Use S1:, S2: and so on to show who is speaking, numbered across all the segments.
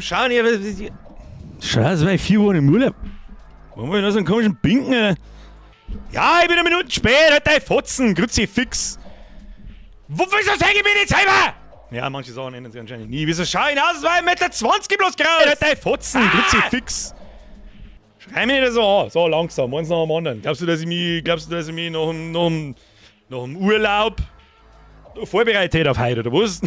S1: Schauen, ich. Schau, das war ich 4 Wochen im Urlaub. Warum hab ich noch so einen komischen Binken? Alter? Ja, ich bin eine Minute spät, halt dein Fotzen, Kruzifix. Wo, wieso sag ich mir nicht selber? Ja, manche Sachen ändern sich anscheinend nie. Wieso schau ich aus? Es war 1,20 Meter bloß gerade. Halt dein Fotzen, ah! Kruzifix. Schrei mich nicht so an. So, langsam, eins nach dem anderen. Glaubst du, dass ich mich, glaubst du, dass ich mich nach dem Urlaub vorbereitet hätte auf heute, oder was?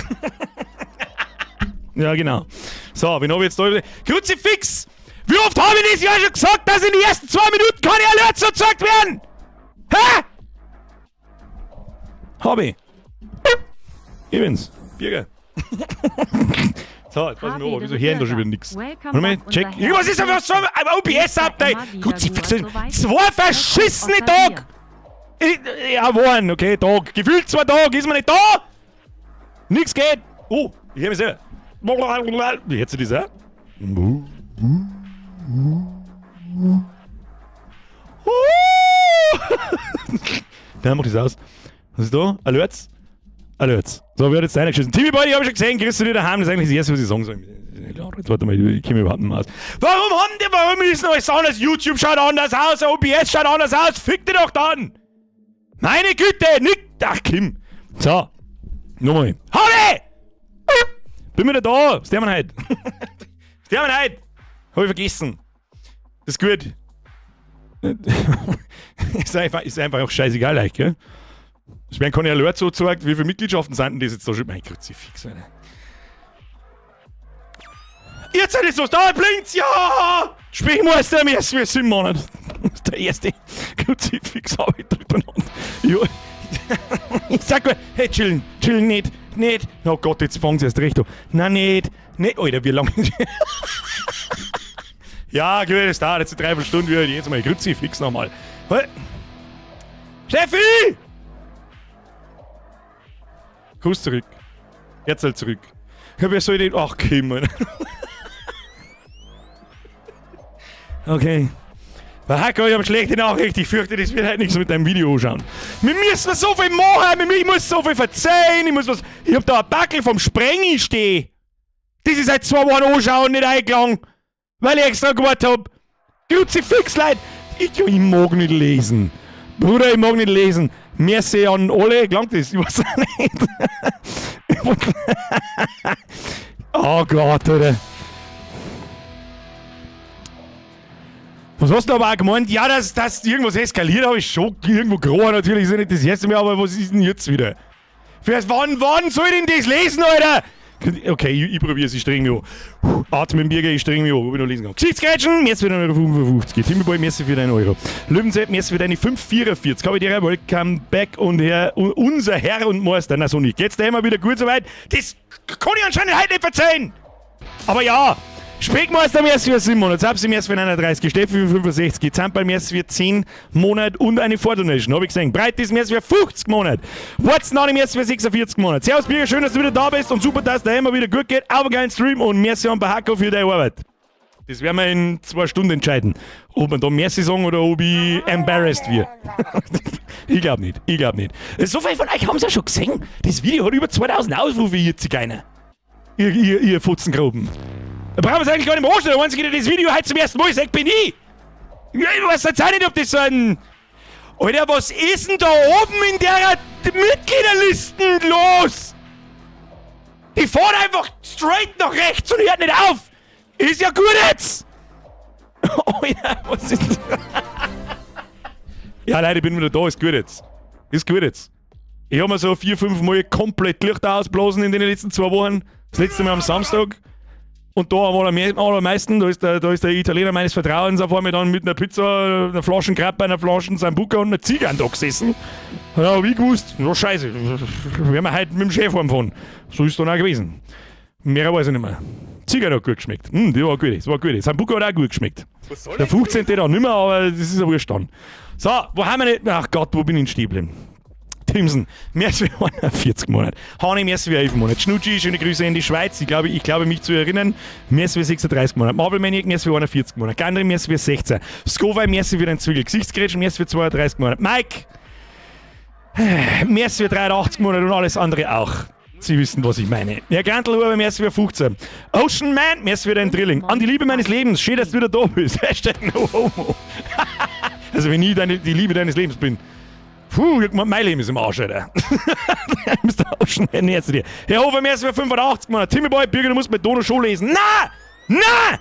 S1: Ja, genau. So, wen hab ich jetzt da? Kruzifix! Wie oft habe ich das ja schon gesagt, dass in den ersten 2 Minuten keine Alerts gezeigt werden? Hä? Hab ich. Ich bin's. Birger. So, jetzt pass ich mir auf, wieso hören da schon wieder nichts? Warte mal, check. Was ist denn was so ein OBS-Update? Kruzifix, zwei verschissene Tage! Ja, waren, okay, Tag. Gefühlt 2 Tage, ist man nicht da? Nix geht. Oh, ich höre mich selber. Wie hörst du das auch? Dann mach das aus. Was ist da? Alerts? Alerts. So, wer hat jetzt reingeschissen? Timmy Boy, ich hab schon gesehen, grüß dich daheim. Das ist eigentlich das Erste, was ich sagen soll. Jetzt warte mal, ich komme überhaupt nicht mehr aus. Warum ist denn alles anders? YouTube schaut anders aus, OBS schaut anders aus. Fick dich doch dann! Meine Güte, nicht. Ach, Kim. So. Nochmal. Harry! Bin wieder da. Was der man heute? Was der man heute? Hab ich vergessen. Das ist gut. Ist einfach auch scheißegal, eigentlich, gell? Es werden keine Alerts so gezeigt, wie viele Mitgliedschaften sind denn das jetzt da schon? Mein Kruzifix, Alter. Jetzt ist was da, blinkt's, ja! Sprechmeister im ersten wir sind Monat. Das ist der erste Kruzifix, habe ich drüber. Ja. Ich sag mal, hey, chillen, chillen nicht, nicht. Oh Gott, jetzt fangen sie erst recht an. Nein, nicht, nicht. Alter, wie lange? Ja, gut, es dauert jetzt eine Dreiviertelstunde, wieder jetzt mal Kruzifix nochmal. Hey. Steffi! Kuss zurück. Herzl zurück. Ja, wer soll denn. Ach, Kim, Alter. Okay. Hacko, ich habe schlechte Nachricht. Ich fürchte, das wird heute nichts mit deinem Video anschauen. Wir müssen so viel machen, ich muss so viel verzeihen, ich muss was. Ich hab da ein Backel vom Sprengi stehen. Das ist seit 2 Wochen anschauen, nicht eingelangt. Weil ich extra gewartet hab. Kruzifix, Leute. Ich mag nicht lesen. Bruder, ich mag nicht lesen. Merci an alle. Gelangt das? Ich weiß auch nicht. Oh Gott, oder? Was hast du aber auch gemeint? Ja, dass irgendwas eskaliert, habe ich schon irgendwo gerochen. Natürlich ist ja nicht das erste Mal, aber was ist denn jetzt wieder? Fürs wann soll ich denn das lesen, Alter? Okay, ich probiere es, ich streng mich an. Atmen, Birger, ich streng mich an, ob ich noch lesen kann. Gesichtsgrätschen, merci für 1,55 Euro. Timmy merci für deinen Euro. Löwenzeit, merci für deine 5,44. Kapitäre, welcome back und Herr, unser Herr und Meister. Na, so nicht. Geht's dir immer wieder gut soweit? Das kann ich anscheinend heute nicht verzeihen. Aber ja, Speckmeister merci für 7 Monate, Zapsi merci für 39, Steffi für 65, Zamperl merci für 10 Monate und eine Vordonation, hab ich gesehen. Breitis merci für 50 Monate, Watson merci für 46 Monate. Servus Birger, schön, dass du wieder da bist und super, dass der immer wieder gut geht. Aber geilen Stream und merci an Bahako für deine Arbeit. Das werden wir in 2 Stunden entscheiden, ob wir da merci sagen oder ob ich embarrassed wird. Ich glaube nicht, ich glaube nicht. So viele von euch haben es ja schon gesehen. Das Video hat über 2000 Aufrufe, ihr Zigeuner. Ihr Futzengroben. Da brauchen wir es eigentlich gar nicht mehr anschauen. Der Einzige, der das Video heute zum ersten Mal sagt, bin ich. Ja, ich weiß jetzt auch nicht, ob das so ein. Alter, was ist denn da oben in der Mitgliederlisten los? Die fahren einfach straight nach rechts und hört nicht auf. Ist ja gut jetzt. Alter, was ist das? Ja, Leute, ich bin wieder da. Ist gut jetzt. Ist gut jetzt. Ich habe mir so vier, fünf Mal komplett Lichter ausblasen in den letzten 2 Wochen. Das letzte Mal am Samstag. Und da am allermeisten, da ist der Italiener meines Vertrauens auf einmal dann mit einer Pizza, einer Flaschen Grappa, einer Flaschen Sambuca und einer Ziege da gesessen. Da hab ich gewusst, na scheiße, werden wir heute mit dem Chef heimfahren. So ist es dann auch gewesen. Mehr weiß ich nicht mehr. Ziege hat gut geschmeckt. Die war gut, das war gut. Sambuca hat auch gut geschmeckt. Der 15. dann nicht mehr, aber das ist ja wurscht dann. So, wo haben wir nicht? Ach Gott, wo bin ich denn stehen geblieben? Timson, merci für 41 Monate. Hani, merci für 11 Monate. Schnutschi, schöne Grüße in die Schweiz. Ich glaube, mich zu erinnern. Merci für 36 Monate. Marvel Maniac, merci für 41 Monate. Gandri, merci für 16. Scovey, merci für den Zwiegel. Gesichtsgrätschen, merci für 32 Monate. Mike, merci für 83 Monate und alles andere auch. Sie wissen, was ich meine. Herr Grantelhuber, merci für 15. Ocean Man, merci für deinen Drilling. An die Liebe meines Lebens, schön, dass du wieder da bist. #NoHomo. Also, wenn ich die Liebe deines Lebens bin. Puh, mein Leben ist im Arsch, Alter. Mr. Ocean Man, merci dir. Herr Hofer, merci für 85, Mann. Timmy Boy, Birger, du musst mit Dono schon lesen. Na! Na!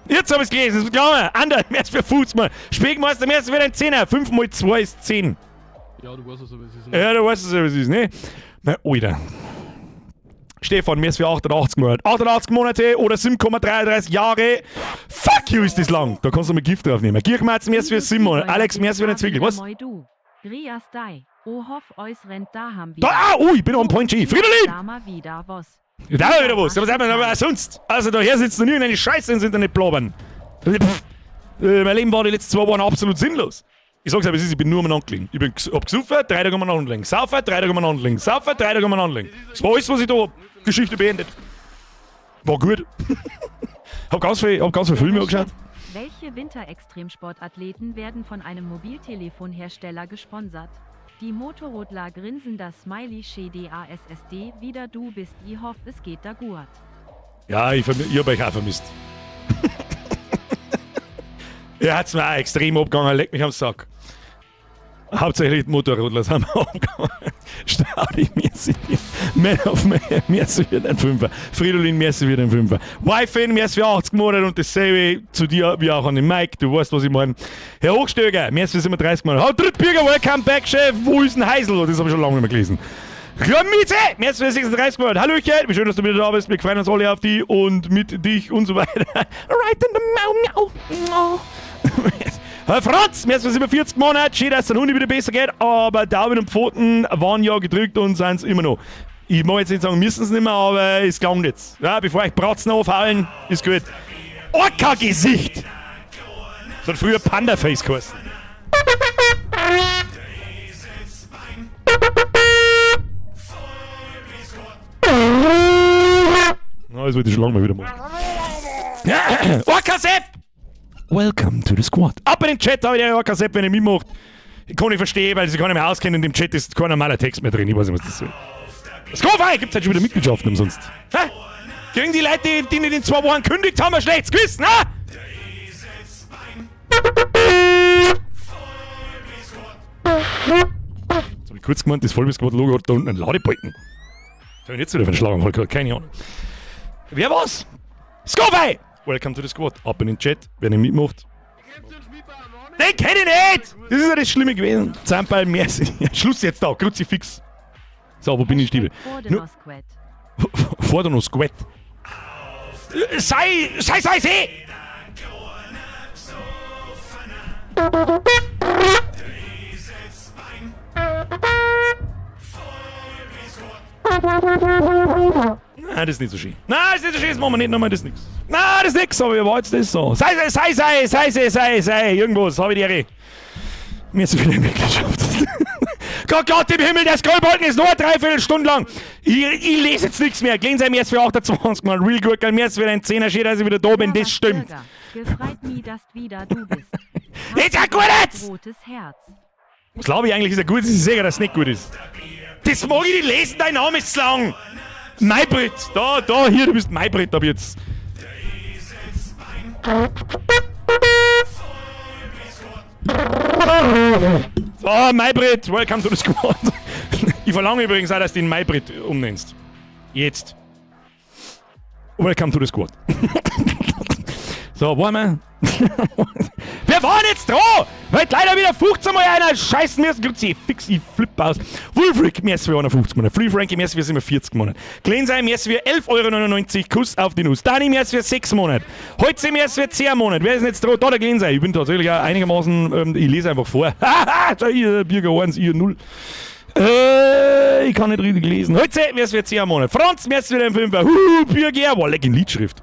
S1: Jetzt hab ich's gelesen, das ist klar. Ander, merci für 50, Mann. Speckmeister, merci für den 10er. 5 mal 2 ist 10.
S2: Ja, du weißt es, wie es ist. Ne?
S1: Ja, du weißt es, wie es ist, ne? Na, Alter. Stefan, merci für 88 Monate. 88 Monate oder 7,33 Jahre. Fuck you, ist das lang. Da kannst du mal Gift drauf nehmen. Kirchmatz, merci für 7 Monate. Alex, merci für den Zwickel. Was?
S3: Moi du. Griaß dei. O hoff ois rennt daham
S1: Da, ah, ui, ich bin on point G. Fridolin!
S3: Da ma wieder was.
S1: Da wieder was. Was haben wir aber sonst? Also, daher sitzt noch nirgendeine Scheiße ins Internet blabbern. Pff. Mein Leben war die letzten 2 Wochen absolut sinnlos. Ich sag's aber, es ist, ich bin nur umeinander gelegen. Ich bin, hab gesoffen, 3 Tage umeinander gelegen. Saufen, 3 Tage umeinander gelegen. Saufen, 3 Tage umeinander gelegen. Das war alles, was ich da hab. Geschichte beendet. War gut. Hab ganz viel Filme angeschaut.
S3: Welche Winterextremsportathleten werden von einem Mobiltelefonhersteller gesponsert? Die Motorrodler grinsen das Smiley DASSD wieder du bist, i hoff, es geht da guat.
S1: Ja, ich hab euch auch vermisst. Er hat's mir auch extrem abgegangen, leck mich am Sack. Hauptsächlich die Motorradler sind mir abgegangen. Staudi, merci dir. Man of Man, merci für den Fünfer. Fridolin, merci für den Fünfer. Wife, merci für 80 Monate und dasselbe zu dir wie auch an den Mike. Du weißt, was ich meine. Herr Hochstöger, merci für 37 Monate. Haut Drittbürger, welcome back, Chef. Wo ist denn Heisel? Das habe ich schon lange nicht mehr gelesen. Klamitze! Merci für 36 Monate. Hallöchen, wie schön, dass du wieder da bist. Wir freuen uns alle auf dich und mit dich und so weiter. Right in the mau, miau. Herr Franz, merci für 47 Monate. Schön, dass es den Hundi wieder besser geht, aber Daumen und Pfoten waren ja gedrückt und sind es immer noch. Ich mag jetzt nicht sagen, müssen es nicht mehr, aber es gelangt jetzt. Ja, bevor ich Bratzen aufhaulen, ist gut. Orca-Gesicht! Das hat früher Panda-Face geheißen. Na, das wollte ich schon lange mal wieder machen. Orca-Sepp! Welcome to the squad. Ab in den Chat, habe ich der Orca Sepp, wenn ihr mitmacht. Ich kann nicht verstehen, weil sie keiner mehr auskennen. In dem Chat ist kein normaler Text mehr drin. Ich weiß nicht, was das soll. Skofei! Gibt's halt schon wieder Mitgliedschaften umsonst. Hä? Kriegen die Leute, die nicht in 2 Wochen kündigt haben, ein schlechtes Gewissen, ha? Jetzt hab ich kurz gemeint, das Vollbiss-Squad-Logo hat da unten einen Ladebalken. Was hab ich jetzt wieder für einen Schlaganfall gehabt? Keine Ahnung. Wer war's? Skofei! Welcome to the squad. Ab in den Chat, wer nicht mitmacht. Den kenn ich nicht! Das ist ja das Schlimme gewesen. Zamperl, merci. Schluss jetzt da, Kruzifix. So, wo bin ich, Stiebel?
S3: Vor der Nosquet.
S1: Vor der Nosquet. Sei, sei, sei, sei! Nein, das ist nicht so schön. Nein, das ist nicht so schön, das machen wir nicht nochmal, das ist nix. Nein, das ist nix, aber wie war jetzt das so? Sei, sei, sei, sei, sei, sei, sei, irgendwas, hab ich die Ehre. Mir ist so viele Mitgliedschaft. Gott, Gott im Himmel, der Scrollbalken ist nur eine Dreiviertelstunde lang. Ich lese jetzt nichts mehr. Gehen Sie mir jetzt für 28 Mal. Real gut, gell, mir ist wieder ein Zehner, schön, dass ich wieder da bin, das stimmt.
S3: Gefreit mi, dass wieder du bist.
S1: Ist ja gut jetzt!
S3: Rotes Herz.
S1: Was glaube ich eigentlich, ist ja gut, ist sicher, dass es nicht gut ist. Das mag ich nicht lesen, dein Name ist zu lang. Maybrit, da, da, hier, du bist Maybrit ab jetzt. So, Maybrit, welcome to the squad. Ich verlange übrigens auch, dass du ihn Maybrit umnennst. Jetzt. Welcome to the squad. So, wollen wir? Wer war denn jetzt dran? Weil leider wieder 15 Mal einer scheißen müssen. Grüezi, fix, ich flipp aus. Wulfric, merci für 51 Monate. Free Frankie, merci für 47 Monate. Glensei, merci für 11,99 Euro. Kuss auf die Nuss. Dani, merci für 6 Monate. Holze, merci für 10 Monate. Wer ist denn jetzt dran? Da der Glensei. Ich bin tatsächlich auch einigermaßen, ich lese einfach vor. Haha, da hier, Birger 1, ihr 0. Ich kann nicht richtig lesen. Holze, merci für 10 Monate. Franz, merci für den 5er. Huhu, Birger. Boah, leck in Liedschrift.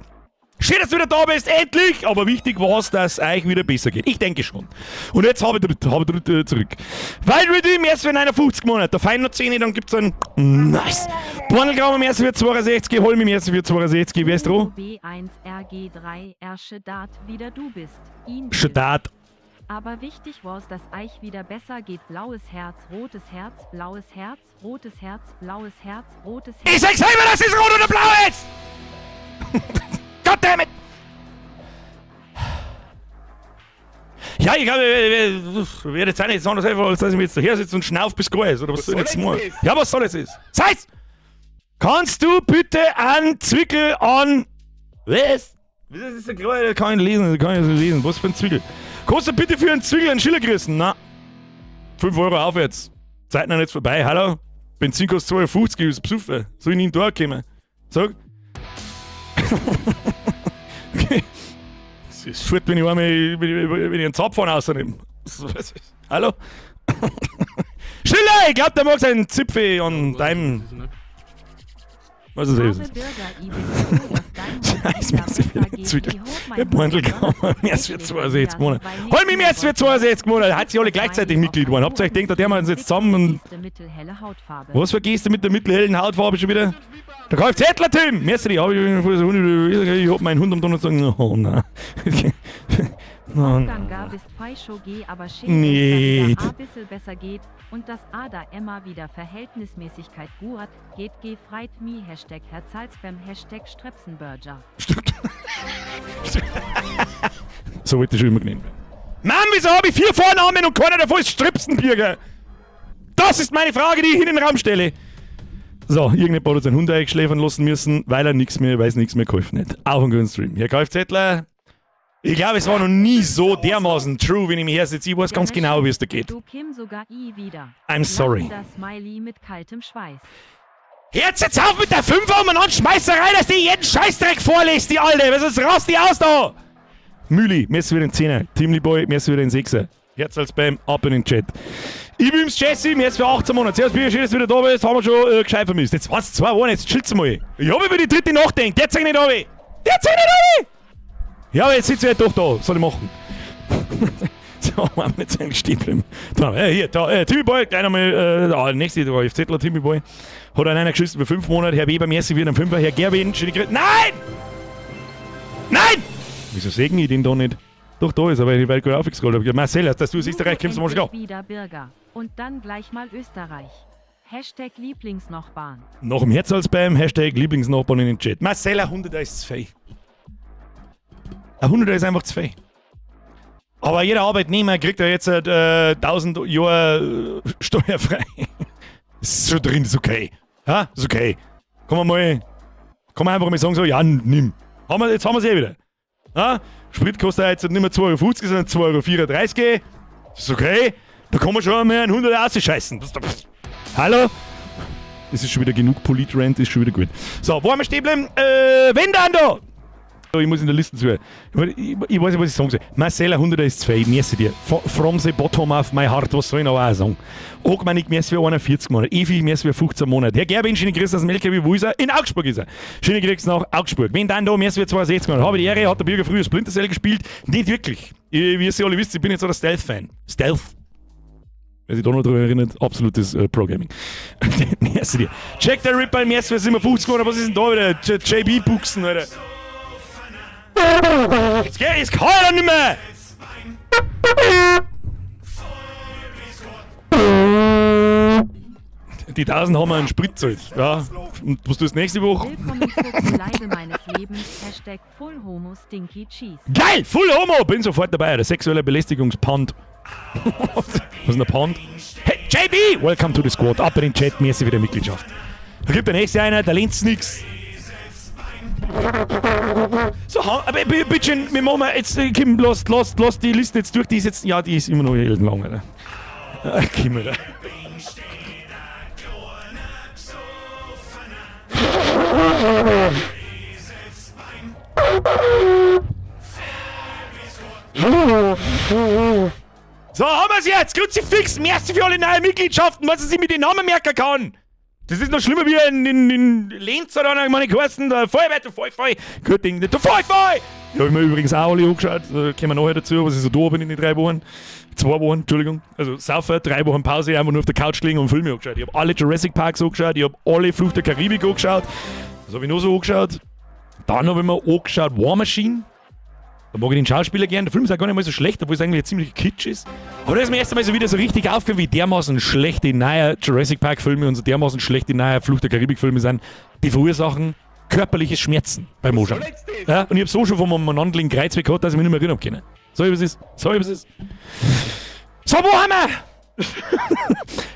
S1: Schön, dass du wieder da bist, endlich! Aber wichtig war es, dass es euch wieder besser geht. Ich denke schon. Und jetzt habe ich, hab ich zurück. Weil Redeem erst für 59 Monate. Da fein noch 10, dann gibt's ein Nice. Bornelgramm erst für 62, Holmi erst für 62, wer ist dran?
S3: B1 RG3 R Schedat wieder du bist. Ihn
S1: Schedat.
S3: Aber wichtig war's, dass eich wieder besser geht. Blaues Herz, rotes Herz, blaues Herz, rotes Herz, blaues Herz, rotes Herz.
S1: Ich sag selber, dass es rot oder blau ist! Goddammit! Ja, ich glaube, ich werde jetzt auch nicht anders einfach, als dass ich mir jetzt daher sitze und schnauf bis gar ist. Oder was, soll ich jetzt machen? Ja, was soll es ist? Sei's! Kannst du bitte einen Zwickel an. Was? Das ist ja klar, das kann ich nicht lesen, das kann ich nicht lesen. Was für ein Zwickel? Kannst du bitte für einen Zwickel einen Schiller kriegen? Na. 5 Euro aufwärts. Zeit noch nicht vorbei, hallo? Benzin kostet 2,50 Euro, ist besoffen. Soll ich nicht da kommen? Sag. Okay. Es ist fort, wenn ich einmal, wenn ich einen Zapfhahn rausnehme. Hallo? Schiller, ich glaub, der mag seinen Zipfel an deinem. Was ist
S3: Habe
S1: das?
S3: Bürger, ich bin froh, dass dein
S1: Scheiß,
S3: Hund
S1: mir ist
S3: wieder
S1: wieder
S3: besser geht.
S1: Zwickel.
S3: Ich hob mein
S1: Der Bundle
S3: Hund
S1: kann man mehr als für
S3: endlich
S1: 62
S3: wieder,
S1: Monate.
S3: weil
S1: Hol mich mehr als für
S3: nächste Woche
S1: 62 Monate. Hat sie alle gleichzeitig
S3: auf
S1: Mitglied geworden. Habt ihr euch gedacht, der machen uns jetzt zusammen und.
S3: Geste mittelhelle Hautfarbe.
S1: Was für Geste mit der mittelhellen Hautfarbe schon wieder? Der Kfzler, Tim! Merci, hab ich, ich hab meinen Hund am Donnerstag. Oh nein. Oh, nein.
S3: Ganga bist Feischo G, aber schön,
S1: Nee.
S3: dass da wieder a bissel besser geht und dass Ada Emma wieder Verhältnismäßigkeit guat geht G freit mi #Herzalspam #Strepsenburger.
S1: So wollte ich schon immer genannt werden. Mann, wieso habe ich vier Vornamen und keiner davon ist Stripsenbürger? Das ist meine Frage, die ich in den Raum stelle. So, irgendjemand hat seinen Hund eingeschläfern lassen müssen, weil er nichts mehr, weil es nichts mehr geholfen hat. Auf einen guten Stream. Herr Kfzler, ich glaube, es war noch nie so dermaßen true, wenn ich mich her sitze. Ich weiß ganz genau, wie es da geht.
S3: Du Kim sogar i wieder.
S1: I'm sorry.
S3: Lachender Smiley mit kaltem Schweiß.
S1: Hört's jetzt auf mit der Fünfer um und Schmeißerei, dass die jeden Scheißdreck vorlest, die Alte. Was ist rast die aus da? Müli, mir ist wieder ein Zehner. Timly Boy, mir ist wieder ein Sechser. Herz als Spam, ab in den Chat. Ich bin's Jesse, mir ist für 18 Monate. Servus, Bier, schön, dass du wieder da bist. Haben wir schon gescheit vermisst. Jetzt war's 2 Wochen, jetzt chillt's mal. Ich hab über die dritte nachdenkt. Der zeig nicht runter. Der zeig nicht runter. Ja, aber jetzt sitzt er halt doch da. Was soll ich machen? So, haben wir jetzt eigentlich stehen bleiben. Da, hier, da, Timmy Boy, gleich nochmal, nächste, da, FZler Timmy Boy. Hat einen einer geschissen für 5 Monate. Herr Weber, merci wieder am Fünfer. Herr Gerwin, schöne Grüße. Nein! Nein! Wieso sehen ich den da nicht? Doch, da ist er, weil ich weit gut aufgescrollt habe. Marcel, dass du aus Österreich kommst, mal schon klar.
S3: Endlich wieder Bürger. Und dann gleich mal Österreich. #Lieblingsnachbarn.
S1: Nach dem Herzalsbeim, #Lieblingsnachbarn in den Chat. Marcel, ein 100er ist zu viel. Ein 100er ist einfach zu viel. Aber jeder Arbeitnehmer kriegt ja jetzt 1000 Jahre steuerfrei. Ist schon drin, ist okay. Ja, ist okay. Kann man einfach mal sagen, so, ja, nimm. Jetzt haben wir es eh wieder. Ja? Sprit kostet ja jetzt nicht mehr 2,50 Euro, sondern 2,34 Euro. Ist okay. Da kann man schon einmal einen 100er rausscheißen. Hallo? Das ist schon wieder genug Polit-Rant, ist schon wieder gut. So, wo haben wir stehen bleiben? Wenn dann da! Ich muss in der Liste zu. Ich weiß nicht, was ich sagen soll. Marcel, 100 ist zu viel, merci dir. From the bottom of my heart, was soll ich noch auch sagen? Ogmanik, merci für 41 Monate. Evi, merci für 15 Monate. Herr Gerbin, schöne Grüße aus dem LKW, wo ist er? In Augsburg ist er. Schöne Grüße nach Augsburg. Wenn dann da, merci für 62 Monate. Habe die Ehre, hat der Bürger früher Splinter Cell gespielt? Nicht wirklich. Ich, wie ihr alle wisst, ich bin jetzt so der Stealth-Fan. Stealth. Wer sich da noch drüber erinnert, absolutes Pro-Gaming. Merci dir. Jack the Ripper, merci für 57 Monate. Was ist denn da wieder? JB-Buchsen, Alter. Jetzt geht, jetzt kann ich doch nicht mehr! Die 1000 haben wir einen Sprit gezahlt. Ja. Und was tust du nächste Woche?
S3: Willkommen zur Leide meines Lebens. #FullHomoStinkyCheese.
S1: Geil! Full Homo! Bin sofort dabei. Der sexuelle Belästigungspand. Was ist denn der Pand? Hey, JB! Welcome to the squad. Ab in den Chat, merci für die Mitgliedschaft. Da gibt der nächste einer, der lehnt nix. So, aber bitte, wir machen jetzt, Kim, lass die Liste jetzt durch, die ist jetzt, ja, die ist immer noch ellenlang, Alter. Kim, Alter. So, haben wir's jetzt! Kruzifix, merci für alle neuen Mitgliedschaften, was ich sich mit den Namen merken kann! Das ist noch schlimmer wie in Lenz oder meine geheißen, der Feuerwehr, du Feu, Feu. Gut Ding, du Feu, Feu! Die hab ich mir übrigens auch alle angeschaut, da kommen wir nachher dazu, was ich so da bin in den 3 Wochen. 2 Wochen, Entschuldigung. Also Saufer, 3 Wochen Pause, einfach nur auf der Couch gelegen und Filme angeschaut. Ich hab alle Jurassic Parks angeschaut, ich hab alle Fluch der Karibik angeschaut. Was hab ich noch so angeschaut? Dann hab ich mir angeschaut War Machine. Da mag ich den Schauspieler gern. Der Film ist auch gar nicht mal so schlecht, obwohl es eigentlich ziemlich kitsch ist. Aber da ist mir erst einmal so wieder so richtig aufgefallen, wie dermaßen schlecht die neuen Jurassic Park Filme und so dermaßen schlecht die neuen Fluch der Karibik Filme sind. Die verursachen körperliche Schmerzen beim Anschauen. Ja, und ich hab so schon vom umeinander Kreuzweg gehabt, dass ich mich nicht mehr erinnern kann. So, was ist? So, was ist? So, wo haben wir?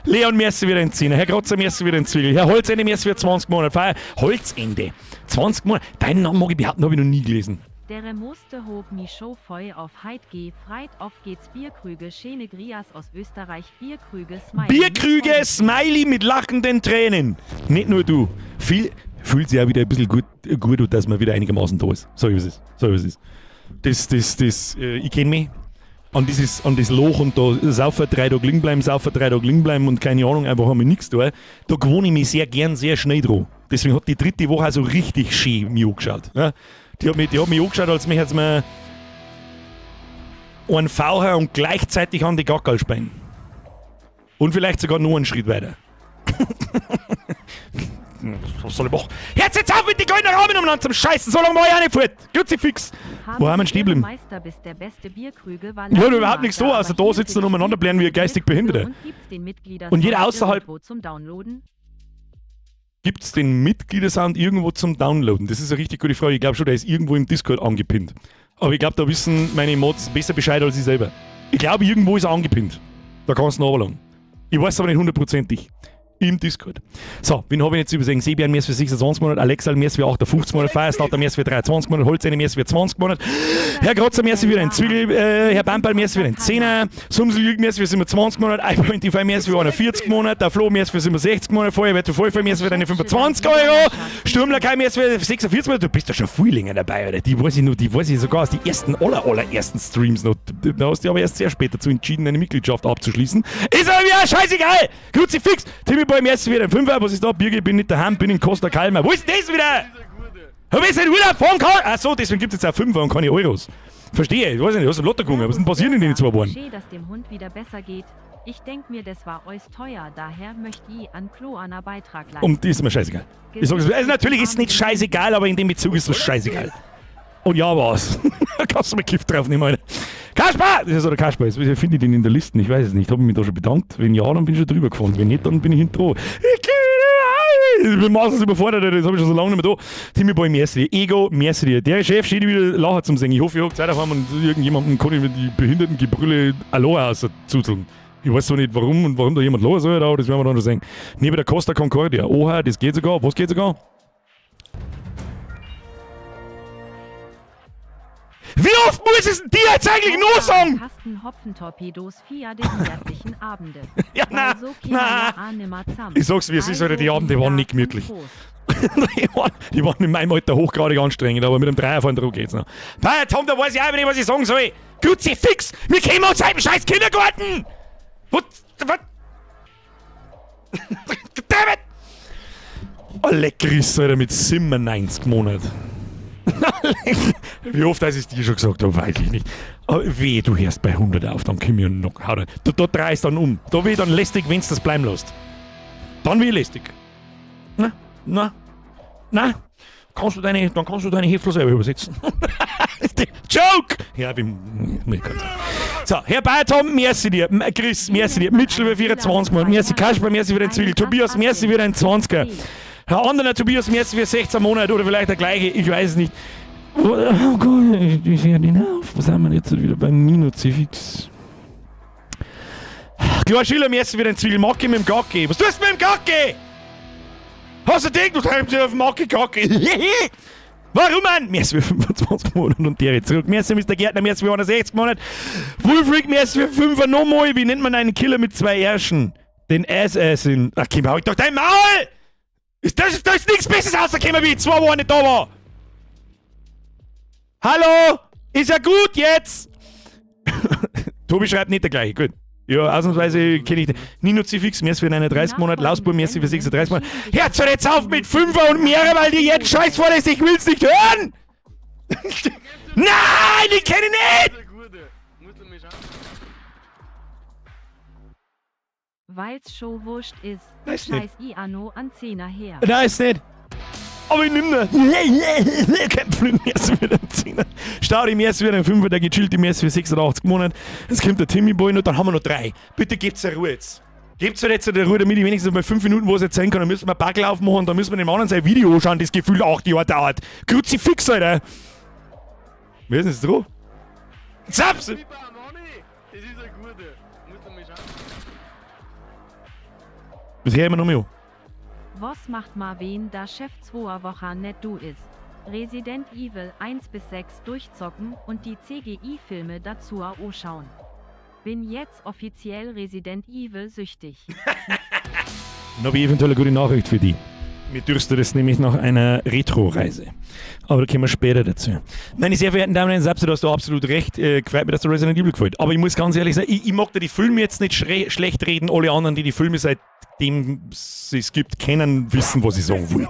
S1: Leon merci wieder in Zehner, Herr Grotzer merci wieder in Zwiegel, Herr Holzende merci für 20 Monate, Feier. Holzende, 20 Monate. Deinen Namen mag ich behaupten, habe ich noch nie gelesen.
S3: Der Moste hob mi scho feu auf heit geh freit auf geht's Bierkrüge schöne Grias aus Österreich Bierkrüge Smiley.
S1: Bierkrüge Smiley mit lachenden Tränen. Nicht nur du. Viel, fühlt sich auch wieder ein bisschen gut, dass man wieder einigermaßen da ist. So ist es. So ist es. Ich kenne mich. An das Loch und da saufen 3 Tage liegen bleiben, saufen 3 Tage liegen bleiben und keine Ahnung, einfach haben wir nichts da. Da gewohne ich mich sehr gern, sehr schnell dran. Deswegen hat die dritte Woche auch so richtig schön mich angeschaut. Ja? Die hat mich angeschaut, als mich jetzt mal einen Faucher und gleichzeitig an die Gackerl speien. Und vielleicht sogar noch einen Schritt weiter. Was soll ich machen? Hört jetzt auf mit den goldenen Rahmen umeinander zum Scheißen, so lange war ich auch nicht fort. Kruzifix. Wo haben wir stehen geblieben?
S3: Meister bist der beste Bierkrüge war
S1: Ich hab überhaupt nichts da, also da sitzen und umeinander blären wie geistig Behinderte.
S3: Und gibt's den Mitglieder
S1: Und jeder außerhalb
S3: irgendwo zum Downloaden?
S1: Gibt's den Mitgliedersound irgendwo zum Downloaden? Das ist eine richtig gute Frage. Ich glaub schon, der ist irgendwo im Discord angepinnt. Aber ich glaub, da wissen meine Mods besser Bescheid als ich selber. Ich glaub, irgendwo ist er angepinnt. Da kannst du ihn runterladen. Ich weiß aber nicht hundertprozentig. Im Discord. So, wen hab ich jetzt übersehen? Sebian Mers für 26 Monate, Alexa Mers für 58 Monate, Firestarter Mers für 23 Monate, Holzene Mers für 20 Monate, Herr Grotzer Mers für einen Zwiegel, Herr Bamperl Mers für einen Zehner, Sumsel Mers für 27 Monate, iPointify Mers für 41 Monate, der Flo Mers für 67 Monate, Feuerwehr zu Vollfall Mers für deine 25 Euro, Sturmlakai Mers für 46 Monate, du bist ja schon viel länger dabei, Alter. Die weiß ich noch, die weiß ich sogar aus den ersten, allerersten Streams noch. Da hast du aber erst sehr spät dazu entschieden, deine Mitgliedschaft abzuschließen. Ist aber mir scheißegal! Kruzifix! Timmy Boy, merci wieder ein Fünfer. Was ist da? Birgit, bin nicht daheim, bin in Costa Calma. Wo ist denn das wieder? Hab ich den Urlaub fahren können? Ach so, deswegen gibt's jetzt auch Fünfer und keine Euros. Verstehe, ich weiß nicht, hast du im Lotto gewonnen? Was ist denn passiert in den 2 Wochen?
S3: Schön, dass dem Hund wieder besser geht. Ich denk mir, das war euch teuer, daher möchte ich an Kloana Beitrag leisten.
S1: Und die ist mir scheißegal. Ich sag's, also natürlich ist es nicht scheißegal, aber in dem Bezug ist es scheißegal. Und ja, war's. Kannst du mal Gift drauf nehmen, Alter. Kasper! Das ist so der Kasper. Jetzt finde ich den in der Liste. Ich weiß es nicht. Hab ich mich da schon bedankt? Wenn ja, dann bin ich schon drüber gefahren. Wenn nicht, dann bin ich hinten dran. Ich bin meistens überfordert, Alter. Das hab ich schon so lange nicht mehr da. Timmy Boy, merci. Ego, merci. Der Chef steht wieder Lacher zum Singen. Ich hoffe, ich hab Zeit auf einmal und irgendjemanden kann ich mit den Behindertengebrülle Aloha auszuzeln. Ich weiß zwar nicht warum und warum da jemand lachen soll, aber das werden wir dann schon sehen. Neben der Costa Concordia. Oha, das geht sogar. Was geht sogar? Wie oft muss es denn dir jetzt eigentlich noch sagen?
S3: Kasten Hopfentorpedos via den herzlichen Abende.
S1: Ja, na,
S3: Weil so
S1: na.
S3: käme ja auch nimmer zusammen.
S1: Ich sag's, wie es ist, Alter, die Abende waren nicht gemütlich.
S3: Prost.
S1: Die waren in meinem Alter hochgradig anstrengend, aber mit dem Dreier vorne dran geht's noch. Pah, Tom, da weiß ich auch nicht, was ich sagen soll. Kruzifix, wir kommen aus einem scheiß Kindergarten! What? What? Damn it! Oh, leck Chris, Alter, mit 97 Monaten. Wie oft ich es dir schon gesagt habe, weiß ich nicht. Aber weh, du hörst bei 100 auf, dann komm ich noch. Hau rein. Da drehst du dann um. Da weh ich dann lästig, wenn's das bleiben lässt. Dann weh ich lästig. Na, na, na. Dann kannst du deine Heftel selber übersetzen. Joke! Ja, wie, mir kann's. So, Herr Bayer-Tom, merci dir. Chris, merci dir. Mitchell für 24 Mal. Merci Kasper, merci für den Zwiebel. Tobias, merci für den 20er. Herr anderer Tobias, merci für 16 Monate oder vielleicht der gleiche, ich weiß es nicht. Oh Gott, ich höre nicht auf. Was haben wir jetzt wieder beim Minus-Fix? Klar, Schiller, merci für den Zwiebel. Macki mit dem Gacki. Was tust du mit dem Gacki? Hast du gedacht, du treibst dich auf Macki Gacki? Warum, Mann? Merci für 25 Monate und der zurück. Merci, Mister Gärtner, merci für 61 Monate. Wolfric, merci für 5 nochmal. Wie nennt man einen Killer mit 2 Ärschen? Den Assassin. Ach, komm, hau ich doch dein Maul! Da ist nichts Besseres rausgekommen, wie ich 2 Wochen nicht da war. Hallo? Ist ja gut jetzt! Tobi schreibt nicht der gleiche, gut. Ja, ausnahmsweise kenne ich den. Nino Zifix, merci für 39 Monate, Lausbur, merci für 36 Monate. Hört schon jetzt auf mit 5er und mehrere, weil die jetzt Scheiß vorlässt, ich will's nicht hören! Nein, ich kenne ihn nicht!
S3: Weil's scho wurscht ist,
S1: Weiß nicht.
S3: scheiß I Anno an Zehner her.
S1: Nein, ist nicht. Aber ich nimm ne. Kein Problem, merci für den Zehner. Staudi, merci für den Fünfer, der gechillt, merci für 86 Monate. Jetzt kommt der Timmy Boy noch, dann haben wir noch drei. Bitte gebt's eine Ruhe jetzt. Gebt's halt jetzt eine Ruhe, damit ich wenigstens mal 5 Minuten was erzählen kann. Dann müssen wir Backel aufmachen, dann müssen wir dem anderen sein Video anschauen, das gefühlt 8 Jahre dauert. Kruzifix, Alter. Wer ist denn jetzt dran? Zaps!
S2: Lieber Manni, das ist eine gute. Muss man mal schauen.
S1: Das hören wir noch mal an.
S3: Was macht ma, wen da Chef 2 Wochen net do is? Resident Evil 1 bis 6 durchzocken und die CGI-Filme dazu schauen. Bin jetzt offiziell Resident Evil süchtig.
S1: Dann habe ich eventuell eine gute Nachricht für dich. Mir dürstet es nämlich nach einer Retro-Reise. Aber da kommen wir später dazu. Meine sehr verehrten Damen und Herren, Sapse, da hast du absolut recht. Gefreut mich, dass dir Resident Evil gefällt. Aber ich muss ganz ehrlich sagen, ich mag da die Filme jetzt nicht schlecht reden. Alle anderen, die die Filme, seitdem es es gibt, kennen, wissen, was ich sagen will.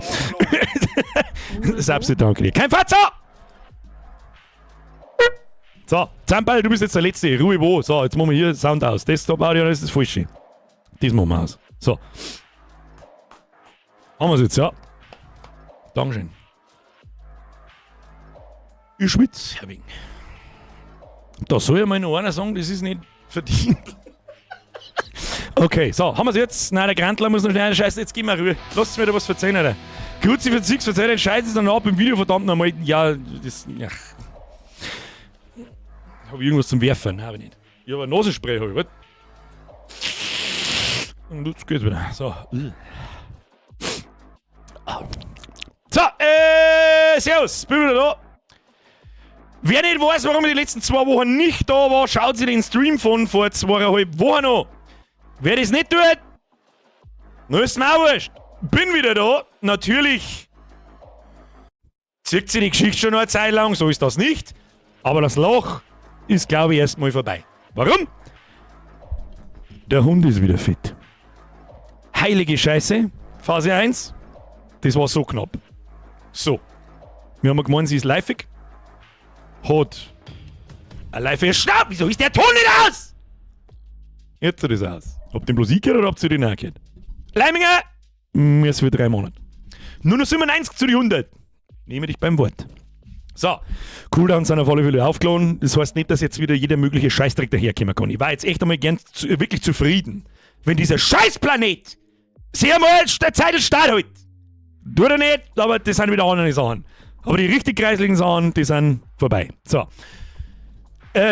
S1: Sapse, danke dir. Kein Fatzer! So, Zampal, du bist jetzt der Letzte. Ruhe wo. So, jetzt machen wir hier Sound aus. Desktop Audio, das ist das Falsche. Das machen wir aus. So. Haben wir es jetzt, ja. Dankeschön. Ich schwitze, Herr Wing. Da soll ja mal noch einer sagen, das ist nicht verdient. Okay, so, haben wir es jetzt? Nein, der Grantler muss noch schnell. Scheiße, jetzt geh mal Ruhe. Lasst mir da was erzählen, Alter. Kruzifix, erzählen den Scheiß dann ab im Video, verdammt nochmal. Ja, das. Ja. Hab ich irgendwas zum Werfen? Nein, hab ich nicht. Ich hab ein Nasenspray, hab ich, was? Und jetzt geht's wieder. So. So, servus, bin wieder da. Wer nicht weiß, warum ich die letzten 2 Wochen nicht da war, schaut sich den Stream von vor 2,5 Wochen an. Wer das nicht tut, dann ist mir auch wurscht. Bin wieder da. Natürlich zieht sich die Geschichte schon noch eine Zeit lang, so ist das nicht. Aber das Loch ist, glaube ich, erstmal vorbei. Warum? Der Hund ist wieder fit. Heilige Scheiße. Phase 1. Das war so knapp. So. Wir haben gemeint, sie ist läufig. Hat ein läufiger Schnapp. Wieso ist der Ton nicht aus? Jetzt ist es aus. Habt ihr den bloß ich gehört oder habt ihr den auch gehört? Leiminger! Mir ist für 3 Monate. Nur noch 97 zu die 100. Nehme dich beim Wort. So, Cooldowns sind auf alle Fälle aufgeladen. Das heißt nicht, dass jetzt wieder jeder mögliche Scheißdreck daherkommen kann. Ich war jetzt echt einmal gern wirklich zufrieden, wenn dieser Scheißplanet sich einmal der Zeit start halt. Tut er nicht, aber das sind wieder andere Sachen. Aber die richtig kreisligen Sachen, die sind vorbei. So.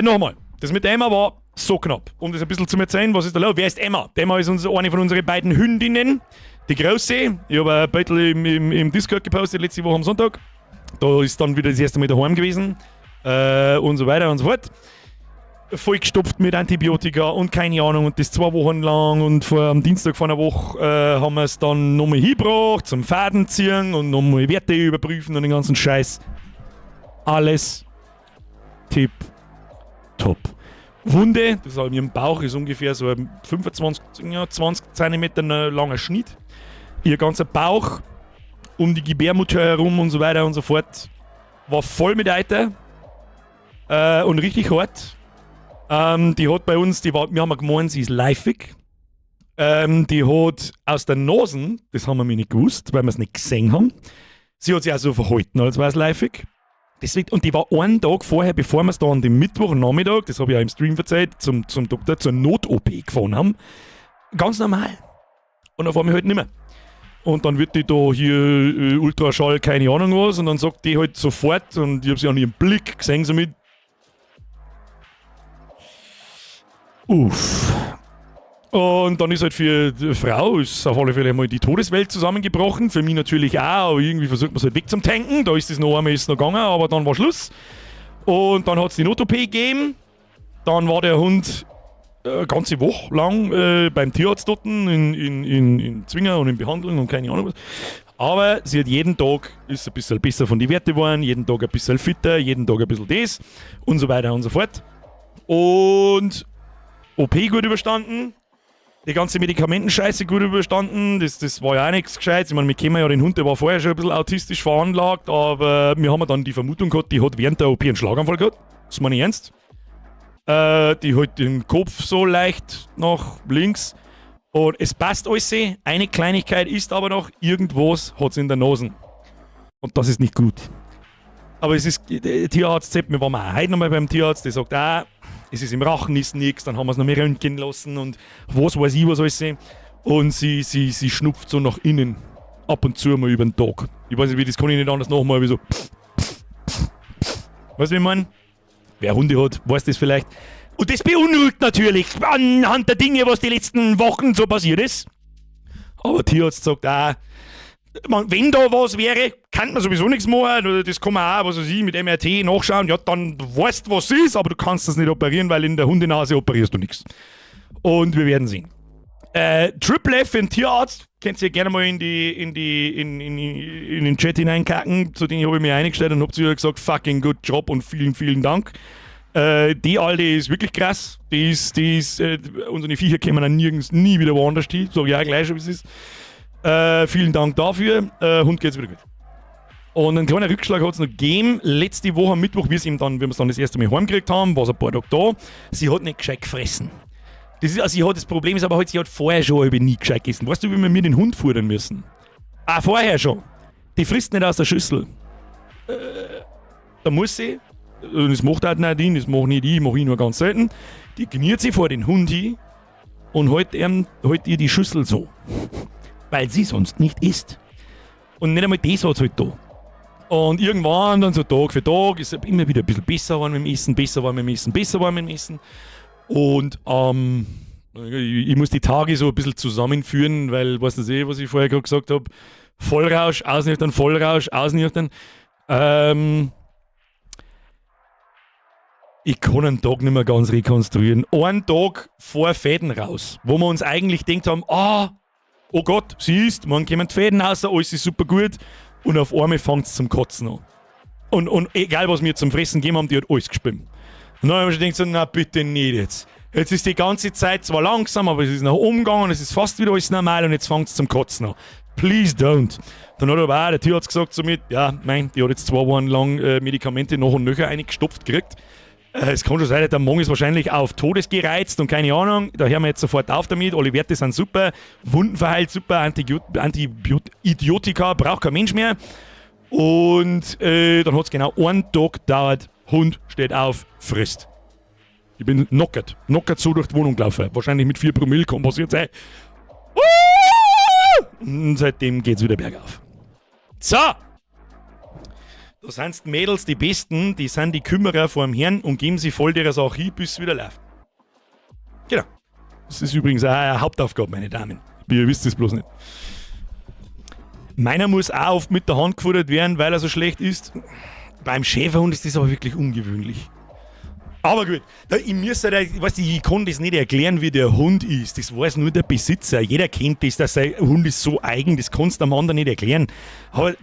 S1: Nochmal. Das mit der Emma war so knapp. Um das ein bisschen zu erzählen, was ist da los? Wer ist Emma? Die Emma ist eine von unseren beiden Hündinnen. Die Große. Ich habe ein Bild im Discord gepostet letzte Woche am Sonntag. Da ist dann wieder das erste Mal daheim gewesen. Und so weiter und so fort. Vollgestopft mit Antibiotika und keine Ahnung und das 2 Wochen lang und am Dienstag vor einer Woche haben wir es dann nochmal hingebracht zum Faden ziehen und nochmal Werte überprüfen und den ganzen Scheiß. Alles tip top. Wunde, das ist in ihrem Bauch, ist ungefähr so ein 25, ja, 20 cm langer Schnitt. Ihr ganzer Bauch um die Gebärmutter herum und so weiter und so fort war voll mit Eiter und richtig hart. Die hat bei uns, die war, wir haben gemeint, sie ist läufig. Die hat aus der Nasen, das haben wir mir nicht gewusst, weil wir es nicht gesehen haben. Sie hat sich auch so verhalten, als wäre es läufig. Deswegen, und die war einen Tag vorher, bevor wir es da an dem Mittwochnachmittag, das habe ich auch im Stream erzählt, zum Doktor, zur Not-OP gefahren haben, ganz normal. Und auf einmal halt nicht mehr. Und dann wird die da hier Ultraschall, keine Ahnung was, und dann sagt die halt sofort, und ich habe sie an ihrem Blick gesehen, so mit: Uff. Und dann ist halt für die Frau ist auf alle Fälle mal die Todeswelt zusammengebrochen. Für mich natürlich auch, aber irgendwie versucht man es halt wegzutanken. Da ist es noch einmal ist noch gegangen, aber dann war Schluss. Und dann hat es die Not-OP gegeben. Dann war der Hund ganze Woche lang beim Tierarzt dort in Zwinger und in Behandlung und keine Ahnung was. Aber sie hat jeden Tag, ist ein bisschen besser von den Werte geworden, jeden Tag ein bisschen fitter, jeden Tag ein bisschen das und so weiter und so fort. Und OP gut überstanden, die ganze Medikamentenscheiße gut überstanden, das war ja auch nichts Gescheites. Ich meine, wir kennen ja den Hund, der war vorher schon ein bisschen autistisch veranlagt, aber wir haben dann die Vermutung gehabt, die hat während der OP einen Schlaganfall gehabt. Das meine ich ernst. Die hat den Kopf so leicht nach links. Und es passt alles. Eine Kleinigkeit ist aber noch, irgendwas hat es in der Nase. Und das ist nicht gut. Aber es ist, der Tierarzt sagt, wir waren auch heute nochmal beim Tierarzt, der sagt auch, es ist im Rachen ist nichts, dann haben wir es noch mehr röntgen lassen und was weiß ich, was alles. Und sie schnupft so nach innen, ab und zu mal über den Tag. Ich weiß nicht, wie das kann ich nicht anders nachmachen, wie so. Weißt du, wie ich mein? Wer Hunde hat, weiß das vielleicht. Und das beunruhigt natürlich anhand der Dinge, was die letzten Wochen so passiert ist. Aber Tierarzt sagt auch, man, wenn da was wäre, kann man sowieso nichts machen. Das kann man auch, was weiß ich, mit MRT nachschauen. Ja, dann weißt du, was ist, aber du kannst das nicht operieren, weil in der Hundenase operierst du nichts. Und wir werden sehen. Triple F, ein Tierarzt, könnt ihr gerne mal in die, in die, in den Chat hineinkacken. Zu denen habe ich mich eingestellt und hab zu ihr gesagt, fucking good job und vielen, vielen Dank. Die Alte ist wirklich krass. Unsere Viecher kommen dann nirgends, nie wieder woanders hin. Sag ich auch gleich schon, wie es ist. Vielen Dank dafür. Hund geht's wieder gut. Und einen kleinen Rückschlag hat es noch gegeben. Letzte Woche am Mittwoch, wie wir es dann das erste Mal heimgekriegt haben, war es ein paar Tage da. Sie hat nicht gescheit gefressen. Das ist, also sie hat, das Problem ist aber halt, sie hat vorher schon halb nie gescheit gegessen. Weißt du, wie wir mir den Hund futtern müssen? Ah, vorher schon. Die frisst nicht aus der Schüssel. Da muss sie, und das macht auch Nadine, das mach nicht ich, mach ich nur ganz selten, die kniet sich vor den Hund hin und hält ihr die Schüssel so. Weil sie sonst nicht isst. Und nicht einmal das hat's halt da. Und irgendwann dann so Tag für Tag ist es immer wieder ein bisschen besser geworden mit dem Essen, besser geworden mit dem Essen, besser geworden mit dem Essen. Und ich muss die Tage so ein bisschen zusammenführen, weil, weißt du eh, was ich vorher gerade gesagt hab, Vollrausch, ausnüchtern, Vollrausch, ausnüchtern. Ich kann einen Tag nicht mehr ganz rekonstruieren. Einen Tag vor Fäden raus, wo wir uns eigentlich gedacht haben, oh Gott, siehst, man kommen die Fäden raus, alles ist super gut. Und auf einmal fängt's zum Kotzen an. Und egal, was wir zum Fressen gegeben haben, die hat alles gespült. Und dann haben wir schon gedacht, so, na bitte nicht jetzt. Jetzt ist die ganze Zeit zwar langsam, aber es ist noch umgegangen, es ist fast wieder alles normal und jetzt fängt's zum Kotzen an. Please don't. Dann hat aber auch der Tierarzt gesagt zu mir, ja, mein, die hat jetzt 2 Wochen lang Medikamente noch und nöcher eingestopft gekriegt. Es kann schon sein, der Magen ist wahrscheinlich auf Todes gereizt und keine Ahnung. Da hören wir jetzt sofort auf damit. Alle Werte sind super, Wunden verheilt super, Antibiotika braucht kein Mensch mehr. Und dann hat's genau einen Tag gedauert. Hund steht auf, frisst. Ich bin knockert so durch die Wohnung gelaufen. Wahrscheinlich mit 4 Promille kann passiert sein. Und seitdem geht's wieder bergauf. So! Da sind's die Mädels die Besten, die sind die Kümmerer vor dem Herrn und geben sie voll der Sache hin, bis es wieder läuft. Genau. Das ist übrigens auch eine Hauptaufgabe, meine Damen. Ihr wisst es bloß nicht. Meiner muss auch oft mit der Hand gefuttert werden, weil er so schlecht ist. Beim Schäferhund ist das aber wirklich ungewöhnlich. Aber gut, da, ich muss halt, ich weiß nicht, ich kann das nicht erklären, wie der Hund ist. Das weiß nur der Besitzer. Jeder kennt das, dass sein Hund ist so eigen, das kannst du dem anderen nicht erklären. Aber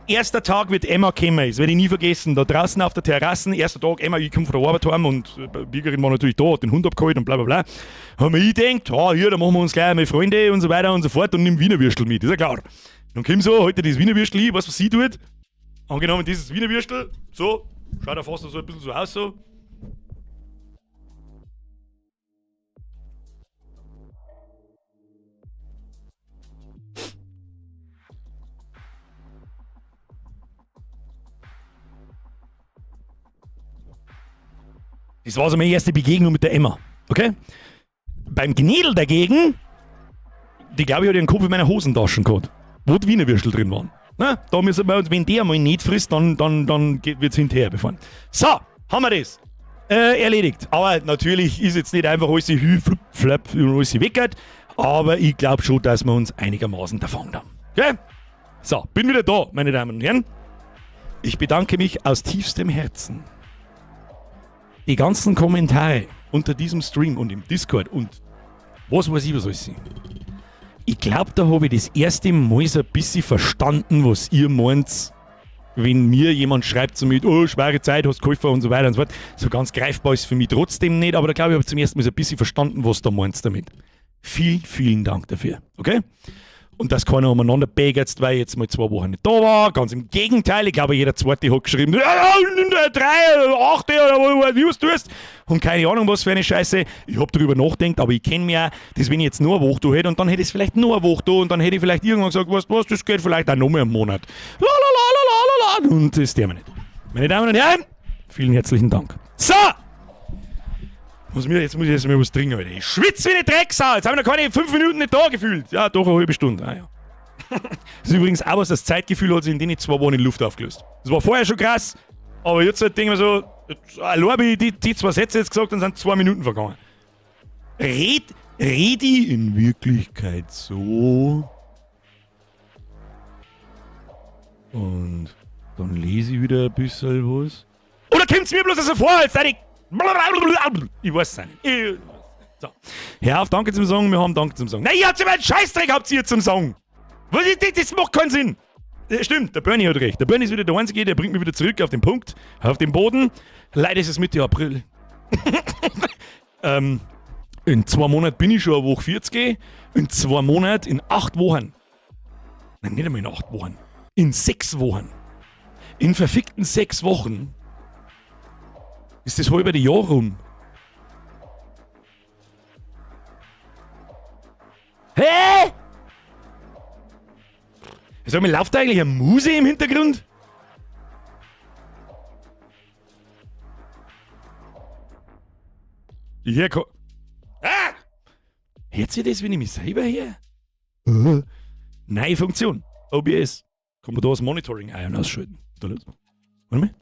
S1: erster Tag wird Emma kommen, das werde ich nie vergessen. Da draußen auf der Terrasse, erster Tag, Emma, ich komme von der Arbeit heim und Birgerin war natürlich da, hat den Hund abgeholt und bla bla bla. Haben wir gedacht, ah, hier, da machen wir uns gleich mal Freunde und so weiter und so fort und nimm Wiener Würstel mit, ist ja klar. Dann komm so, heute das Wiener Würstel hin, weißt du, was sie tut? Angenommen, dieses Wiener Würstel, so, schaut ja fast so ein bisschen so aus, so. Das war so meine erste Begegnung mit der Emma, okay? Beim Gnädel dagegen, die glaube ich hat ihren Kopf in meiner Hosentaschen gehabt, wo die Wiener Würstel drin waren. Na, da müssen wir uns, wenn der mal nicht frisst, dann wird's hinterher befahren. So, haben wir das. Erledigt. Aber natürlich ist jetzt nicht einfach alles hü, flup, flap und alles weggehört. Aber ich glaub schon, dass wir uns einigermaßen davon haben. Okay? So, bin wieder da, meine Damen und Herren. Ich bedanke mich aus tiefstem Herzen. Die ganzen Kommentare unter diesem Stream und im Discord und was weiß ich, was alles sind. Ich glaub, da hab ich das erste Mal so ein bisschen verstanden, was ihr meint, wenn mir jemand schreibt zu mir, oh, schwere Zeit, hast geholfen und so weiter und so fort. So ganz greifbar ist für mich trotzdem nicht, aber da glaub ich, hab ich zum ersten Mal so ein bisschen verstanden, was da meinst damit. Vielen, vielen Dank dafür, okay? Und dass keiner umeinander bägert, weil ich jetzt mal 2 Wochen nicht da war. Ganz im Gegenteil, ich glaube, jeder Zweite hat geschrieben, ja, 3, 8 oder wie was du tust. Und keine Ahnung, was für eine Scheiße. Ich hab drüber nachgedacht, aber ich kenn mich auch, dass wenn ich jetzt nur eine Woche da hätte und dann hätte ich es vielleicht nur eine Woche da und dann hätte ich vielleicht irgendwann gesagt, weißt du was, das geht vielleicht auch noch mehr einen Monat. La, la, la, la, la, Und das dürfen wir nicht. Meine Damen und Herren, vielen herzlichen Dank. So! Muss mir, jetzt muss ich jetzt mal was trinken, Alter. Ich schwitze wie eine Drecksau. Jetzt haben wir noch keine 5 Minuten nicht da gefühlt. Ja, doch eine halbe Stunde. Ah, ja. Das ist übrigens auch was, das Zeitgefühl hat sich in den 2 Wochen in Luft aufgelöst. Das war vorher schon krass, aber jetzt halt denke ich mir so, jetzt, allein hab ich die 2 Sätze jetzt gesagt, dann sind 2 Minuten vergangen. Red ich in Wirklichkeit so? Und dann lese ich wieder ein bisschen was. Oder kommt's mir bloß so vor, als sei ich. Ich weiß es nicht. Ich, so. Hör auf, danke zum Sagen, wir haben Danke zum Sagen. Nein, ihr habt immer einen Scheißdreck, habt ihr zum Sagen. Was ist das? Das macht keinen Sinn. Stimmt, der Bernie hat recht. Der Bernie ist wieder der Einzige, der bringt mich wieder zurück auf den Punkt, auf den Boden. Leider ist es Mitte April. In 2 Monaten bin ich schon eine Woche 40. In 2 Monaten, in 8 Wochen. Nein, nicht einmal in 8 Wochen. In 6 Wochen. In verfickten 6 Wochen ist das halbe Jahr rum. Hä? Sag mal, läuft da eigentlich eine Muse im Hintergrund? Hier ko-, Ah! Hört sich das, wenn ich mich selber höre? Neue Funktion. OBS. Kann man da das Monitoring ein- und ausschalten? Was ist da los? Warte mal.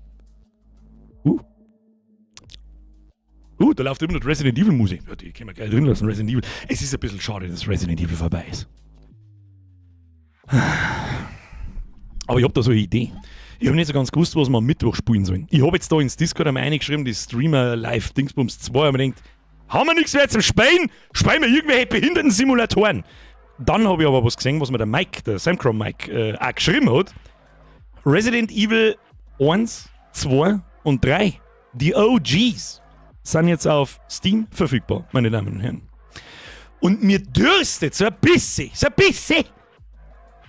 S1: Da läuft immer noch Resident Evil Musik. Ja, die können wir gleich drin lassen, Resident Evil. Es ist ein bisschen schade, dass Resident Evil vorbei ist. Aber ich hab da so eine Idee. Ich hab nicht so ganz gewusst, was wir am Mittwoch spielen sollen. Ich hab jetzt da ins Discord einmal reingeschrieben, die Streamer Live Dingsbums 2, und mir denkt, haben wir nichts mehr zum Spielen? Spielen wir irgendwelche Behinderten-Simulatoren? Dann hab ich aber was gesehen, was mir der Mike, der Samcrom Mike, auch geschrieben hat. Resident Evil 1, 2 und 3, die OGs, sind jetzt auf Steam verfügbar, meine Damen und Herren. Und mir dürstet so ein bisschen, so ein bisschen.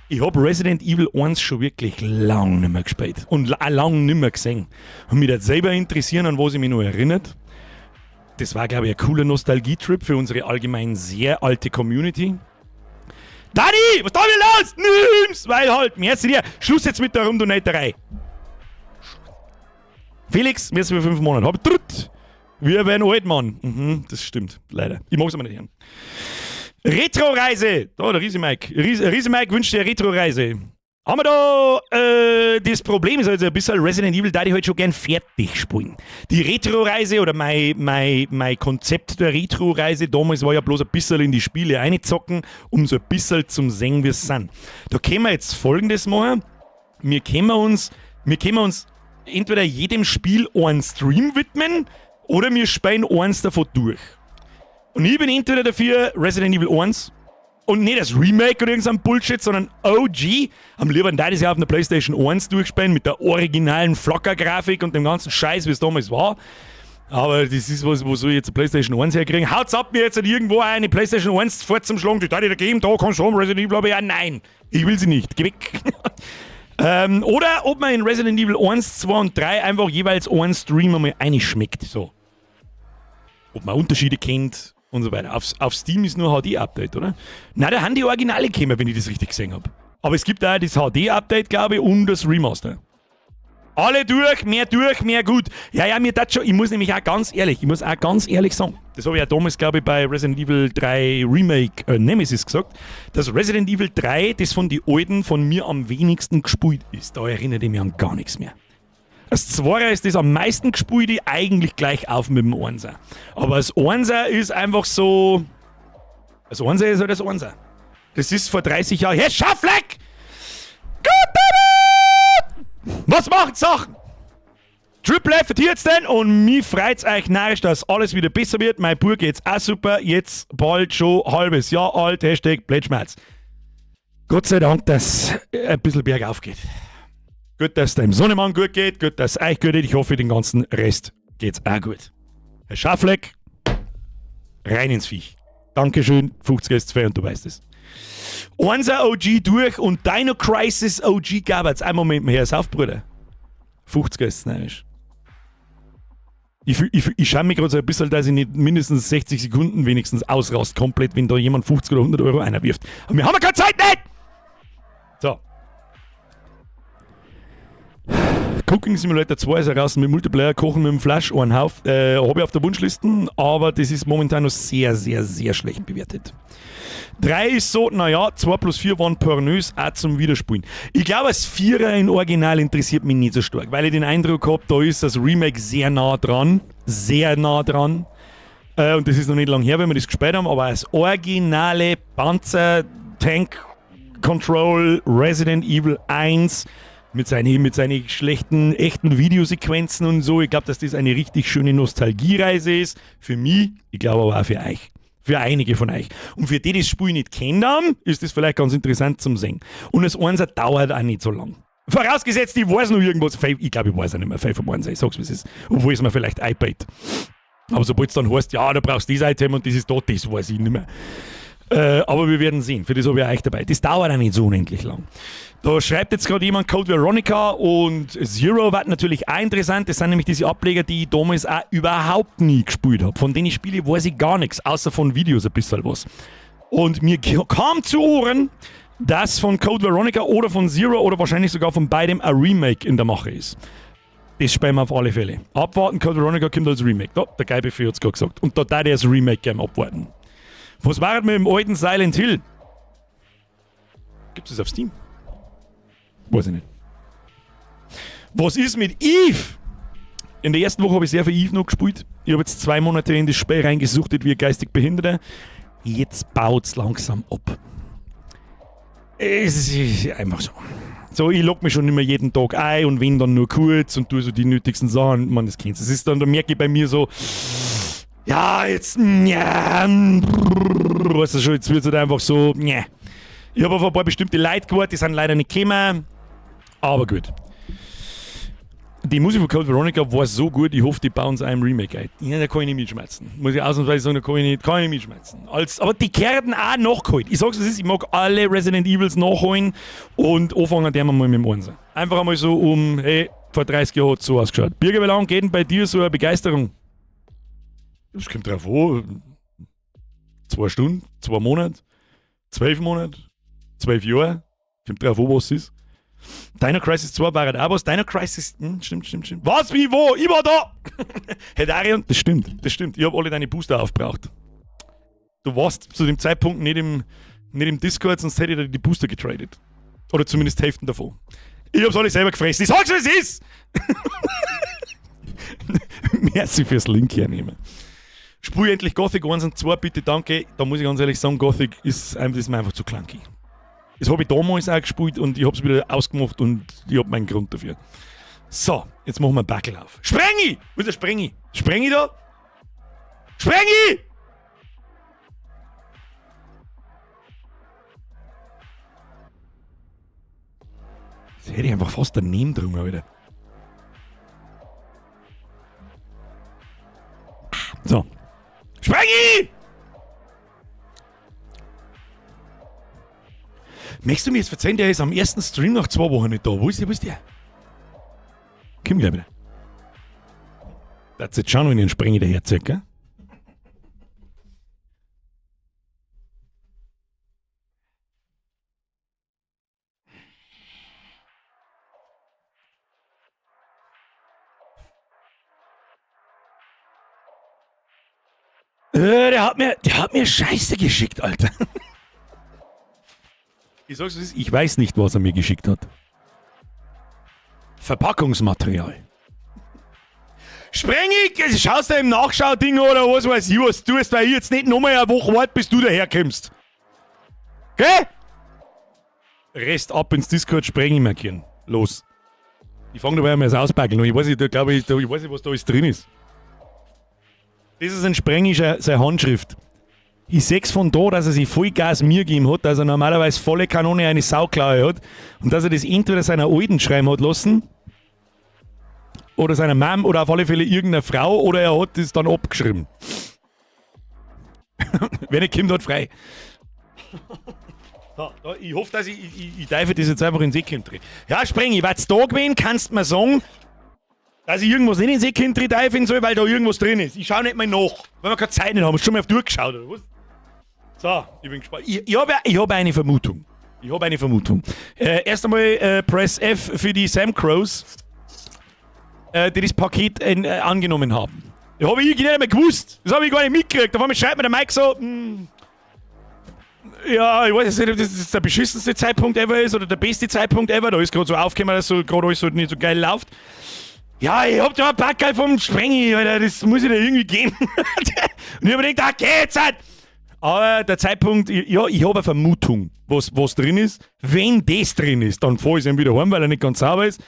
S1: Ich hab Resident Evil 1 schon wirklich lang nicht mehr gespielt und auch lang nicht mehr gesehen. Und mich das selber interessieren, an was ich mich noch erinnert. Das war, glaub ich, ein cooler Nostalgie-Trip für unsere allgemein sehr alte Community. Dani, was da wieder los? Nimm's! Weil halt, merci dir. Schluss jetzt mit der Rumdonaterei. Felix, merci für 5 Monate. Hab drückt. Wir werden alt, Mann. Mhm, das stimmt, leider. Ich mag's aber nicht hören. Retro-Reise! Da, der Riese-Mike. Riese-Mike wünscht dir Retro-Reise. Haben wir da, das Problem ist also ein bisschen Resident Evil, da ich halt schon gern fertig spielen. Die Retro-Reise oder mein Konzept der Retro-Reise damals war ja bloß ein bisschen in die Spiele reinzocken, um so ein bisschen zum sehen, wie es sind. Da können wir jetzt Folgendes machen. Wir können uns entweder jedem Spiel einen Stream widmen oder wir spielen eins davon durch. Und ich bin entweder dafür Resident Evil 1 und nicht das Remake oder irgendein Bullshit, sondern OG. Am liebsten da das ja auf einer PlayStation 1 durchspielen mit der originalen Flacker-Grafik und dem ganzen Scheiß, wie es damals war. Aber das ist was, wo soll ich jetzt eine PlayStation 1 herkriegen? Haut's ab, mir jetzt nicht irgendwo eine PlayStation 1 vor zum Schlagen. Die da die da geben, da kannst du haben, Resident Evil, aber ja, nein. Ich will sie nicht. Geh weg. Oder ob man in Resident Evil 1, 2 und 3 einfach jeweils einen Stream einmal reinschmeckt. So. Ob man Unterschiede kennt und so weiter. Auf Steam ist nur HD-Update, oder? Nein, da haben die Originale gekommen, wenn ich das richtig gesehen hab. Aber es gibt auch das HD-Update, glaube ich, und das Remaster. Alle durch, mehr durch, mehr gut. Ja, ja, mir das schon, ich muss nämlich auch ganz ehrlich, ich muss auch ganz ehrlich sagen, das habe ich ja damals, glaube ich, bei Resident Evil 3 Remake Nemesis gesagt, dass Resident Evil 3, das von den Alten von mir am wenigsten gespielt ist. Da erinnere ich mich an gar nichts mehr. Das 2er ist das am meisten gespielte, eigentlich gleich auf mit dem 1er. Aber das 1er ist einfach so... Das 1er ist halt das 1er. Das ist vor 30 Jahren... Herr Schaffleck! Was macht Sachen? Triple F jetzt denn und mich freut's euch narrisch, dass alles wieder besser wird. Mein Bub geht's auch super. Jetzt bald schon halbes Jahr alt. Hashtag Blödschmerz. Gott sei Dank, dass ein bisschen bergauf geht. Gut, dass es deinem Sohnemann gut geht, gut, dass es euch gut geht. Ich hoffe, den ganzen Rest geht's auch gut. Herr Schaffleck, rein ins Viech. Dankeschön, 50 ist 2 und du weißt es. 1er OG durch und Dino Crisis OG gab es. Einen Moment mehr, hör's auf, Bruder. 50 ist es. Ich schäme mich gerade so ein bisschen, dass ich nicht mindestens 60 Sekunden wenigstens ausrast komplett, wenn da jemand 50 oder 100 Euro einwirft. Aber wir haben ja keine Zeit, nicht! So. Cooking Simulator 2 ist heraus mit Multiplayer, Kochen mit dem Flash, ein Hauf, habe ich auf der Wunschliste, aber das ist momentan noch sehr, sehr, sehr schlecht bewertet. 3 ist so, naja, 2 plus 4 waren pornös, auch zum Wiederspielen. Ich glaube, das Vierer in Original interessiert mich nicht so stark, weil ich den Eindruck habe, da ist das Remake sehr nah dran. Sehr nah dran. Und das ist noch nicht lange her, wenn wir das gespielt haben, aber das originale Panzer Tank Control Resident Evil 1 mit seinen schlechten, echten Videosequenzen und so. Ich glaube, dass das eine richtig schöne Nostalgiereise ist. Für mich, ich glaube aber auch für euch. Für einige von euch. Und für die, die das Spiel nicht kennen haben, ist das vielleicht ganz interessant zum Sehen. Und das Einser dauert auch nicht so lang. Vorausgesetzt, ich weiß noch irgendwas. Ich glaube, ich weiß auch nicht mehr viel vom Einser. Ich sag's, wie es ist. Obwohl es mir vielleicht einfällt. Aber sobald es dann heißt, ja, da brauchst du dieses Item und das ist dort, das weiß ich nicht mehr. Aber wir werden sehen. Für das habe ich euch dabei. Das dauert auch nicht so unendlich lang. Da schreibt jetzt gerade jemand Code Veronica und Zero war natürlich auch interessant. Das sind nämlich diese Ableger, die ich damals auch überhaupt nie gespielt habe. Von denen Spiele weiß ich gar nichts, außer von Videos ein bisschen was. Und mir kam zu Ohren, dass von Code Veronica oder von Zero oder wahrscheinlich sogar von beidem ein Remake in der Mache ist. Das spielen wir auf alle Fälle. Abwarten, Code Veronica kommt als Remake. Da, der Geibefee hat es gerade gesagt. Und da da der das Remake gerne abwarten. Was war mit dem alten Silent Hill? Gibt es das auf Steam? Weiß ich nicht. Was ist mit Eve? In der ersten Woche habe ich sehr viel Eve noch gespielt. Ich habe jetzt 2 Monate in das Spiel reingesuchtet wie ein geistig Behinderter. Jetzt baut es langsam ab. Es ist einfach so. So, ich log mich schon nicht mehr jeden Tag ein und wenn dann nur kurz und tue so die nötigsten Sachen. Man, das kennt. Das ist dann, da merke ich bei mir so, ja, jetzt, ja, weißt du schon, jetzt wird es halt einfach so, ja. Ich habe auf ein paar bestimmte Leute gewartet, die sind leider nicht gekommen. Aber gut. Die Musik von Code Veronica war so gut, ich hoffe, die bauen es einem Remake ein. Ja, da kann ich nicht mitschmerzen. Muss ich ausnahmsweise sagen, da kann ich nicht, kann ich nicht mitschmerzen. Aber die kehrten auch nachgeholt. Ich sag's, was ist, ich mag alle Resident Evils nachholen und anfangen der wir mal mit dem Einser. Einfach einmal so um, hey, vor 30 Jahren hat es so ausgeschaut. Birger, wie lange geht denn bei dir so eine Begeisterung? Das kommt drauf an. 2 Stunden, 2 Monate, 12 Monate, 12 Jahre. Kommt drauf an, was es ist. Dino Crisis 2 war halt auch was. Dino Crisis, stimmt, stimmt, stimmt. Was, wie, wo? Ich war da! Hey Darion, das stimmt, das stimmt. Ich habe alle deine Booster aufgebraucht. Du warst zu dem Zeitpunkt nicht im Discord, sonst hätte ich dir die Booster getradet. Oder zumindest Hälften davon. Ich hab's alle selber gefressen. Ich sag's, wie es ist! Merci fürs Link hernehmen. Spiel endlich Gothic 1 und 2, bitte, danke. Da muss ich ganz ehrlich sagen, Gothic ist mir einfach zu clunky. Das habe ich damals auch gespielt und ich habe es wieder ausgemacht und ich habe meinen Grund dafür. So, jetzt machen wir einen Backel auf. Sprengi! Wo ist der Sprengi? Sprengi da? Sprengi! Das hätte ich einfach fast daneben drungen, wieder. So. Sprengi! Möchtest du mir jetzt verzeihen, der ist am ersten Stream nach 2 Wochen nicht da. Wo ist der? Wo ist der? Komm gleich wieder. Das jetzt schauen, wenn ich den Sprengi daherziehe, gell? Der hat mir Scheiße geschickt, Alter. Ich sag's, wie es ist, ich weiß nicht, was er mir geschickt hat. Verpackungsmaterial. Sprengi, schaust du im Nachschau-Ding oder was weiß ich, was du tust, weil ich jetzt nicht nochmal eine Woche warte, bis du daherkommst. Gell? Rest ab ins Discord, Sprengi markieren. Los. Ich fange dabei einmal das Auspacken. Ich weiß nicht, da glaube ich, ich weiß nicht, was da alles drin ist. Das ist ein Sprengi seine Handschrift. Ich seh's von da, dass er sich Vollgas Mühe gegeben hat, dass er normalerweise volle Kanone eine Sauklaue hat und dass er das entweder seiner Alten schreiben hat lassen oder seiner Mom oder auf alle Fälle irgendeiner Frau oder er hat das dann abgeschrieben. Wer nicht kommt, hat frei. So, da, ich hoffe, dass ich darf das jetzt einfach in den Säckchen drin. Ja, Sprengi, was da gewesen, kannst du mir sagen, dass ich irgendwas nicht in den Säckchen drin soll, weil da irgendwas drin ist. Ich schaue nicht mal nach, weil wir keine Zeit nicht haben. Hast du schon mal auf durchgeschaut, oder was? So, ich bin gespannt. Ich hab eine Vermutung. Ich habe eine Vermutung. Erst einmal Press F für die Sam Crows. die das Paket angenommen haben. Das habe ich nicht einmal gewusst. Das habe ich gar nicht mitgekriegt. Auf einmal schreibt mir der Mike so, ja, ich weiß jetzt nicht, ob das der beschissenste Zeitpunkt ever ist oder der beste Zeitpunkt ever. Da ist gerade so aufgekommen, dass so gerade alles so nicht so geil läuft. Ja, ich hab da ein Packerl vom Sprengi, Alter, das muss ich da irgendwie geben. Und ich hab mir gedacht, ah, geht's halt! Aber der Zeitpunkt, ja, ich habe eine Vermutung, was drin ist. Wenn das drin ist, dann fahr ich es ihm wieder heim, weil er nicht ganz sauber ist.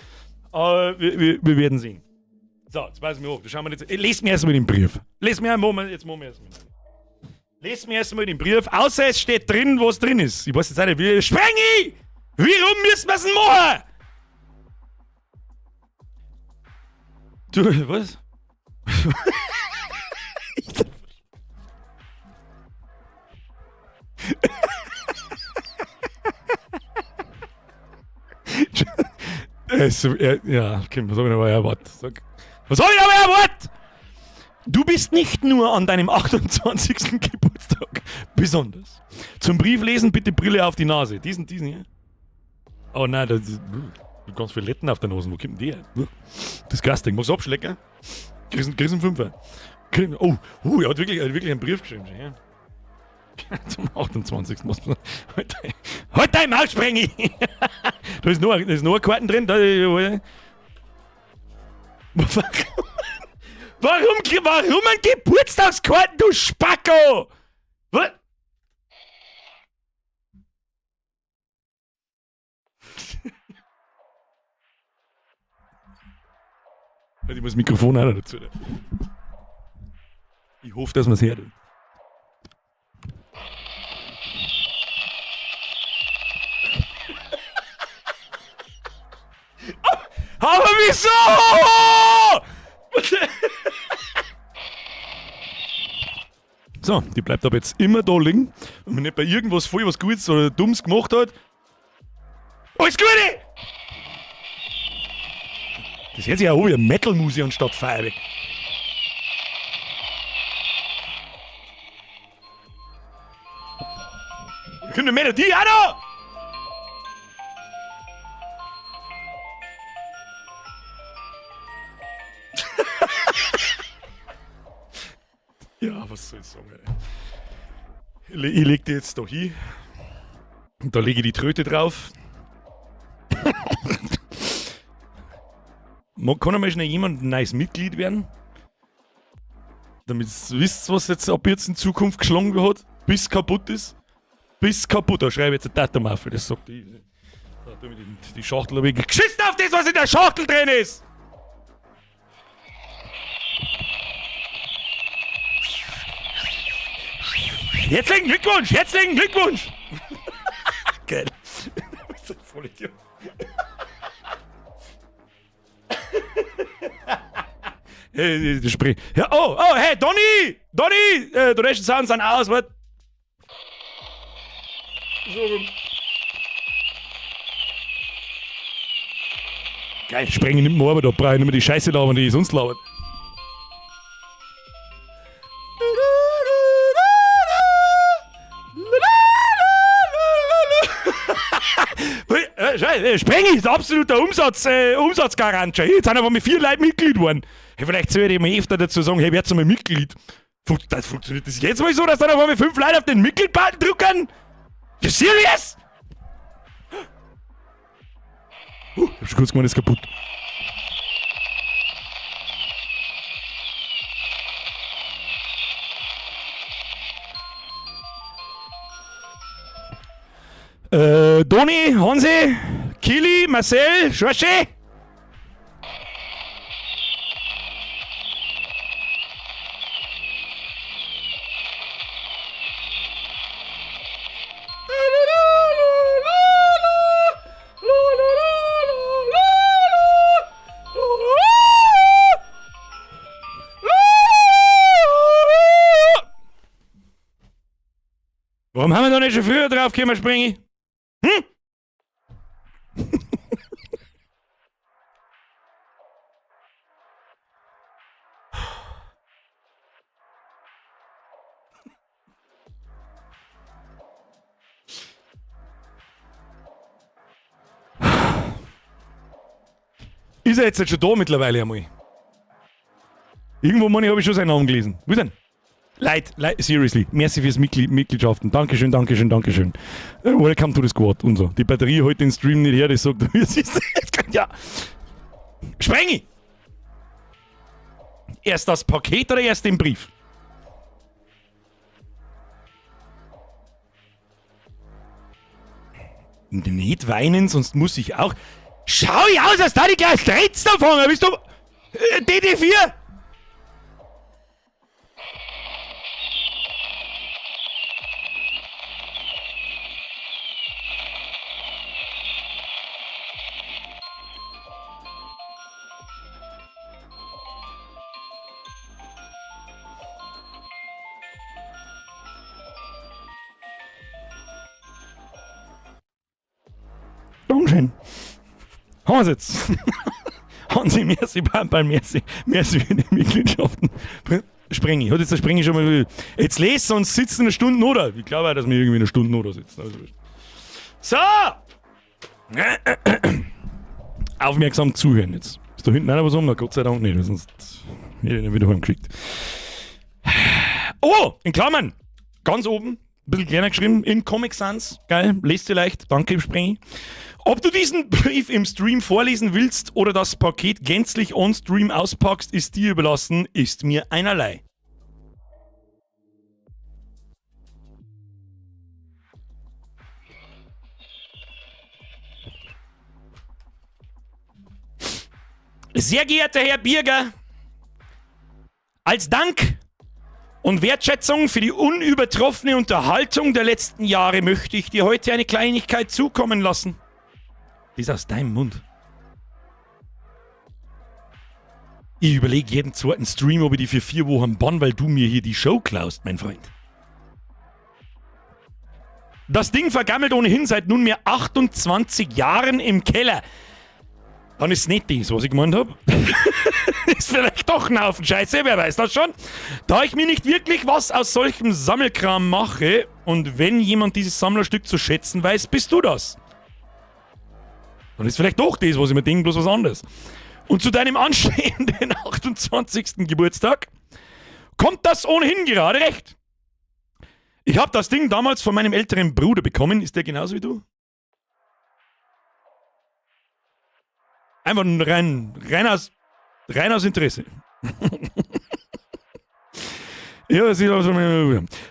S1: Aber wir werden sehen. So, jetzt pass mir auf. Da schauen wir jetzt. Lest mir erstmal den Brief. Lest mir einen Moment, jetzt machen wir erstmal. Lest mir erstmal den Brief, außer es steht drin, was drin ist. Ich weiß jetzt auch nicht, wie. Sprengi! Warum müssen wir es denn machen? Du, was? Ja, okay, was hab ich aber erwartet? Sag. Was hab ich aber erwartet? Du bist nicht nur an deinem 28. Geburtstag besonders. Zum Brieflesen bitte Brille auf die Nase. Diesen hier. Oh nein, das ist ganz viel Letten auf der Nase. Wo kommt denn die her? Disgusting. Magst du abschlecken? Kriegst einen Fünfer. Oh, oh, er hat wirklich einen Brief geschrieben. Ja. Zum 28. muss man. Halt, halt dein Maul, Sprengi! Da ist noch eine Karte drin. Da, warum ein Geburtstagskarten, du Spacko? Was? Ich muss das Mikrofon auch noch dazu. Ich hoffe, dass man's hört. Aber wieso? So, die bleibt aber jetzt immer da liegen. Und wenn nicht bei irgendwas voll was Gutes oder Dummes gemacht hat. Alles Gute! Das hört sich auch an wie eine Metal-Musik anstatt Feuerwerk. Da kommt eine Melodie auch noch! Ja, was soll ich sagen, ey? Ich leg die jetzt da hin. Und da lege ich die Tröte drauf. Kann einmal schnell jemand ein neues Mitglied werden? Damit ihr wisst, was jetzt ab jetzt in Zukunft geschlagen hat, bis kaputt ist. Bis kaputt. Da schreibe ich jetzt ein Datum auf, das sagt ich. Da tue ich die Schachtel hab ich geschissen auf das, was in der Schachtel drin ist! Herzlichen Glückwunsch! Herzlichen Glückwunsch! Geil. Du bist ein Vollidiot. Hey, das Sprich. Ja, oh, oh, hey, Donny! Donny! Donation Sounds sind aus, was? So rum. Geil, sprengen nicht mehr, aber da brauche ich nicht mehr die Scheiße labern, die ich sonst labert. Sprengi ist absoluter Umsatzgarant. Jetzt sind aber mit 4 Leuten Mitglied geworden. Hey, vielleicht sollte ich mal öfter dazu sagen, hey, werd mal Mitglied. Das funktioniert das jetzt mal so, dass dann auf einmal 5 Leute auf den Mitglied-Button drücken? You serious? Ich hab schon kurz gemeint, ist kaputt. Doni, Hansi, Kili, Marcel, Schorschi. Warum haben wir da nicht schon früher drauf gekommen, Springi? Ist er jetzt schon da mittlerweile einmal? Irgendwo, meine ich, habe ich schon seinen Namen gelesen. Wo ist denn? Leid, leid, seriously. Merci fürs Mitglied, Mitgliedschaften. Dankeschön, Dankeschön, Dankeschön. Welcome to the squad und so. Die Batterie holt den Stream nicht her, das sagt, du siehst, ja. Sprengi! Erst das Paket oder erst den Brief? Nicht weinen, sonst muss ich auch. Schau ich aus, als da die gleich Dretz anfangen. Bist du. DD4? Dankeschön. Haben wir's jetzt. Hansi, merci, Pamperl, merci. Merci für die Mitgliedschaften. Sprengi, hat jetzt der Sprengi schon mal. Jetzt lest, sonst sitzen eine Stunde oder. Ich glaube auch, dass wir irgendwie eine Stunde oder sitzen. Also. So! Aufmerksam zuhören jetzt. Ist da hinten einer was um? Na, Gott sei Dank nicht, sonst hätte ich ihn wieder heimgeschickt. Oh, in Klammern. Ganz oben, ein bisschen kleiner geschrieben, in Comic Sans. Geil, lest ihr leicht. Danke, Sprengi. Ob du diesen Brief im Stream vorlesen willst oder das Paket gänzlich on-stream auspackst, ist dir überlassen, ist mir einerlei. Sehr geehrter Herr Birger, als Dank und Wertschätzung für die unübertroffene Unterhaltung der letzten Jahre möchte ich dir heute eine Kleinigkeit zukommen lassen. Das ist aus deinem Mund. Ich überlege jeden zweiten Stream, ob ich die für 4 Wochen bann, weil du mir hier die Show klaust, mein Freund. Das Ding vergammelt ohnehin seit nunmehr 28 Jahren im Keller. Dann ist es nicht das, was ich gemeint habe. Ist vielleicht doch ein Haufen Scheiße, wer weiß das schon. Da ich mir nicht wirklich was aus solchem Sammelkram mache und wenn jemand dieses Sammlerstück zu schätzen weiß, bist du das. Dann ist vielleicht doch das, was ich mir denke, bloß was anderes. Und zu deinem anstehenden 28. Geburtstag kommt das ohnehin gerade recht. Ich habe das Ding damals von meinem älteren Bruder bekommen. Ist der genauso wie du? Einfach rein aus Interesse. Ja, das ist auch so.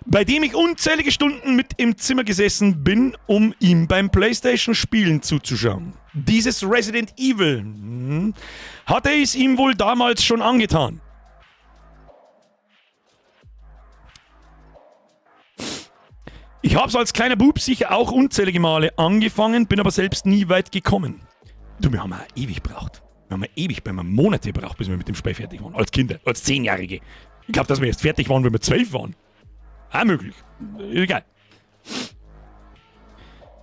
S1: Bei dem ich unzählige Stunden mit im Zimmer gesessen bin, um ihm beim PlayStation-Spielen zuzuschauen. Dieses Resident Evil hatte es ihm wohl damals schon angetan. Ich hab's als kleiner Bub sicher auch unzählige Male angefangen, bin aber selbst nie weit gekommen. Du, wir haben auch ewig gebraucht. Wir haben ja ewig, bei wir Monate gebraucht, bis wir mit dem Spiel fertig waren. Als Kinder, als 10-Jährige. Ich glaube, dass wir erst fertig waren, wenn wir 12 waren. Auch möglich. Egal.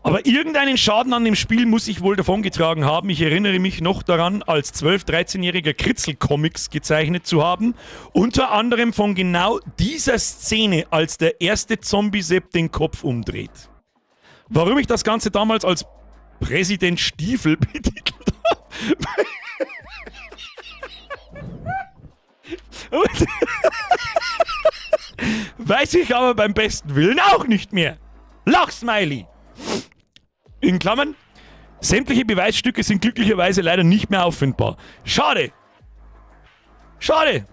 S1: Aber irgendeinen Schaden an dem Spiel muss ich wohl davongetragen haben. Ich erinnere mich noch daran, als 12-, 13-jähriger Kritzel-Comics gezeichnet zu haben. Unter anderem von genau dieser Szene, als der erste Zombie-Sepp den Kopf umdreht. Warum ich das Ganze damals als Präsident Stiefel betitelt habe, weiß ich aber beim besten Willen auch nicht mehr. Lachsmiley! In Klammern, sämtliche Beweisstücke sind glücklicherweise leider nicht mehr auffindbar. Schade! Schade!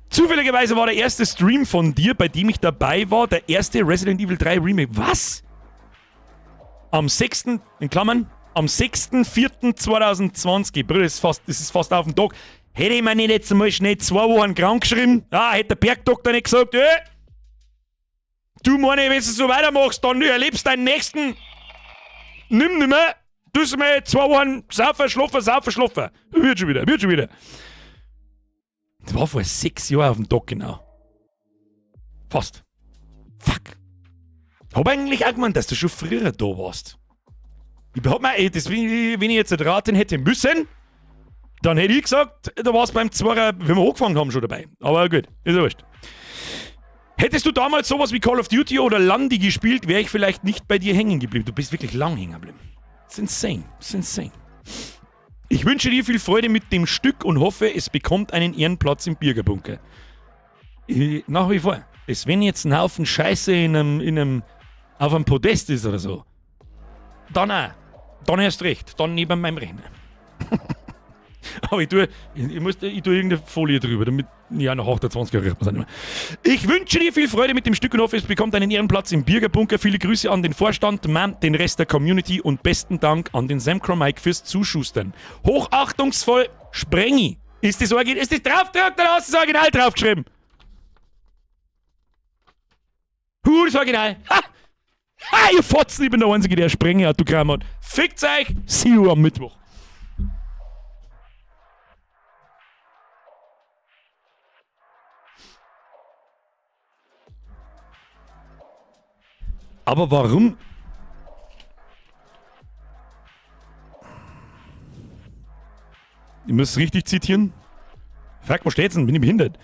S1: Zufälligerweise war der erste Stream von dir, bei dem ich dabei war, der erste Resident Evil 3 Remake. Was? Am 6., in Klammern, am 6.4.2020, Bruder, das ist fast auf den Tag. Hätte ich mir nicht jetzt mal schnell 2 Wochen krank geschrieben, ah, hätte der Bergdoktor nicht gesagt, du meine, wenn du so weitermachst, dann erlebst deinen nächsten nimm nimmer, du mal 2 Wochen saufen, schlafen, saufen, schlafen. Wird schon wieder, wird schon wieder. Das war vor 6 Jahren auf dem Tag genau. Fast. Fuck. Hab eigentlich auch gemeint, dass du schon früher da warst. Ich hab mir, ey, das, wenn ich jetzt raten hätte müssen, dann hätte ich gesagt, da warst beim Zweier, wenn wir angefangen haben, schon dabei. Aber gut, ist ja wurscht. Hättest du damals sowas wie Call of Duty oder Landi gespielt, wäre ich vielleicht nicht bei dir hängen geblieben. Du bist wirklich lang hängen geblieben. Das ist insane. Das ist insane. Ich wünsche dir viel Freude mit dem Stück und hoffe, es bekommt einen Ehrenplatz im Birgerbunker. Ich, nach wie vor. Das, wenn jetzt ein Haufen Scheiße in einem, auf einem Podest ist oder so, dann auch. Dann erst recht. Dann neben meinem Rechner. Aber ich tue irgendeine Folie drüber, damit, ja, nach 28 Jahren riecht man es nicht mehr. Ich wünsche dir viel Freude mit dem Stück und hoffe, es bekommt einen Ehrenplatz im Birgerbunker. Viele Grüße an den Vorstand, Mann, den Rest der Community und besten Dank an den Samcro Mike fürs Zuschustern. Hochachtungsvoll, Sprengi. Ist das Original, ist das draufgedruckt oder hast du das Original draufgeschrieben? Hu, das Original. Ha! Ha, ihr Fotzen, ich bin der Einzige, der Sprengi Autogramm hat. Fickt euch, see you am Mittwoch. Aber warum? Ich muss richtig zitieren. Frag, wo steht's denn? Bin ich behindert?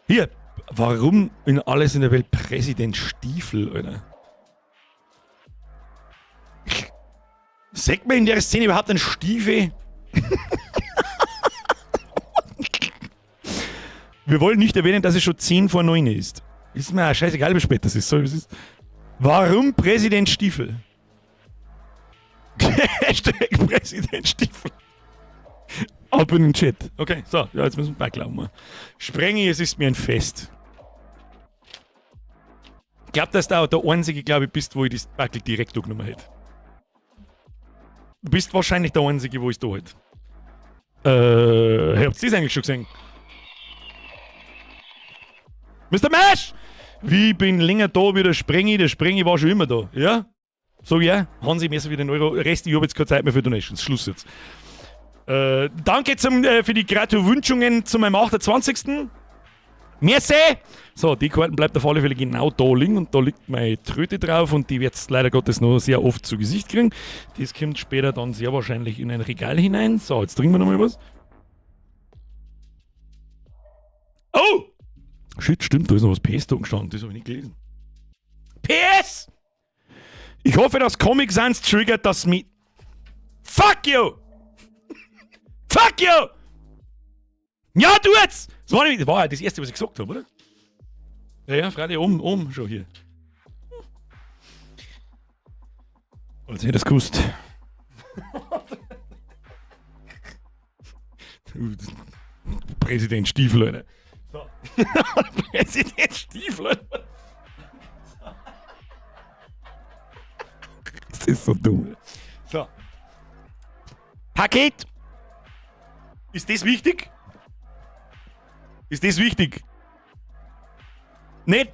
S1: Hier, warum in alles in der Welt Präsident Stiefel, Alter? Sagt man in der Szene überhaupt einen Stiefel? Wir wollen nicht erwähnen, dass es schon 10 vor 9 ist. Ist mir auch scheißegal, wie spät das ist. So, es ist. Warum Präsident Stiefel? #PräsidentStiefel. Ab in den Chat. Okay, so, ja, jetzt müssen wir beiglauben. Sprengi, es ist mir ein Fest. Ich glaube, dass du auch der Einzige, glaube ich, bist, wo ich das Backel direkt angenommen hätte. Du bist wahrscheinlich der Einzige, wo ich es da hätte. Habt ihr das eigentlich schon gesehen? Mr. Mash! Wie, ich bin länger da wie der Sprengi. Der Sprengi war schon immer da. Ja? So ja. Hansi, merci für den Euro. Rest, ich habe jetzt keine Zeit mehr für Donations. Schluss jetzt. Danke für die Gratuwünschungen zu meinem 28. Merci! So, die Karten bleibt auf alle Fälle genau da liegen und da liegt meine Tröte drauf und die wird leider Gottes noch sehr oft zu Gesicht kriegen. Das kommt später dann sehr wahrscheinlich in ein Regal hinein. So, jetzt trinken wir nochmal was. Oh! Shit, stimmt, da ist noch was PS da gestanden, das habe ich nicht gelesen. PS! Ich hoffe, dass Comic Sans triggert, dass mi. Fuck you! Fuck you! Ja, du jetzt! Das war ja das erste, was ich gesagt habe, oder? Ja, freilich, oben, oben schon hier. Als hätte ich das gewusst. Präsident Stiefel, Alter. So. Präsident Stiefel, Alter. Das ist so dumm. So. Paket. Ist das wichtig? Ist das wichtig? Nicht?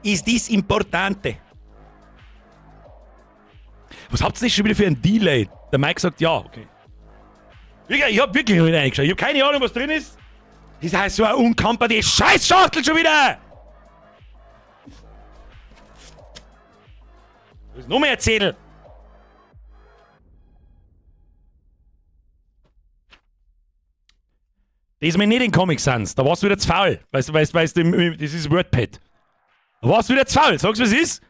S1: Ist das importante? Was habt ihr denn schon wieder für ein Delay? Der Mike sagt ja, okay. Ich hab wirklich noch nicht reingeschaut. Ich hab keine Ahnung, was drin ist. Das heißt so eine unkamperte Scheißschachtel schon wieder! Da ist noch mehr Zettel. Das ist mir nicht in Comic Sans. Da warst du wieder zu faul. Weißt du, das ist WordPad. Da warst du wieder zu faul. Sag's, was ist?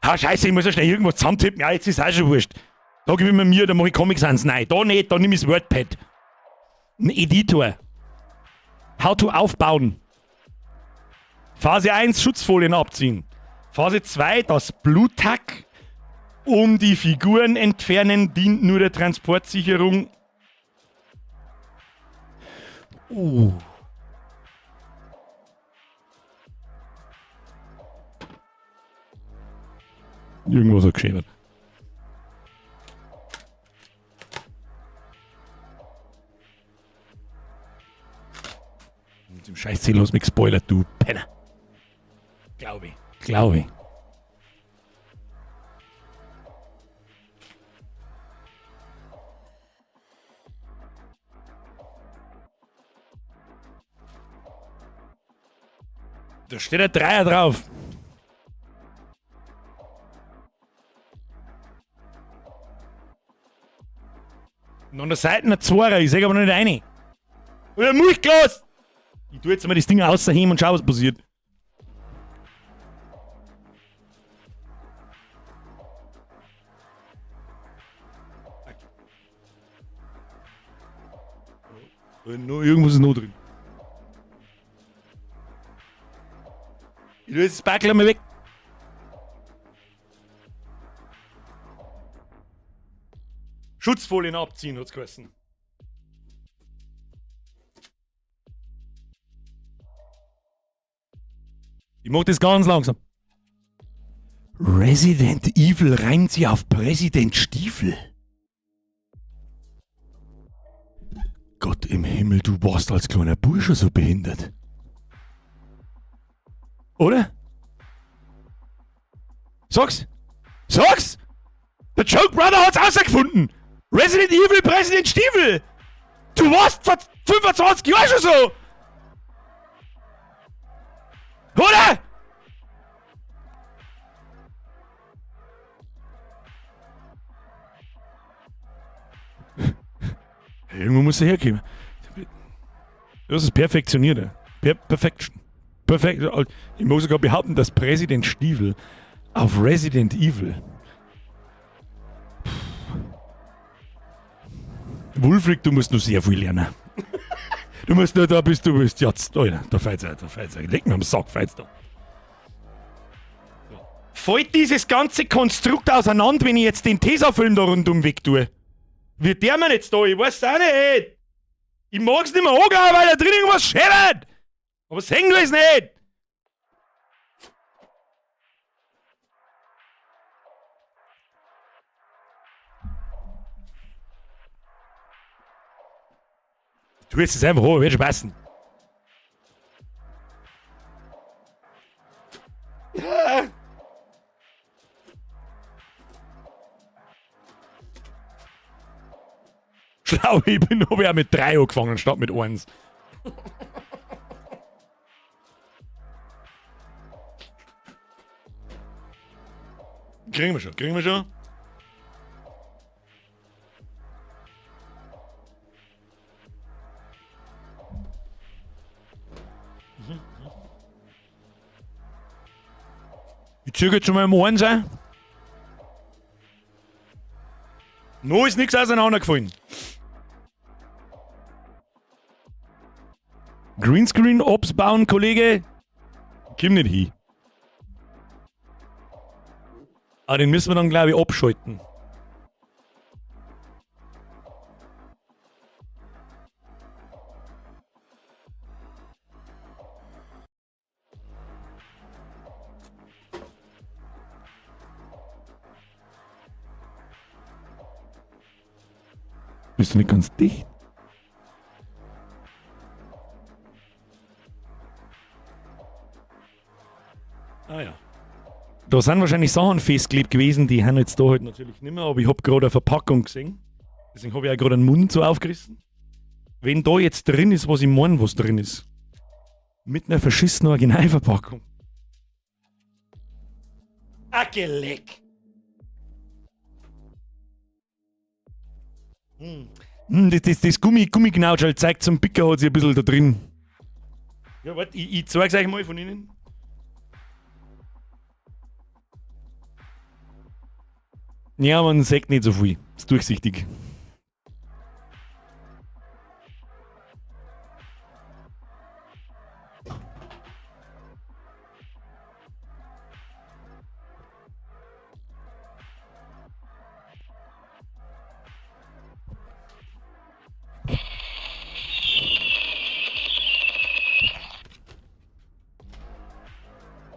S1: Ha, scheiße, ich muss ja schnell irgendwas zusammentippen. Ja, jetzt ist auch schon wurscht. Da gebe ich mir Mühe, da mache ich Comic Sans. Nein, da nicht, da nehme ich das WordPad. Ein Editor. How to aufbauen. Phase 1, Schutzfolien abziehen. Phase 2, das Blu Tack um die Figuren entfernen, dient nur der Transportsicherung. Irgendwas hat geschehen. Mit dem Scheißzettel hast du mich gespoilert, du Penner. Glaube ich. Glaube ich. Da steht ein Dreier drauf. Und an der Seite ein Zweier, ich seh aber noch nicht rein. Oder Milchglas! Ich tu jetzt mal das Ding außerheben und schau, was passiert. Nur irgendwas ist noch drin. Ich tue jetzt das Backel einmal weg. Schutzfolien abziehen, hat's geheißen. Ich mach das ganz langsam. Resident Evil reimt sich auf Präsident Stiefel. Gott im Himmel, du warst als kleiner Bursche so behindert. Oder? Sag's! Sag's! Der Joke Brother hat's rausgefunden! Resident Evil Präsident Stiefel! Du warst vor 25 Jahren schon so! Oder? Irgendwo muss er herkommen. Das ist perfektioniert. Perfection. Perfekt. Ich muss sogar behaupten, dass Präsident Stiefel auf Resident Evil. Wulfric, du musst noch sehr viel lernen. Du musst nur da bist, du bist jetzt. Alter, da fällt's da fällt's. Leck mir am Sack, fällt's da. Fällt dieses ganze Konstrukt auseinander, wenn ich jetzt den Tesafilm da rundum weg tue? Wird der mir jetzt da? Ich weiß auch nicht. Ich mag's nicht mehr angehen, weil da drin irgendwas scheppert. Aber sehen du es nicht. Du jetzt es einfach hoch, wird schon passen. Schlau, ich bin aber ja mit 3 angefangen statt mit 1. Kriegen wir schon, kriegen wir schon. Ich ziehe jetzt schon mal im 1 ein. Noch ist nichts auseinandergefallen. Greenscreen Ops bauen, Kollege. Komm nicht hin. Ah, den müssen wir dann, glaube ich, abschalten. Bist du nicht ganz dicht? Ah ja. Da sind wahrscheinlich Sachen festgeklebt gewesen, die haben jetzt da halt natürlich nicht mehr, aber ich hab gerade eine Verpackung gesehen. Deswegen hab ich auch gerade einen Mund so aufgerissen. Wenn da jetzt drin ist, was ich meine, was drin ist. Mit einer verschissenen Originalverpackung. Ah, geleck. Das Gummiknautschall zeigt zum Picker hat sich ein bisschen da drin. Ja, warte, ich zeig's euch mal von innen. Ja, man sieht nicht so viel. Ist durchsichtig.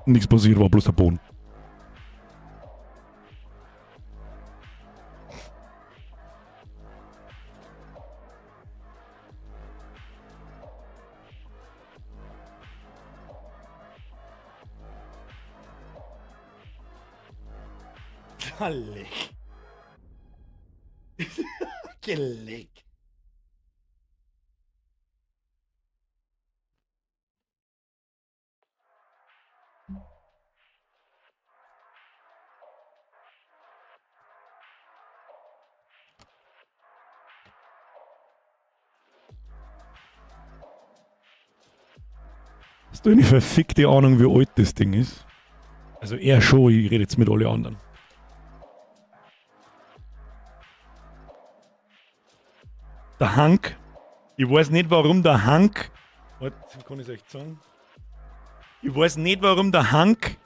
S1: Nichts passiert, war bloß der Boden. Leck. Geleck. Hast du eine verfickte Ahnung, wie alt das Ding ist? Also er schon, ich rede jetzt mit alle anderen. Der Hank Ich weiß nicht, warum der Hank. Warte, kann ich euch sagen? Ich weiß nicht, warum der Hank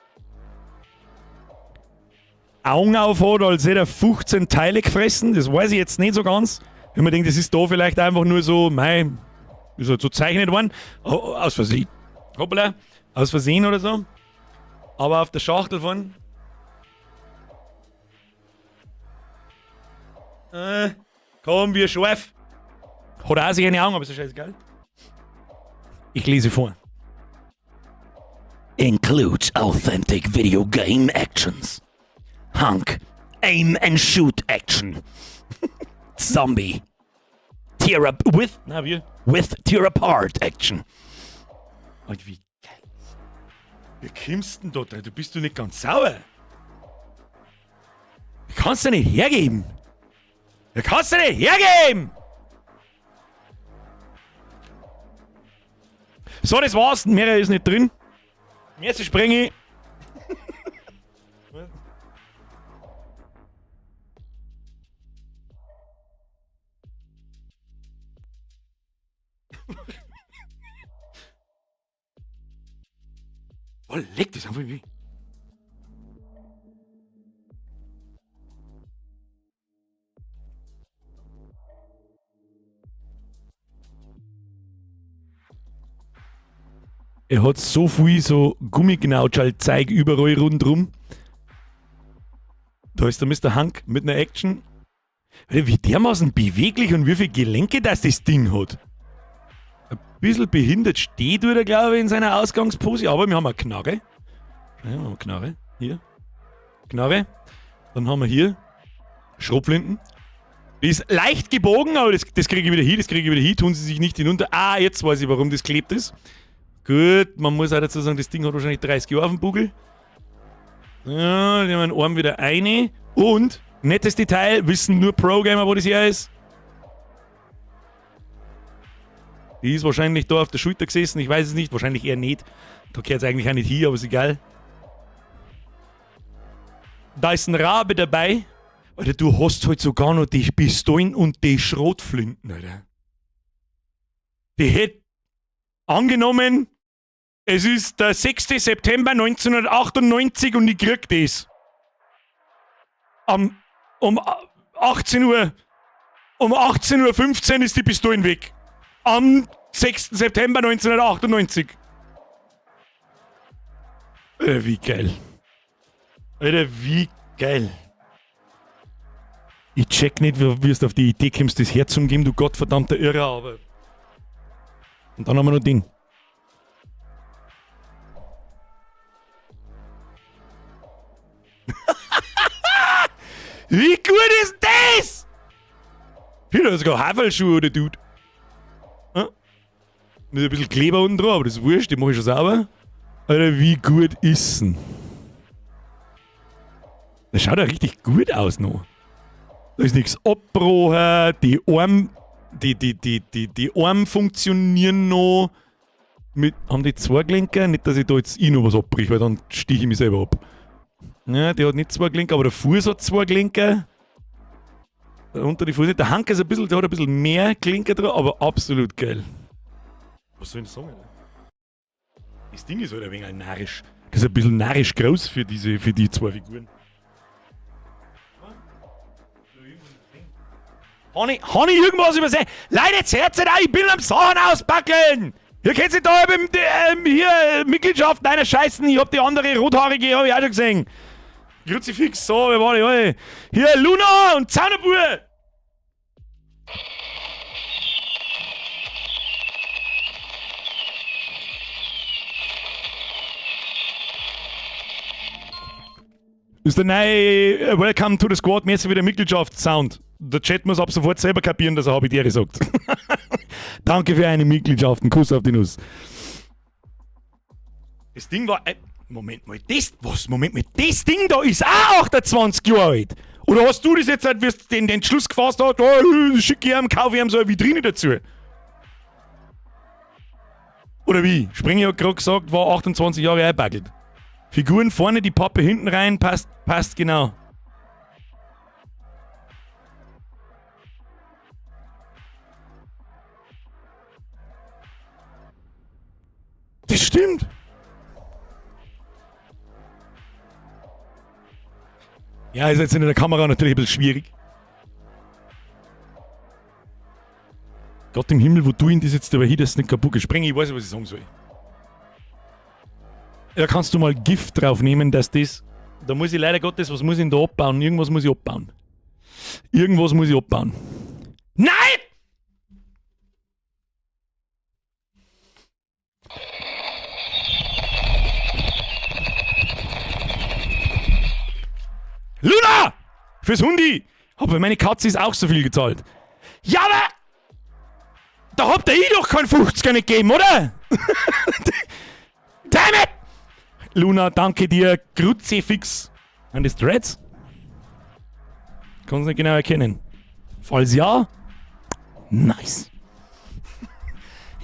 S1: Augen auf hat, als hätte er 15 Teile gefressen. Das weiß ich jetzt nicht so ganz. Wenn man denkt, das ist da vielleicht einfach nur so, mei, ist halt so zeichnet worden. Aus Versehen. Hoppala. Aus Versehen oder so. Aber auf der Schachtel von. Komm, wir scharf. Hat auch sich eine Augen, aber ist ja scheißegal. Ich lese vor.
S4: Includes authentic video game actions. Hunk, aim and shoot action. Zombie. Tear up with
S1: Na, wir.
S4: with tear apart action.
S1: Alter, wie geil. Wie kommst denn da drauf? Du bist du nicht ganz sauer. Du kannst du nicht hergeben. Du kannst du nicht hergeben! So, das war's. Mehr ist nicht drin. Merci, Sprengi. Oh, leck das einfach wie. Er hat so viel so Gummiknautschall-Zeug überall rundrum. Da ist der Mr. Hank mit einer Action. Alter, wie dermaßen beweglich und wie viele Gelenke das das Ding hat. Ein bisschen behindert steht er, glaube ich, in seiner Ausgangspose, aber wir haben eine Knarre. Ja, wir haben eine Knarre. Hier. Knarre. Dann haben wir hier Schrotflinten. Die ist leicht gebogen, aber das kriege ich wieder hin, das kriege ich wieder hin. Tun sie sich nicht hinunter. Ah, jetzt weiß ich, warum das klebt ist. Gut, man muss auch dazu sagen, das Ding hat wahrscheinlich 30 Jahre auf dem Buckel. Ja, nehmen wir den Arm wieder eine. Und, nettes Detail, wissen nur Pro-Gamer, wo das her ist. Die ist wahrscheinlich da auf der Schulter gesessen, ich weiß es nicht, wahrscheinlich eher nicht. Da gehört es eigentlich auch nicht hin, aber ist egal. Da ist ein Rabe dabei. Alter, du hast halt sogar noch die Pistolen und die Schrotflinten, Alter. Die hätte angenommen, es ist der 6. September 1998 und ich krieg das. Um 18 Uhr, um 18.15 Uhr ist die Pistolen weg. Am 6. September 1998. Alter, wie geil. Alter, wie geil. Ich check nicht, wie du auf die Idee kommst, das herzugeben, du gottverdammter Irrer, aber. Und dann haben wir noch Ding. Wie gut ist das? Hier, da ist sogar Havelschuhe, der Dude. Ja? Mit ein bisschen Kleber unten drauf, aber das ist wurscht, die mache ich schon sauber. Alter, wie gut ist denn? Das schaut ja richtig gut aus noch. Da ist nichts abgebrochen, die Arme, die Arme funktionieren noch. Haben die zwei Gelenke? Nicht, dass ich da jetzt eh noch was abbrich, weil dann stich ich mich selber ab. Ja, die hat nicht zwei Gelenke, aber der Fuß hat zwei Gelenke. Unter die Fuß. Der Hank ist ein bisschen, der hat ein bisschen mehr Gelenke drauf, aber absolut geil. Was soll ich denn sagen? Alter? Das Ding ist halt ein wenig narrisch. Das ist ein bisschen narrisch groß für die zwei Figuren. Hab ich irgendwas übersehen? Leute, jetzt hört's nicht auf, ich bin am Sachen auspackeln! Ihr kennt sich da eben, hier, Mitgliedschaft, einer Scheißen, ich hab die andere rothaarige, hab ich auch schon gesehen. Kruzifix, so, wer war die alle? Hier, Luna und Zaunerbur! Ist der neue Welcome to the Squad mäßig wieder Mitgliedschaft-Sound. Der Chat muss ab sofort selber kapieren, dass er Habitäre sagt. Danke für eine Mitgliedschaft, ein Kuss auf die Nuss. Das Ding war. Moment mal, das. Was? Moment mal, das Ding da ist auch 28 Jahre alt. Oder hast du das jetzt, halt, wie du den Entschluss gefasst hast, oh, schick ich ihm, kaufe ich ihm so eine Vitrine dazu? Oder wie? Springer hat gerade gesagt, war 28 Jahre eingebackelt. Figuren vorne, die Pappe hinten rein, passt genau. Das stimmt. Ja, ist jetzt in der Kamera natürlich ein bisschen schwierig. Gott im Himmel, wo du ihn das jetzt aber hier, das nicht kaputt geht. Spreng, ich weiß nicht, was ich sagen soll. Da kannst du mal Gift drauf nehmen, dass das. Da muss ich leider Gottes, was muss ich denn da abbauen? Irgendwas muss ich abbauen. Irgendwas muss ich abbauen. Nein! Luna! Fürs Hundi! Hab für meine Katze ist auch so viel gezahlt. Ja, aber! Da habt ihr eh doch keinen 50er nicht gegeben, oder? Damn it! Luna, danke dir. Kruzifix. Sind das Dreads? Kann's nicht genau erkennen. Falls ja, nice.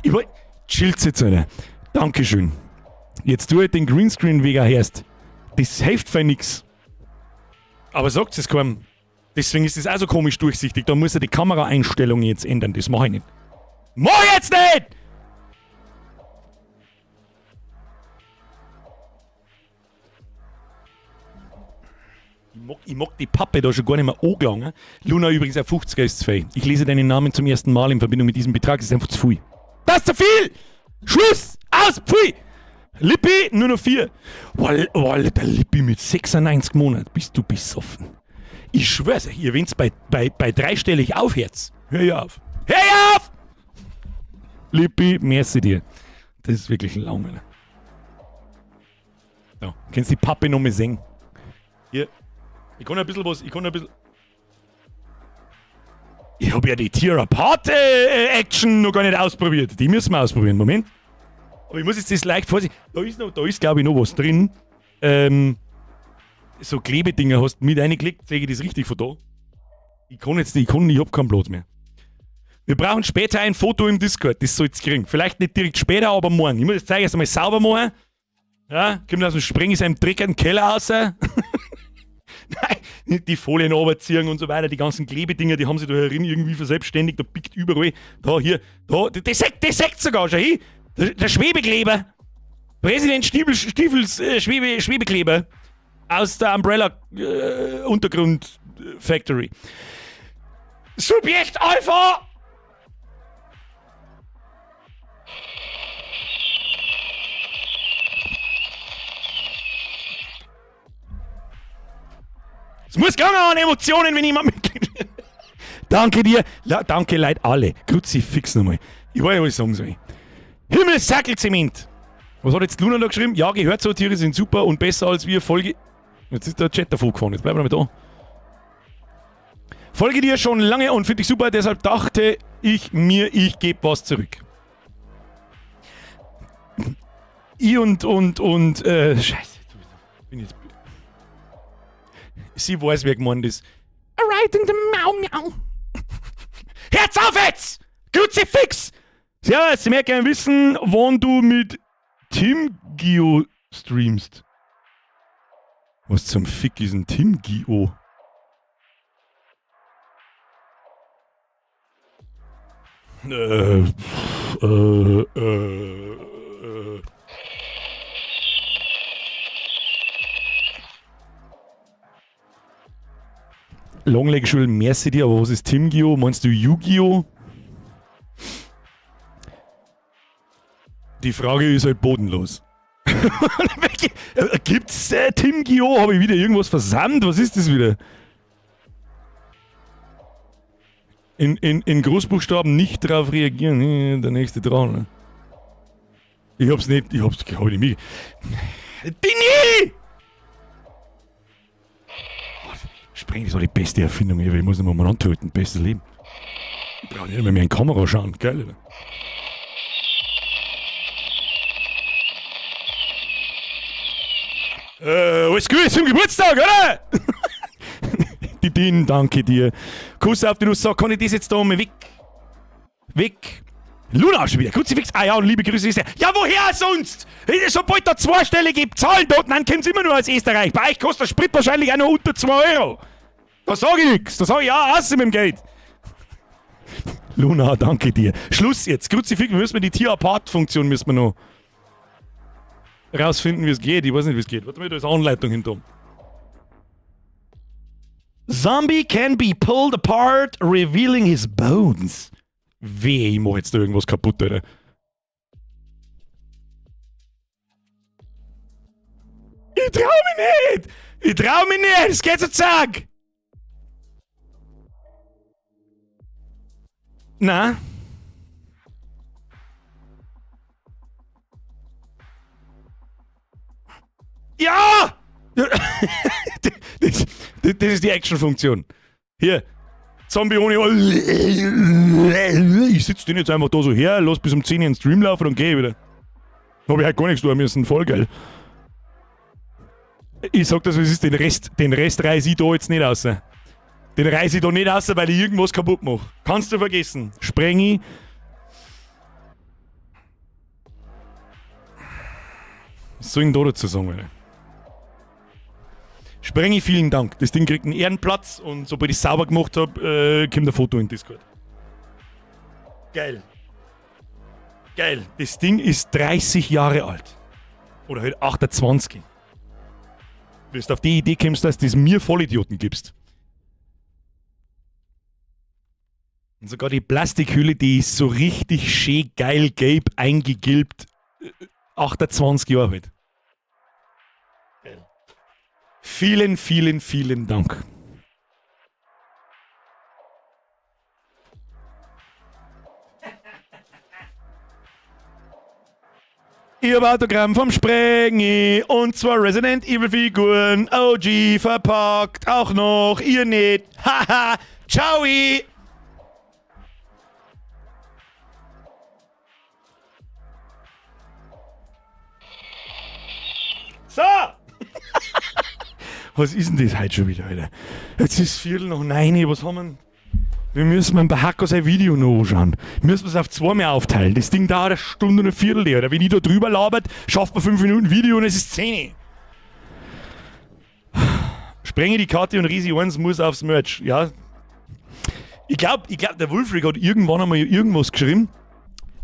S1: Ich wollt, chillt's jetzt, Alter. Dankeschön. Jetzt tu ich den Greenscreen wegen herst. Das hilft für nix. Aber sagt es keinem. Deswegen ist es auch so komisch durchsichtig. Da muss er die Kameraeinstellung jetzt ändern. Das mach ich nicht. Mach ich jetzt nicht! Ich mag, ich mag die Pappe da schon gar nicht mehr angelangen. Luna übrigens auch 50er ist zu viel. Ich lese deinen Namen zum ersten Mal in Verbindung mit diesem Betrag. Das ist einfach zu viel. Das ist zu viel! Schluss! Aus! Pfui! Lippi, nur noch 4. Wall, wall, der Lippi mit 96 Monaten. Bist du besoffen? Ich schwör's euch, ihr wenn's bei, bei, bei dreistellig aufhört. Hör ich auf. Hör ich auf! Lippi, merci dir. Das ist wirklich lang, Alter. Da, kannst die Pappe noch mal sehen. Hier. Ich kann ein bisschen was, ich kann ein bisschen. Ich hab ja die Tear Apart Action noch gar nicht ausprobiert. Die müssen wir ausprobieren. Moment. Aber ich muss jetzt das leicht vorsichtig. Da ist noch, da ist glaube ich noch was drin. So Klebedinger hast du mit reingeklickt. Sehe ich das richtig von da? Ich kann jetzt nicht, ich kann, ich hab keinen Platz mehr. Wir brauchen später ein Foto im Discord, das sollt's kriegen. Vielleicht nicht direkt später, aber morgen. Ich muss das Zeug erst einmal sauber machen. Ja, kommt aus dem Spring, ist einem dreckigen Keller raus. Nein, nicht die Folien runterziehen und so weiter, die ganzen Klebedinger, die haben sich da herin irgendwie verselbstständigt, da pickt überall. Da, hier, da, das sägt, das sägt sogar schon hin. Der, der Schwebekleber. Präsident Stiefel, Stiefels Schwebe, Schwebekleber aus der Umbrella Untergrund Factory. Subjekt Alpha! Es muss gegangen an Emotionen, wenn jemand mitgeht. Danke dir. Ja, danke, Leute, alle. Kruzifix nochmal. Ich weiß nicht, was ich sagen soll. Himmelsackelzement. Was hat jetzt Luna da geschrieben? Ja, gehört so, Tiere sind super und besser als wir. Folge. Jetzt ist der Chat davor gefahren. Jetzt bleiben wir noch da. Folge dir schon lange und finde dich super, deshalb dachte ich mir, ich gebe was zurück. Ich und, Scheiße. Bin jetzt. Sie weiß, wer gemeint ist. Right in the Mau Miau. Herz auf jetzt! Kruzifix! Servus, ich möchte gerne wissen, wann du mit Tim Gio streamst. Was zum Fick ist ein Tim Gio? Longleg Schule, merci dir, aber was ist Tim Gio? Meinst du Yu-Gi-Oh? Die Frage ist halt bodenlos. Gibt's Tim Gio? Habe ich wieder irgendwas versandt? Was ist das wieder? In Großbuchstaben nicht drauf reagieren. Der nächste dran. Ne? Ich hab's nicht, ich hab's, hab ich nicht mitge- Dini! Spring, das war die beste Erfindung ever. Ich muss nicht mal antreten. Bestes Leben. Ich brauche nicht mehr in die Kamera schauen. Geil, oder? Alles Gute zum Geburtstag, oder? Die Din, danke dir. Kuss auf die Nuss. So, kann ich das jetzt da mal weg? Weg. Luna schon wieder. Kruzifix. Ah ja, und liebe Grüße ist er. Ja, woher sonst? Sobald da zweistellige Zahlen dort, dann kommt's immer nur aus Österreich. Bei euch kostet der Sprit wahrscheinlich auch noch unter 2 Euro. Da sag ich nix. Da sag ich ja, aus mit dem Geld. Luna, danke dir. Schluss jetzt. Kruzifix, wir müssen die Tier-Apart-Funktion müssen wir noch. Rausfinden, wie es geht. Ich weiß nicht, wie es geht. Warte mal, da ist eine Anleitung hinter.
S4: Zombie can be pulled apart, revealing his bones.
S1: Weh, ich mach jetzt da irgendwas kaputt, Alter. Ich trau mich nicht! Ich trau mich nicht! Es geht so zack! Na? Ja! Das ist die Action-Funktion. Hier. Zombie ohne. Ich sitze den jetzt einfach da so her, lass bis um 10 Uhr den Stream laufen und geh wieder. Hab ich halt gar nichts tun müssen, voll geil. Ich sag das, was ist, den Rest reiß ich da jetzt nicht raus. Den reiß ich da nicht raus, weil ich irgendwas kaputt mache. Kannst du vergessen. Sprengi. Was soll ich denn da dazu sagen, Alter? Sprengi, vielen Dank. Das Ding kriegt einen Ehrenplatz und sobald ich es sauber gemacht habe, kommt ein Foto in Discord. Geil. Geil. Das Ding ist 30 Jahre alt. Oder halt 28. Wenn du auf die Idee kommst, dass du das mir Vollidioten gibst. Und sogar die Plastikhülle, die ist so richtig schön geil gelb eingegilbt. 28 Jahre alt. Geil. Vielen, vielen, vielen Dank. Ich hab Autogramm vom Sprengi und zwar Resident Evil Figuren, OG verpackt, auch noch, ihr nicht. Haha, ciao! So! Was ist denn das heute schon wieder, Alter? Jetzt ist 9:15, was haben wir denn? Wir müssen beim Bahako sein Video noch anschauen. Müssen wir es auf zwei mehr aufteilen. Das Ding dauert eine Stunde und eine Viertel, oder? Wenn ich da drüber labert, schafft man 5 Minuten Video und es ist 10. Sprenge die Karte und Risi 1 muss aufs Merch. Ja. Ich glaub, der Wulfric hat irgendwann einmal irgendwas geschrieben.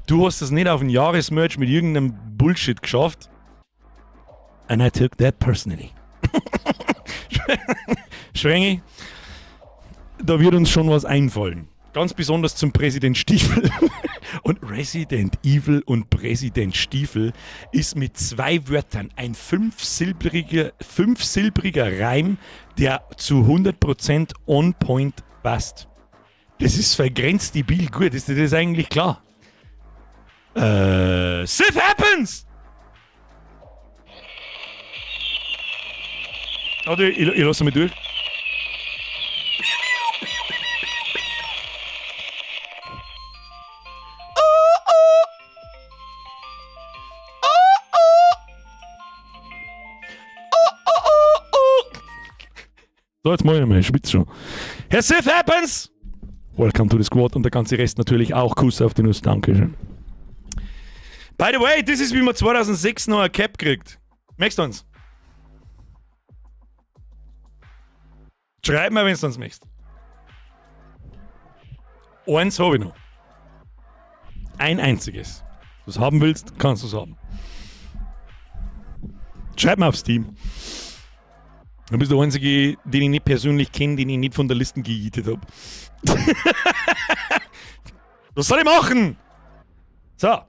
S1: Du hast das nicht auf ein Jahresmerch mit irgendeinem Bullshit geschafft. And I took that personally. Sprengi, da wird uns schon was einfallen. Ganz besonders zum Präsident Stiefel. Und Resident Evil und Präsident Stiefel ist mit zwei Wörtern ein fünfsilbriger Reim, der zu 100% on point passt. Das ist vergrenzt debil gut, ist dir das eigentlich klar? Sith happens! Warte, ich lasse mich durch. So, jetzt mach ich mal, ich schwitze schon. Herr Sith Happens! Welcome to the Squad und der ganze Rest natürlich auch. Kuss auf die Nuss, Dankeschön. By the way, das ist, wie man 2006 noch ein Cap kriegt. Möchtest du uns? Schreib mir, wenn du uns möchtest. Eins habe ich noch. Ein einziges. Wenn du es haben willst, kannst du es haben. Schreib mir auf Steam. Du bist der Einzige, den ich nicht persönlich kenne, den ich nicht von der Liste geyeetet habe. Was soll ich machen? So.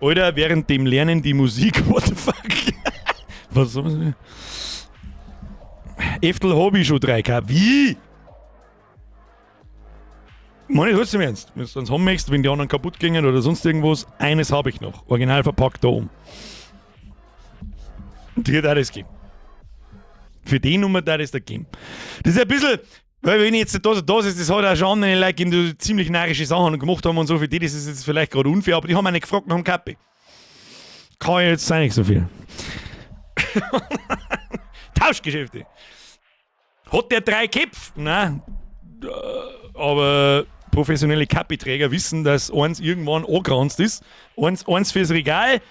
S1: Alter, während dem Lernen die Musik, what the fuck? Was soll man Eftel habe ich schon 3K. Wie? Meine ich trotzdem ernst. Wenn du es haben möchtest, wenn die anderen kaputt gingen oder sonst irgendwas, eines habe ich noch. Original verpackt da oben. Die hat alles geben. Für die Nummer da ist da geben. Das ist ein bisschen, weil wenn ich jetzt da so da ist, das hat auch schon andere Leute gegeben, die ziemlich närrische Sachen gemacht haben und so, für die das ist jetzt vielleicht gerade unfair, aber die haben auch nicht gefragt nach dem Kappe. Kann ich jetzt sein nicht so viel. Tauschgeschäfte. Hat der drei Köpfe? Nein. Aber professionelle Kappiträger wissen, dass eins irgendwann angranzt ist. Eins fürs Regal,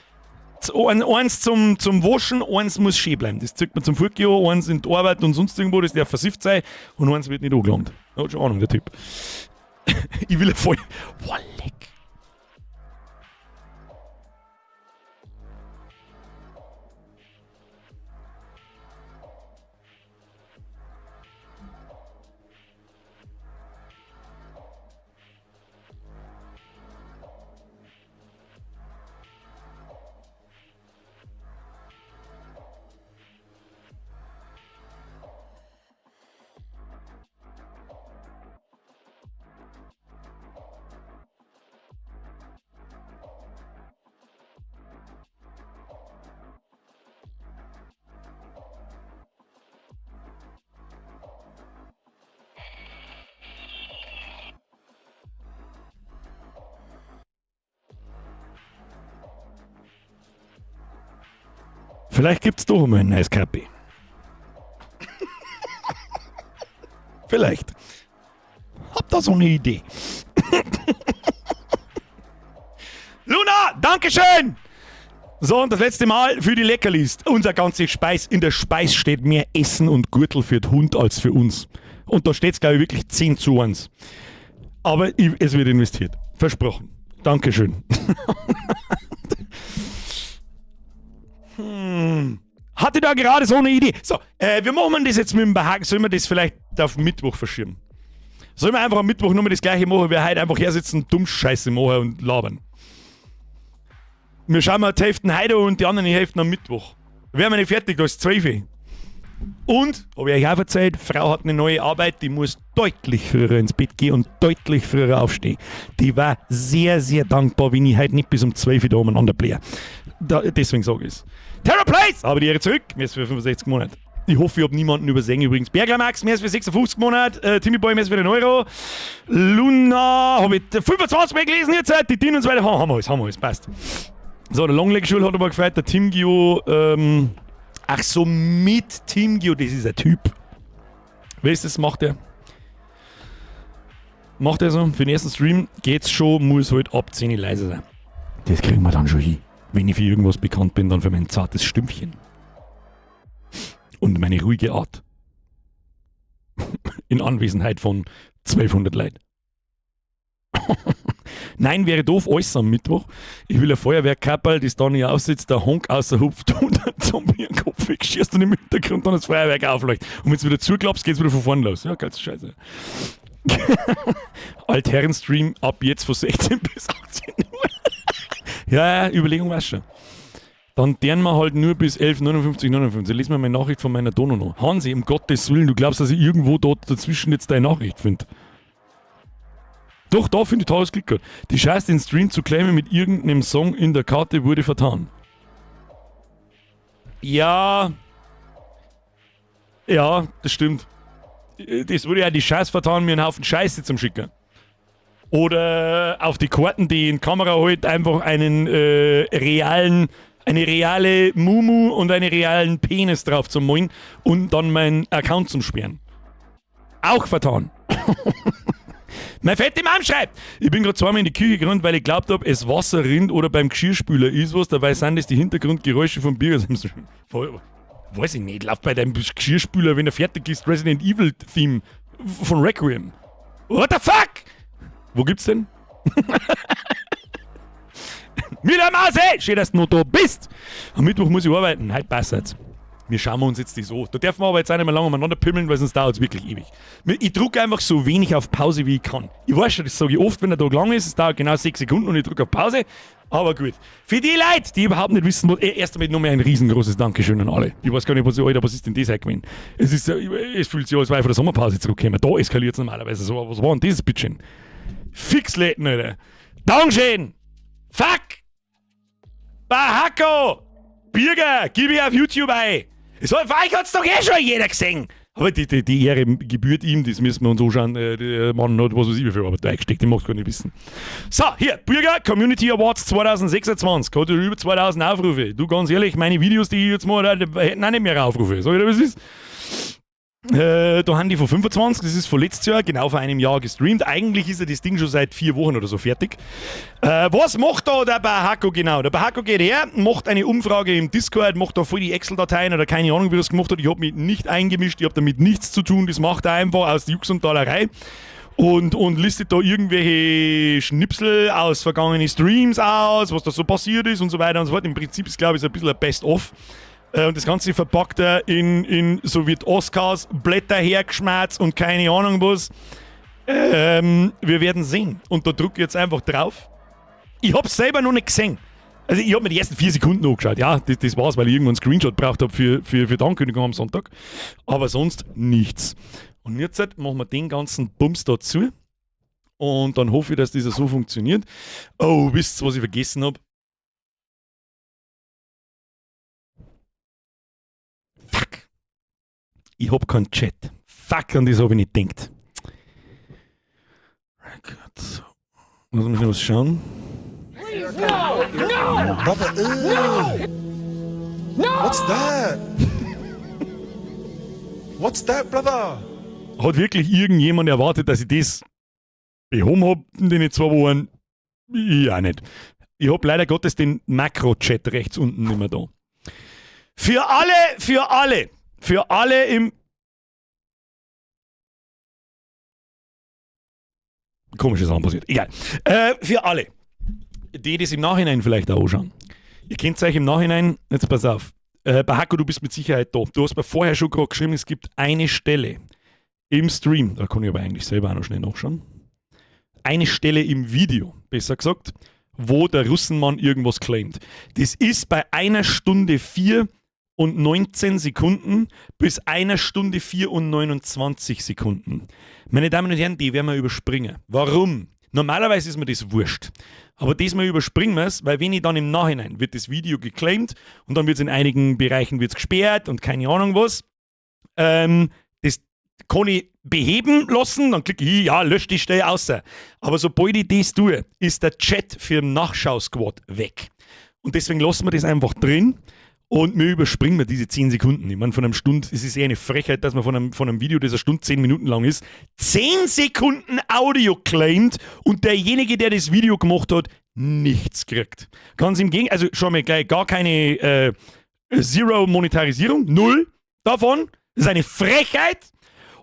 S1: eins zum Waschen, eins muss schön bleiben. Das zieht man zum Fortgehen, eins in die Arbeit und sonst irgendwo, das darf versifft sein und eins wird nicht angelangt. Hat schon Ahnung, der Typ. Ich will voll. Boah, leck. Vielleicht gibt's doch einmal ein neues Kapi. Vielleicht. Hab da so eine Idee. Luna, Dankeschön! So, und das letzte Mal für die Leckerlis. Unser ganze Speis. In der Speis steht mehr Essen und Gürtel für den Hund als für uns. Und da steht's, glaube ich, wirklich 10 zu 1. Aber es wird investiert. Versprochen. Dankeschön. Hatte da gerade so eine Idee. So, wir machen das jetzt mit dem Behagen. Sollen wir das vielleicht auf Mittwoch verschieben? Sollen wir einfach am Mittwoch nur mal das gleiche machen, wir heute einfach hersitzen, dumm Scheiße machen und labern? Wir schauen mal die Hälfte heute und die anderen Hälfte am Mittwoch. Wären wir nicht fertig, da ist 12. Und, hab ich euch auch erzählt, Frau hat eine neue Arbeit, die muss deutlich früher ins Bett gehen und deutlich früher aufstehen. Die war sehr, sehr dankbar, wenn ich heute nicht bis um 12 Uhr da umeinander blähe. Da, deswegen sage ich's. Terror Place! Aber die Ehre zurück, mir ist für 65 Monate. Ich hoffe, ich hab niemanden übersehen übrigens. Bergler Max, mehr ist für 56 Monate. Timmy Boy, mehr ist für den Euro. Luna, hab ich 25 Mal gelesen jetzt, die Dien und so weiter. Haben wir alles, haben wir alles, passt. So, der Longleg Schul hat aber gefreut, der Tim Gio, ach so, mit Tim Gio, das ist ein Typ. Wer ist das? Macht er? Macht er so? Für den ersten Stream geht's schon, muss halt ab 10 Uhr leise sein. Das kriegen wir dann schon hin. Wenn ich für irgendwas bekannt bin, dann für mein zartes Stümpchen. Und meine ruhige Art. In Anwesenheit von 1200 Leuten. Nein, wäre doof, alles am Mittwoch. Ich will ein Feuerwerkkapperl, das da nicht aussitzt, der Honk außerhupft und ein Zombie am Kopf wegschießt und im Hintergrund dann das Feuerwerk aufleuchtet. Und wenn du wieder zuklappst, geht's wieder von vorne los. Ja, geilste Scheiße. Altherren-Stream ab jetzt von 16 bis 18 Uhr. Ja, ja, Überlegung war's schon. Dann deren wir halt nur bis 11.59, 59. Lies mir meine Nachricht von meiner Dono noch. Hansi, um Gottes Willen, du glaubst, dass ich irgendwo dort dazwischen jetzt deine Nachricht finde. Doch, da finde ich tolles Klick gehabt. Die Scheiße, den Stream zu claimen mit irgendeinem Song in der Karte wurde vertan. Ja. Ja, das stimmt. Das wurde ja die Scheiße vertan, mir einen Haufen Scheiße zum Schicken. Oder auf die Karten, die in Kamera halt einfach einen realen, eine reale Mumu und einen realen Penis drauf zu malen und dann meinen Account zum sperren. Auch vertan. Mein fette Mom schreibt, ich bin grad zweimal in die Küche gerannt, weil ich glaubt hab, es Wasser rinnt oder beim Geschirrspüler ist was, dabei sind das die Hintergrundgeräusche vom Bürger. Weiß ich nicht, läuft bei deinem Geschirrspüler, wenn er fertig ist, Resident Evil Theme von Requiem. What the fuck? Wo gibt's denn? Mit der Maus, hey! Schön, dass du noch da bist! Am Mittwoch muss ich arbeiten, heute passt jetzt. Wir schauen uns jetzt das an. Da dürfen wir aber jetzt auch nicht mehr lange umeinander pimmeln, weil sonst dauert's wirklich ewig. Ich drücke einfach so wenig auf Pause, wie ich kann. Ich weiß schon, das sage ich oft, wenn der Tag lang ist. Es dauert genau 6 Sekunden und ich drücke auf Pause. Aber gut. Für die Leute, die überhaupt nicht wissen, was, erst einmal nochmal ein riesengroßes Dankeschön an alle. Ich weiß gar nicht, was ich, Alter, was ist denn das heute gewesen? Es fühlt sich an, als wäre ich von der Sommerpause zurückgekommen. Da eskaliert's normalerweise so. Aber was war denn das, bitteschön? Fixläden, Alter. Dankeschön! Fuck! Bahako! Birger, gib ich auf YouTube ein! Für euch hat's doch eh schon jeder gesehen! Aber die Ehre gebührt ihm, das müssen wir uns anschauen. Der Mann hat was weiß ich wie viel Arbeit da eingesteckt, ich mag's gar nicht wissen. So, hier, Bürger Community Awards 2026, hat über 2000 Aufrufe. Du, ganz ehrlich, meine Videos, die ich jetzt mache, die hätten auch nicht mehr Aufrufe. Sag ich dir, was ist? Da haben die von 25, das ist von letztes Jahr, genau vor einem Jahr gestreamt. Eigentlich ist ja das Ding schon seit 4 Wochen oder so fertig. Was macht da der Bahako genau? Der Bahako geht her, macht eine Umfrage im Discord, macht da voll die Excel-Dateien oder keine Ahnung, wie das gemacht hat. Ich hab mich nicht eingemischt, ich hab damit nichts zu tun. Das macht er einfach aus Jux und Dollerei. Und listet da irgendwelche Schnipsel aus vergangenen Streams aus, was da so passiert ist und so weiter und so fort. Im Prinzip ist, glaub ich, so ein bisschen ein Best-of. Und das Ganze verpackt er in so wie Oscars, Blätter hergeschmerzt und keine Ahnung was. Wir werden sehen. Und da drück ich jetzt einfach drauf. Ich hab's selber noch nicht gesehen. Also ich hab mir die ersten 4 Sekunden angeschaut. Ja, das war's, weil ich irgendwann einen Screenshot gebraucht hab für die Ankündigung am Sonntag. Aber sonst nichts. Und jetzt machen wir den ganzen Bums da zu. Und dann hoffe ich, dass das so funktioniert. Oh, wisst ihr, was ich vergessen hab? Fuck. Ich hab keinen Chat. Fuck, an das hab ich nicht gedacht. Gott. Muss ich noch was schauen?
S5: No! No! No! What's that? What's that, brother?
S1: Hat wirklich irgendjemand erwartet, dass ich das behoben hab in den 2 Wochen? Ich auch nicht. Ich hab leider Gottes den Makro-Chat rechts unten nicht mehr da. Für alle, für alle, für alle im. Komische Sachen passiert. Egal. Für alle, die das im Nachhinein vielleicht auch anschauen. Ihr könnt euch im Nachhinein, jetzt pass auf, Bahako, du bist mit Sicherheit da. Du hast mir vorher schon gerade geschrieben, es gibt eine Stelle im Stream, da kann ich aber eigentlich selber auch noch schnell nachschauen. Eine Stelle im Video, besser gesagt, wo der Russenmann irgendwas claimt. Das ist bei einer Stunde 4 und 19 Sekunden bis einer Stunde 4 und 29 Sekunden. Meine Damen und Herren, die werden wir überspringen. Warum? Normalerweise ist mir das wurscht. Aber diesmal überspringen wir es, weil wenn ich dann im Nachhinein wird das Video geclaimt und dann wird es in einigen Bereichen wird's gesperrt und keine Ahnung was. Das kann ich beheben lassen, dann klicke ich, ja, lösch die Stelle außer. Aber sobald ich das tue, ist der Chat für den Nachschau-Squad weg. Und deswegen lassen wir das einfach drin und wir überspringen wir diese 10 Sekunden. Ich meine, von einem Stunde, es ist eh eine Frechheit, dass man von einem Video, das eine Stunde 10 Minuten lang ist, 10 Sekunden Audio claimt und derjenige, der das Video gemacht hat, nichts kriegt. Ganz im Gegenteil, also schon mal gleich gar keine Zero Monetarisierung, null davon. Das ist eine Frechheit.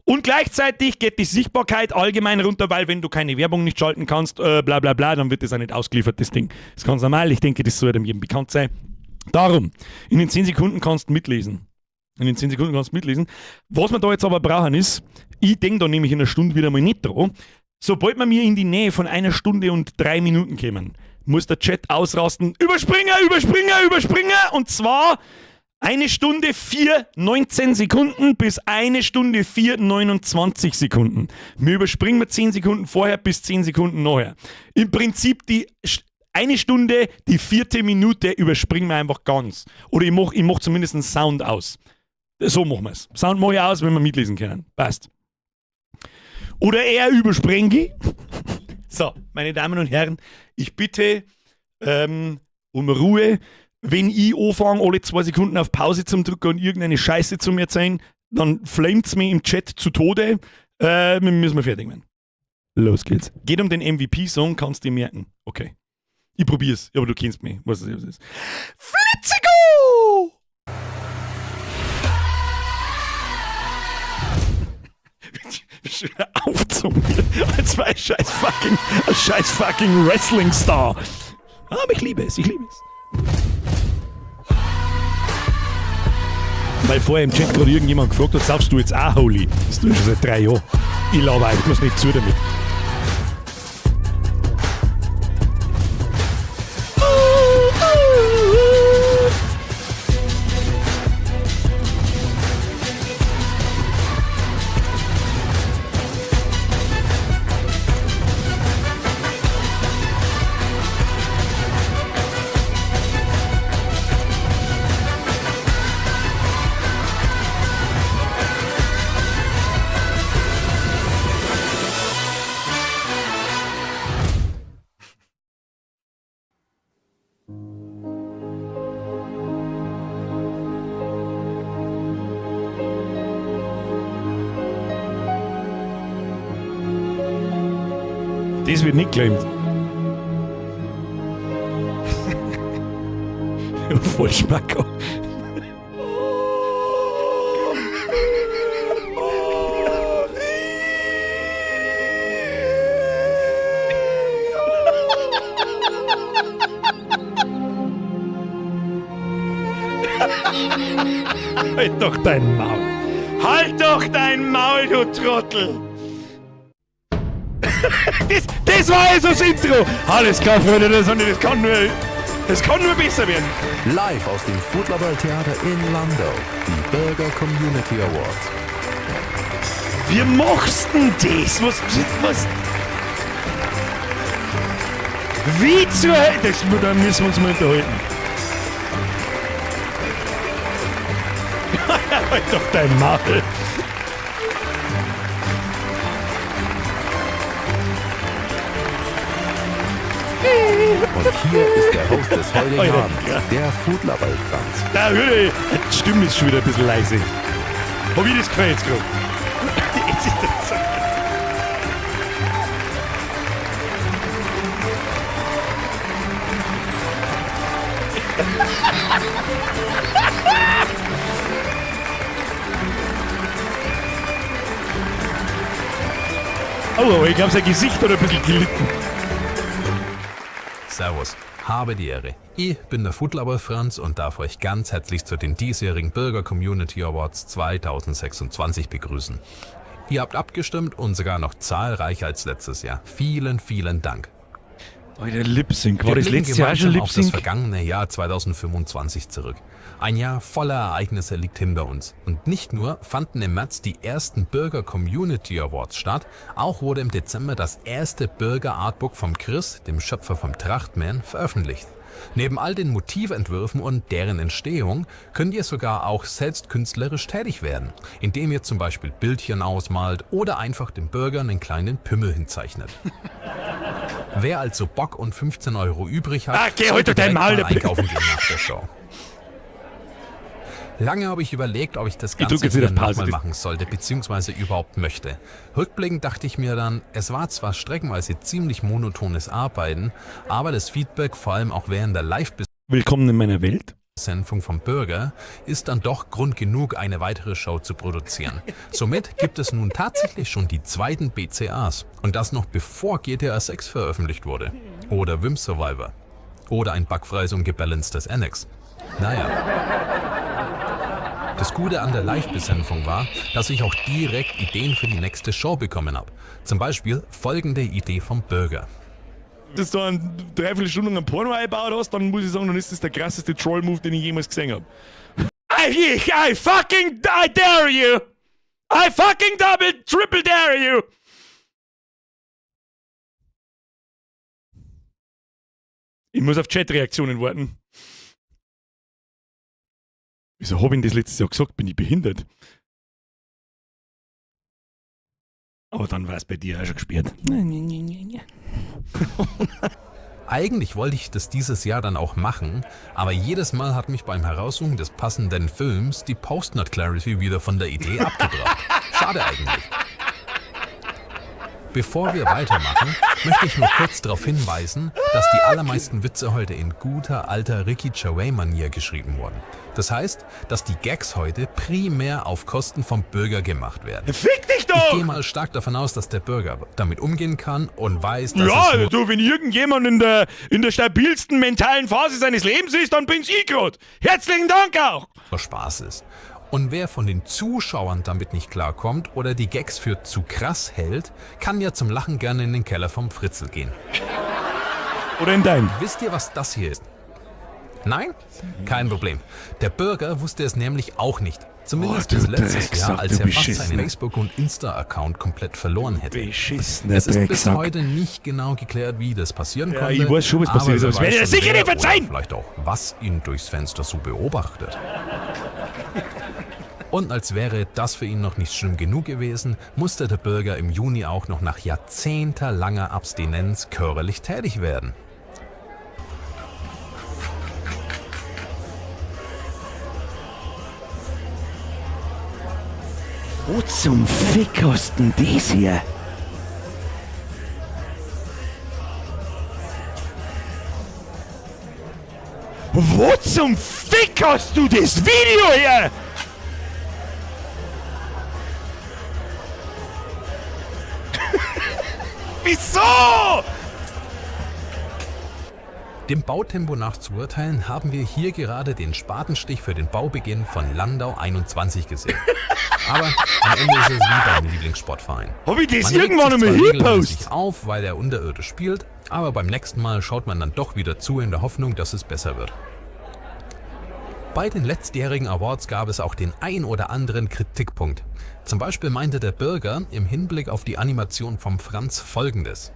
S1: Und gleichzeitig geht die Sichtbarkeit allgemein runter, weil wenn du keine Werbung nicht schalten kannst, bla bla bla, dann wird das auch nicht ausgeliefert, das Ding. Das ist ganz normal. Ich denke, das sollte jedem bekannt sein. Darum, in den 10 Sekunden kannst du mitlesen. In den 10 Sekunden kannst du mitlesen. Was wir da jetzt aber brauchen ist, ich denke da nämlich in einer Stunde wieder mal nicht dran, sobald wir mir in die Nähe von einer Stunde und 3 Minuten kommen, muss der Chat ausrasten: Überspringer, Überspringer, Überspringer! Und zwar eine Stunde 4, 19 Sekunden bis eine Stunde 4, 29 Sekunden. Wir überspringen wir 10 Sekunden vorher bis 10 Sekunden nachher. Im Prinzip die eine Stunde, die vierte Minute überspringen wir einfach ganz. Oder ich mach zumindest einen Sound aus. So machen wir es. Sound mache ich aus, wenn wir mitlesen können. Passt. Oder er überspringe. So, meine Damen und Herren, ich bitte um Ruhe. Wenn ich anfange, alle 2 Sekunden auf Pause zum drücken und irgendeine Scheiße zu mir erzählen, dann flamet's mich im Chat zu Tode. Wir müssen wir fertig werden. Los geht's. Geht um den MVP-Song, kannst du dir merken. Okay. Ich probier's, aber du kennst mich. Was es ist. Flitzigo! Schon wieder aufgezogen. Als wär ich ein scheiß fucking Wrestling-Star. Aber ich liebe es, ich liebe es. Weil vorher im Chat gerade irgendjemand gefragt hat, saufst du jetzt auch Holy? Das tue ich schon seit 3 Jahren. Ich laber einfach bloß nicht zu damit. Das wird nicht geclaimt. Voll Schmacko. Halt doch dein Maul. Halt doch dein Maul, du Trottel. Das war also das Intro. Alles klar, Freunde, das kann nur besser werden.
S6: Live aus dem Fudlerball Theater in Landau, die Burger Community Awards.
S1: Wie machst denn das? Was? Wie zur Hölle? Da müssen wir uns mal unterhalten. Halt doch dein Maul.
S6: Und hier ist der Host des heutigen
S1: Alter,
S6: Abends,
S1: ja.
S6: der Foodlabberl Franz.
S1: Da höre ich. Die Stimme ist schon wieder ein bisschen leise. Hab ich das gefällt jetzt gerade? Jetzt ist das so. Oh, aber ich glaube, sein Gesicht hat ein bisschen gelitten.
S6: Servus, habe die Ehre. Ich bin der Foodlabber Franz und darf euch ganz herzlich zu den diesjährigen Bürger Community Awards 2026 begrüßen. Ihr habt abgestimmt und sogar noch zahlreicher als letztes Jahr. Vielen, vielen Dank.
S1: Alter, Lip-Sync. War
S6: Wir
S1: das
S6: blicken
S1: letztes Jahr auch schon
S6: gemeinsam auf das
S1: Lip-Sync?
S6: vergangene Jahr 2025 zurück. Ein Jahr voller Ereignisse liegt hinter uns. Und nicht nur fanden im März die ersten Bürger Community Awards statt, auch wurde im Dezember das erste Bürger Artbook vom Chris, dem Schöpfer vom Trachtman, veröffentlicht. Neben all den Motiventwürfen und deren Entstehung könnt ihr sogar auch selbst künstlerisch tätig werden, indem ihr zum Beispiel Bildchen ausmalt oder einfach dem Bürger einen kleinen Pimmel hinzeichnet. Wer also Bock und 15 Euro übrig hat,
S1: Ah, geh
S6: sollte
S1: halt doch dein
S6: direkt
S1: Maul,
S6: mal
S1: der
S6: einkaufen gehen nach der Show. Lange habe ich überlegt, ob ich das
S1: Ich drück
S6: Ganze
S1: jetzt wieder
S6: hier
S1: auf Pause.
S6: nochmal machen sollte, beziehungsweise überhaupt möchte. Rückblickend dachte ich mir dann, es war zwar streckenweise ziemlich monotones Arbeiten, aber das Feedback, vor allem auch während der
S1: Willkommen in meiner Welt.
S6: Live-Sendung vom Bürger, ist dann doch Grund genug, eine weitere Show zu produzieren. Somit gibt es nun tatsächlich schon die zweiten BCAs. Und das noch bevor GTA 6 veröffentlicht wurde. Oder Wimp Survivor. Oder ein bugfreies und gebalancedes Annex. Naja. Das Gute an der Live-Besendung war, dass ich auch direkt Ideen für die nächste Show bekommen habe. Zum Beispiel folgende Idee vom Bürger.
S1: Dass du eine Dreiviertelstunde einen Porno eingebaut hast, dann muss ich sagen, dann ist das der krasseste Troll-Move, den ich jemals gesehen habe. I fucking, I dare you! I fucking double, triple dare you! Ich muss auf Chat-Reaktionen warten. Wieso hab ich denn das letztes Jahr gesagt? Bin ich behindert? Aber dann war es bei dir auch schon gesperrt. Nee, nee, nee, nee, nee.
S6: Eigentlich wollte ich das dieses Jahr dann auch machen, aber jedes Mal hat mich beim Heraussuchen des passenden Films die Post-Nut Clarity wieder von der Idee abgebracht. Schade eigentlich. Bevor wir weitermachen, möchte ich nur kurz darauf hinweisen, dass die allermeisten Witze heute in guter alter Ricky Gervais-Manier geschrieben wurden. Das heißt, dass die Gags heute primär auf Kosten vom Bürger gemacht werden.
S1: Fick dich
S6: Ich
S1: doch!
S6: gehe mal stark davon aus, dass der Bürger damit umgehen kann und weiß, dass
S1: Ja,
S6: es nur
S1: du, wenn irgendjemand in der stabilsten mentalen Phase seines Lebens ist, dann bin's ich grad. Herzlichen Dank auch!
S6: Spaß ist. Und wer von den Zuschauern damit nicht klarkommt oder die Gags für zu krass hält, kann ja zum Lachen gerne in den Keller vom Fritzel gehen.
S1: Oder in dein.
S6: Wisst ihr, was das hier ist? Nein? Kein Problem. Der Bürger wusste es nämlich auch nicht. Zumindest
S1: Oh, du
S6: bis letztes
S1: Drecksack,
S6: Jahr, als
S1: du
S6: er fast
S1: Beschissener.
S6: seinen Facebook- und Insta-Account komplett verloren hätte.
S1: Beschissener
S6: Es ist bis
S1: Drecksack.
S6: heute nicht genau geklärt, wie das passieren
S1: Ja,
S6: konnte.
S1: ich weiß schon, was passiert ist,
S6: wer
S1: aber das werde ich
S6: weiß
S1: dir
S6: schon,
S1: sicher
S6: wer
S1: nicht verzeihen.
S6: Oder vielleicht auch, was ihn durchs Fenster so beobachtet. Und als wäre das für ihn noch nicht schlimm genug gewesen, musste der Bürger im Juni auch noch nach jahrzehntelanger Abstinenz körperlich tätig werden.
S4: Wo zum Fick hast denn das her?
S1: Wo zum Fick hast du das Video her? Wieso?
S6: Dem Bautempo nach zu urteilen, haben wir hier gerade den Spatenstich für den Baubeginn von Landau 21 gesehen. Aber am Ende ist es wie beim Lieblingssportverein.
S1: Hab ich das
S6: Man regt
S1: irgendwann
S6: sich
S1: einmal
S6: zwar regelmäßig
S1: hingepostet?
S6: auf, weil er unterirdisch spielt, aber beim nächsten Mal schaut man dann doch wieder zu in der Hoffnung, dass es besser wird. Bei den letztjährigen Awards gab es auch den ein oder anderen Kritikpunkt. Zum Beispiel meinte der Bürger im Hinblick auf die Animation vom Franz Folgendes.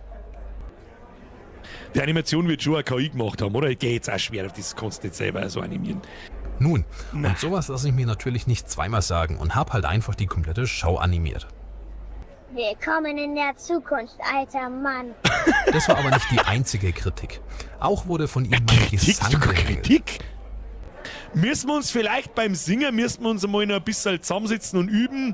S1: Die Animation wird schon eine KI gemacht haben, oder? Ich gehe jetzt auch schwer auf das, kannst du nicht selber so animieren.
S6: Nun,
S1: Na.
S6: Und sowas lasse ich mir natürlich nicht zweimal sagen und hab halt einfach die komplette Show animiert.
S7: Willkommen in der Zukunft, alter Mann.
S6: Das war aber nicht die einzige Kritik. Auch wurde von ihm mein
S1: Kritik,
S6: Gesang
S1: sogar
S6: bemängelt.
S1: Kritik. Müssen wir uns vielleicht beim Singen, müssen wir uns einmal noch ein bisschen zusammensitzen und üben?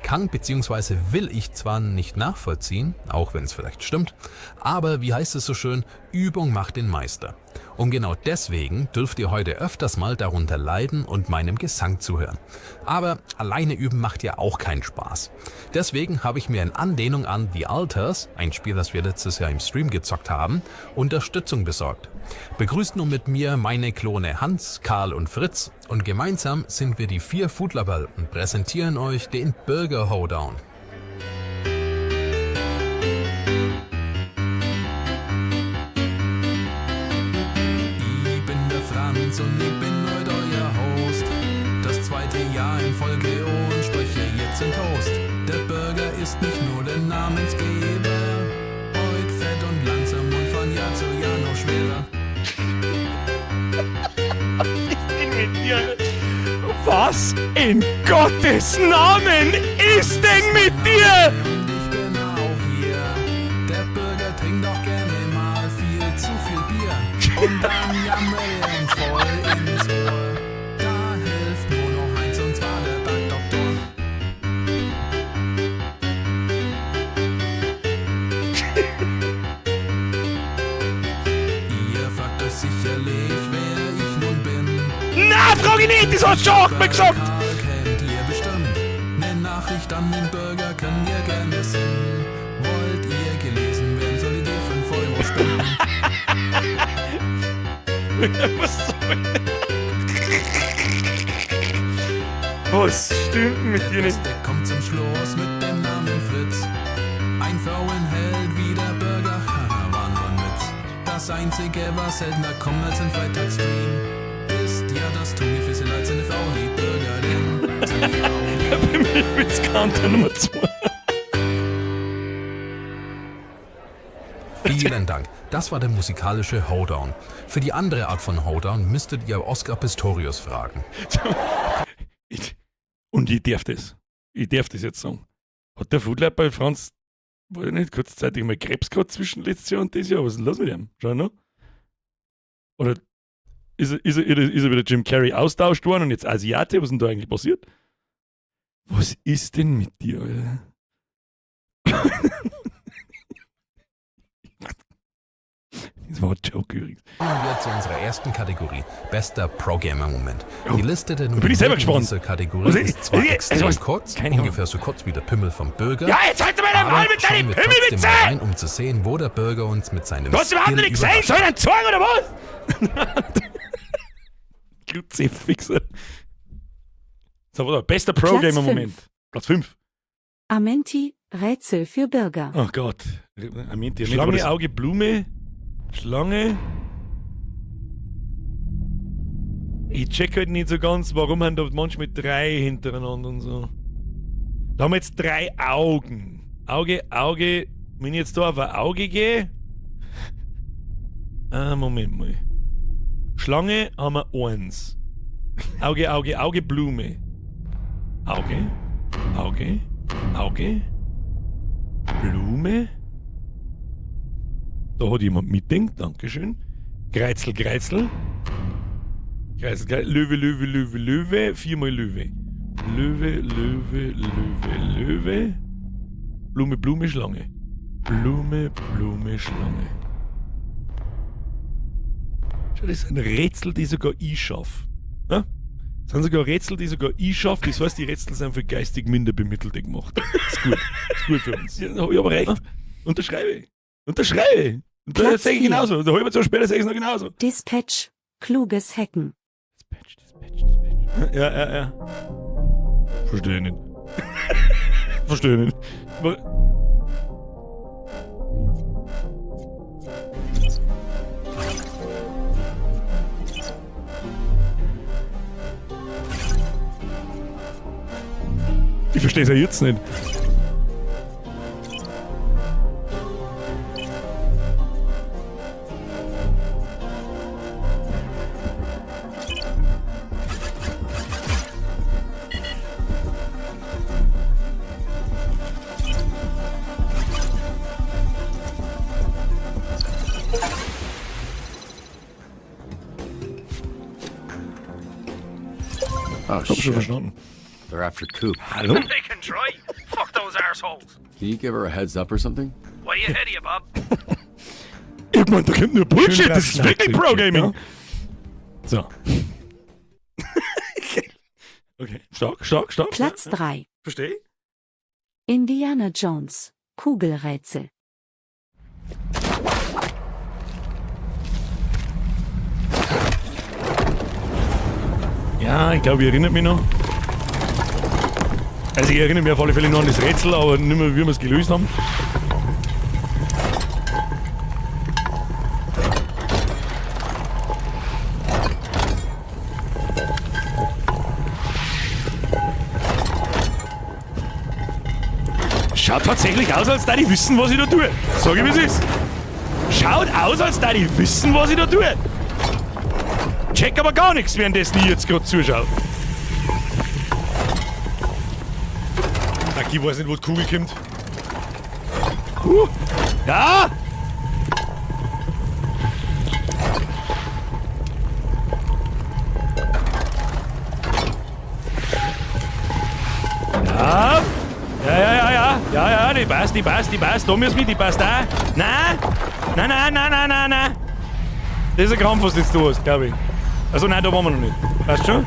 S6: Kann bzw. will ich zwar nicht nachvollziehen, auch wenn es vielleicht stimmt, aber wie heißt es so schön, Übung macht den Meister. Und genau deswegen dürft ihr heute öfters mal darunter leiden und meinem Gesang zuhören. Aber alleine üben macht ja auch keinen Spaß. Deswegen habe ich mir in Anlehnung an The Alters, ein Spiel, das wir letztes Jahr im Stream gezockt haben, Unterstützung besorgt. Begrüßt nun mit mir meine Klone Hans, Karl und Fritz und gemeinsam sind wir die vier Foodlabel und präsentieren euch den Burger Hoedown. Ich bin der Franz und ich bin heute euer Host. Das zweite Jahr in Folge und spreche jetzt in Toast. Der Burger ist nicht nur der Namensgeber. Heut fett und langsam und von Jahr zu Jahr noch schwerer.
S1: Was in Gottes Namen ist denn mit dir?
S6: Und ich bin auch hier. Der Bürger trinkt auch gerne mal viel zu viel Bier. Und dann jammert er uns voll ins Ohr. Da hilft nur noch eins und zwar der Bergdoktor. Ihr fragt euch sicherlich, wer ich nun bin.
S1: Na, frag ich nicht, das hast du schon achtmal gesagt.
S6: Karl kennt ihr bestimmt. Ne Nachricht an den Bürger könnt ihr gerne senden. Wollt ihr gelesen werden, solltet ihr 5 Euro spenden.
S1: Was soll Was stimmt denn mit
S6: Der
S1: dir nicht?
S6: Beste kommt zum Schluss mit dem Namen Fritz. Ein Frauenheld wie der Bürger, haha, war nur ein Witz. Das einzige, was seltener kommt als ein Freitagsstream, ist ja das Toni Fisseleit, seine Frau, die Bürgerin. Seine Frau, die
S1: Bei mir wird's Counter Nummer 2.
S6: Vielen Dank. Das war der musikalische Hoedown. Für die andere Art von Hoedown müsstet ihr Oscar Pistorius fragen.
S1: Ich, und ich darf das. Ich darf das jetzt sagen. Hat der Foodlab bei Franz, weiß ich nicht, kurzzeitig mal Krebs gehabt zwischen letztes Jahr und dieses Jahr? Was ist denn los mit ihm? Schau noch. Oder ist er wieder Jim Carrey austauscht worden und jetzt Asiate? Was ist denn da eigentlich passiert? Was ist denn mit dir, Alter? Das war ein Joke übrigens.
S6: Kommen wir zu unserer ersten Kategorie, bester Pro-Gamer-Moment. Die Liste der
S1: Oh. bin ich selber
S6: Nominierten
S1: gespannt.
S6: dieser Kategorie
S1: Also,
S6: ist zwar
S1: also,
S6: extrem
S1: also,
S6: kurz,
S1: keine Ahnung.
S6: ungefähr so kurz wie der Pimmel vom Bürger.
S1: Ja, jetzt halt mal dein
S6: aber
S1: Maul mit
S6: schauen
S1: deinen
S6: wir trotzdem
S1: Pimmelwitze!
S6: mal rein, um zu sehen, wo der Bürger uns mit seinem
S1: Du hast überhaupt
S6: Skill
S1: nicht gesehen,
S6: überrascht.
S1: soll ich denn zeigen oder was? Kruzifixer. So, warte, bester Pro-Gamer-Moment. Platz 5.
S8: Amenti, Rätsel für Bürger.
S1: Oh Gott. Amenti, Schlange, Auge, Blume. Schlange. Ich check halt nicht so ganz, warum haben da manchmal drei hintereinander und so. Da haben wir jetzt drei Augen. Auge, Auge. Wenn ich jetzt da auf ein Auge gehe. Ah, Moment mal. Schlange haben wir eins. Auge, Auge, Auge, Blume. Auge, Auge, Auge. Blume. Da hat jemand mitdenkt, Dankeschön. Kreizel, Kreizel. Kreizel, Kreizel. Löwe, Löwe, Löwe, Löwe. Viermal Löwe. Löwe, Löwe, Löwe, Löwe. Blume, Blume, Schlange. Blume, Blume, Schlange. Schau, das sind Rätsel, die sogar ich schaffe. Ne? Das sind sogar Rätsel, die sogar ich schaffe. Das heißt, die Rätsel sind für geistig minder Bemittelte gemacht. Ist gut. Ist gut für uns. Ja, da hab ich aber recht. Unterschreibe ich. Unterschreibe ich. Und da
S8: Platz
S1: sage ich
S8: vier.
S1: genauso. Da halbe Jahr später sage ich es noch genauso.
S8: Dispatch, kluges Hacken.
S1: Dispatch, Dispatch, Dispatch. Ja, ja, ja. Verstehe ich nicht. Verstehe ich nicht. Ich verstehe es ja jetzt nicht.
S9: Oh,
S1: Hab schon
S9: shit.
S1: verstanden.
S9: They're after Coop.
S1: Hallo?
S4: They can try. Fuck those arseholes.
S9: Can you give her a heads up or something?
S4: Way ahead of you, Bob.
S1: Ich mein, da kommt nur Bullshit,
S4: Schön
S1: das ist wirklich Pro-Gaming.
S4: Ja.
S1: So. Okay, stark, stark, stark.
S8: Platz 3.
S1: Verstehe.
S8: Indiana Jones, Kugelrätsel.
S1: Ja, ich glaube, ich erinnere mich noch. Also ich erinnere mich auf alle Fälle noch an das Rätsel, aber nicht mehr, wie wir es gelöst haben. Schaut tatsächlich aus, als da die wissen, was ich da tue. Sag ich, wie es ist. Schaut aus, als da die wissen, was ich da tue. Check aber gar nichts, währenddessen ich jetzt gerade zuschaue. Danke, ich weiß nicht, wo die Kugel kommt. Ja! Ja! Ja, ja, ja, ja. Ja, ja, die passt, die passt, die passt. Da müssen wir, die passt auch. Nein! Nein, nein, nein, nein, nein, nein. Das ist ein Krampf, was du jetzt da hast, glaube ich. Also nein, da waren wir noch nicht. Weißt schon?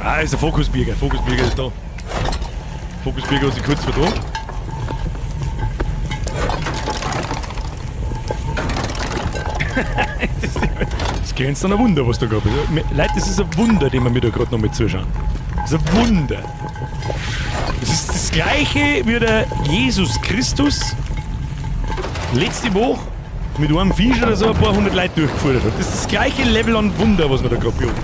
S1: Ah, ist der Fokusbirger. Fokusbirger ist da. Fokusbirger hat sich kurz vertan. Das grenzt an ein Wunder, was da gerade ist. Leute, das ist ein Wunder, dem wir mir da gerade noch mit zuschauen. Das ist ein Wunder. Das ist das gleiche wie der Jesus Christus letzte Woche mit einem Fisch oder so ein paar hundert Leute durchgeführt hat. Das ist das gleiche Level an Wunder, was wir da gerade beobachten.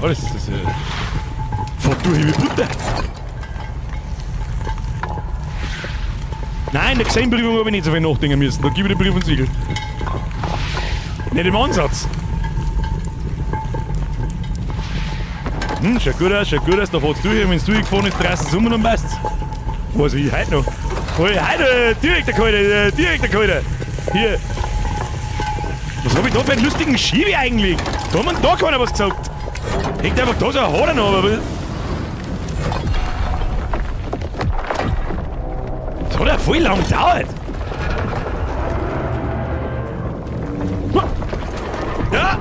S1: Alles ist das. Fährt durch wie Butter. Nein, der Gesamtprüfung habe ich nicht so viel nachdenken müssen. Da gebe ich den Brief und Siegel. Nicht im Ansatz. Hm, schaut gut aus, schaut gut aus. Da fährt's durch. Wenn's durchgefahren ist, drehst du um und dann passt's. Was ich heute noch? Hol ich heute direkt der Kalte, direkt der Kalte. Hier. Was hab ich da für einen lustigen Schiebe eigentlich? Da hat man da keiner was gesagt. Hängt einfach da so ein Hader noch, aber. Das hat ja voll lang gedauert. Ja!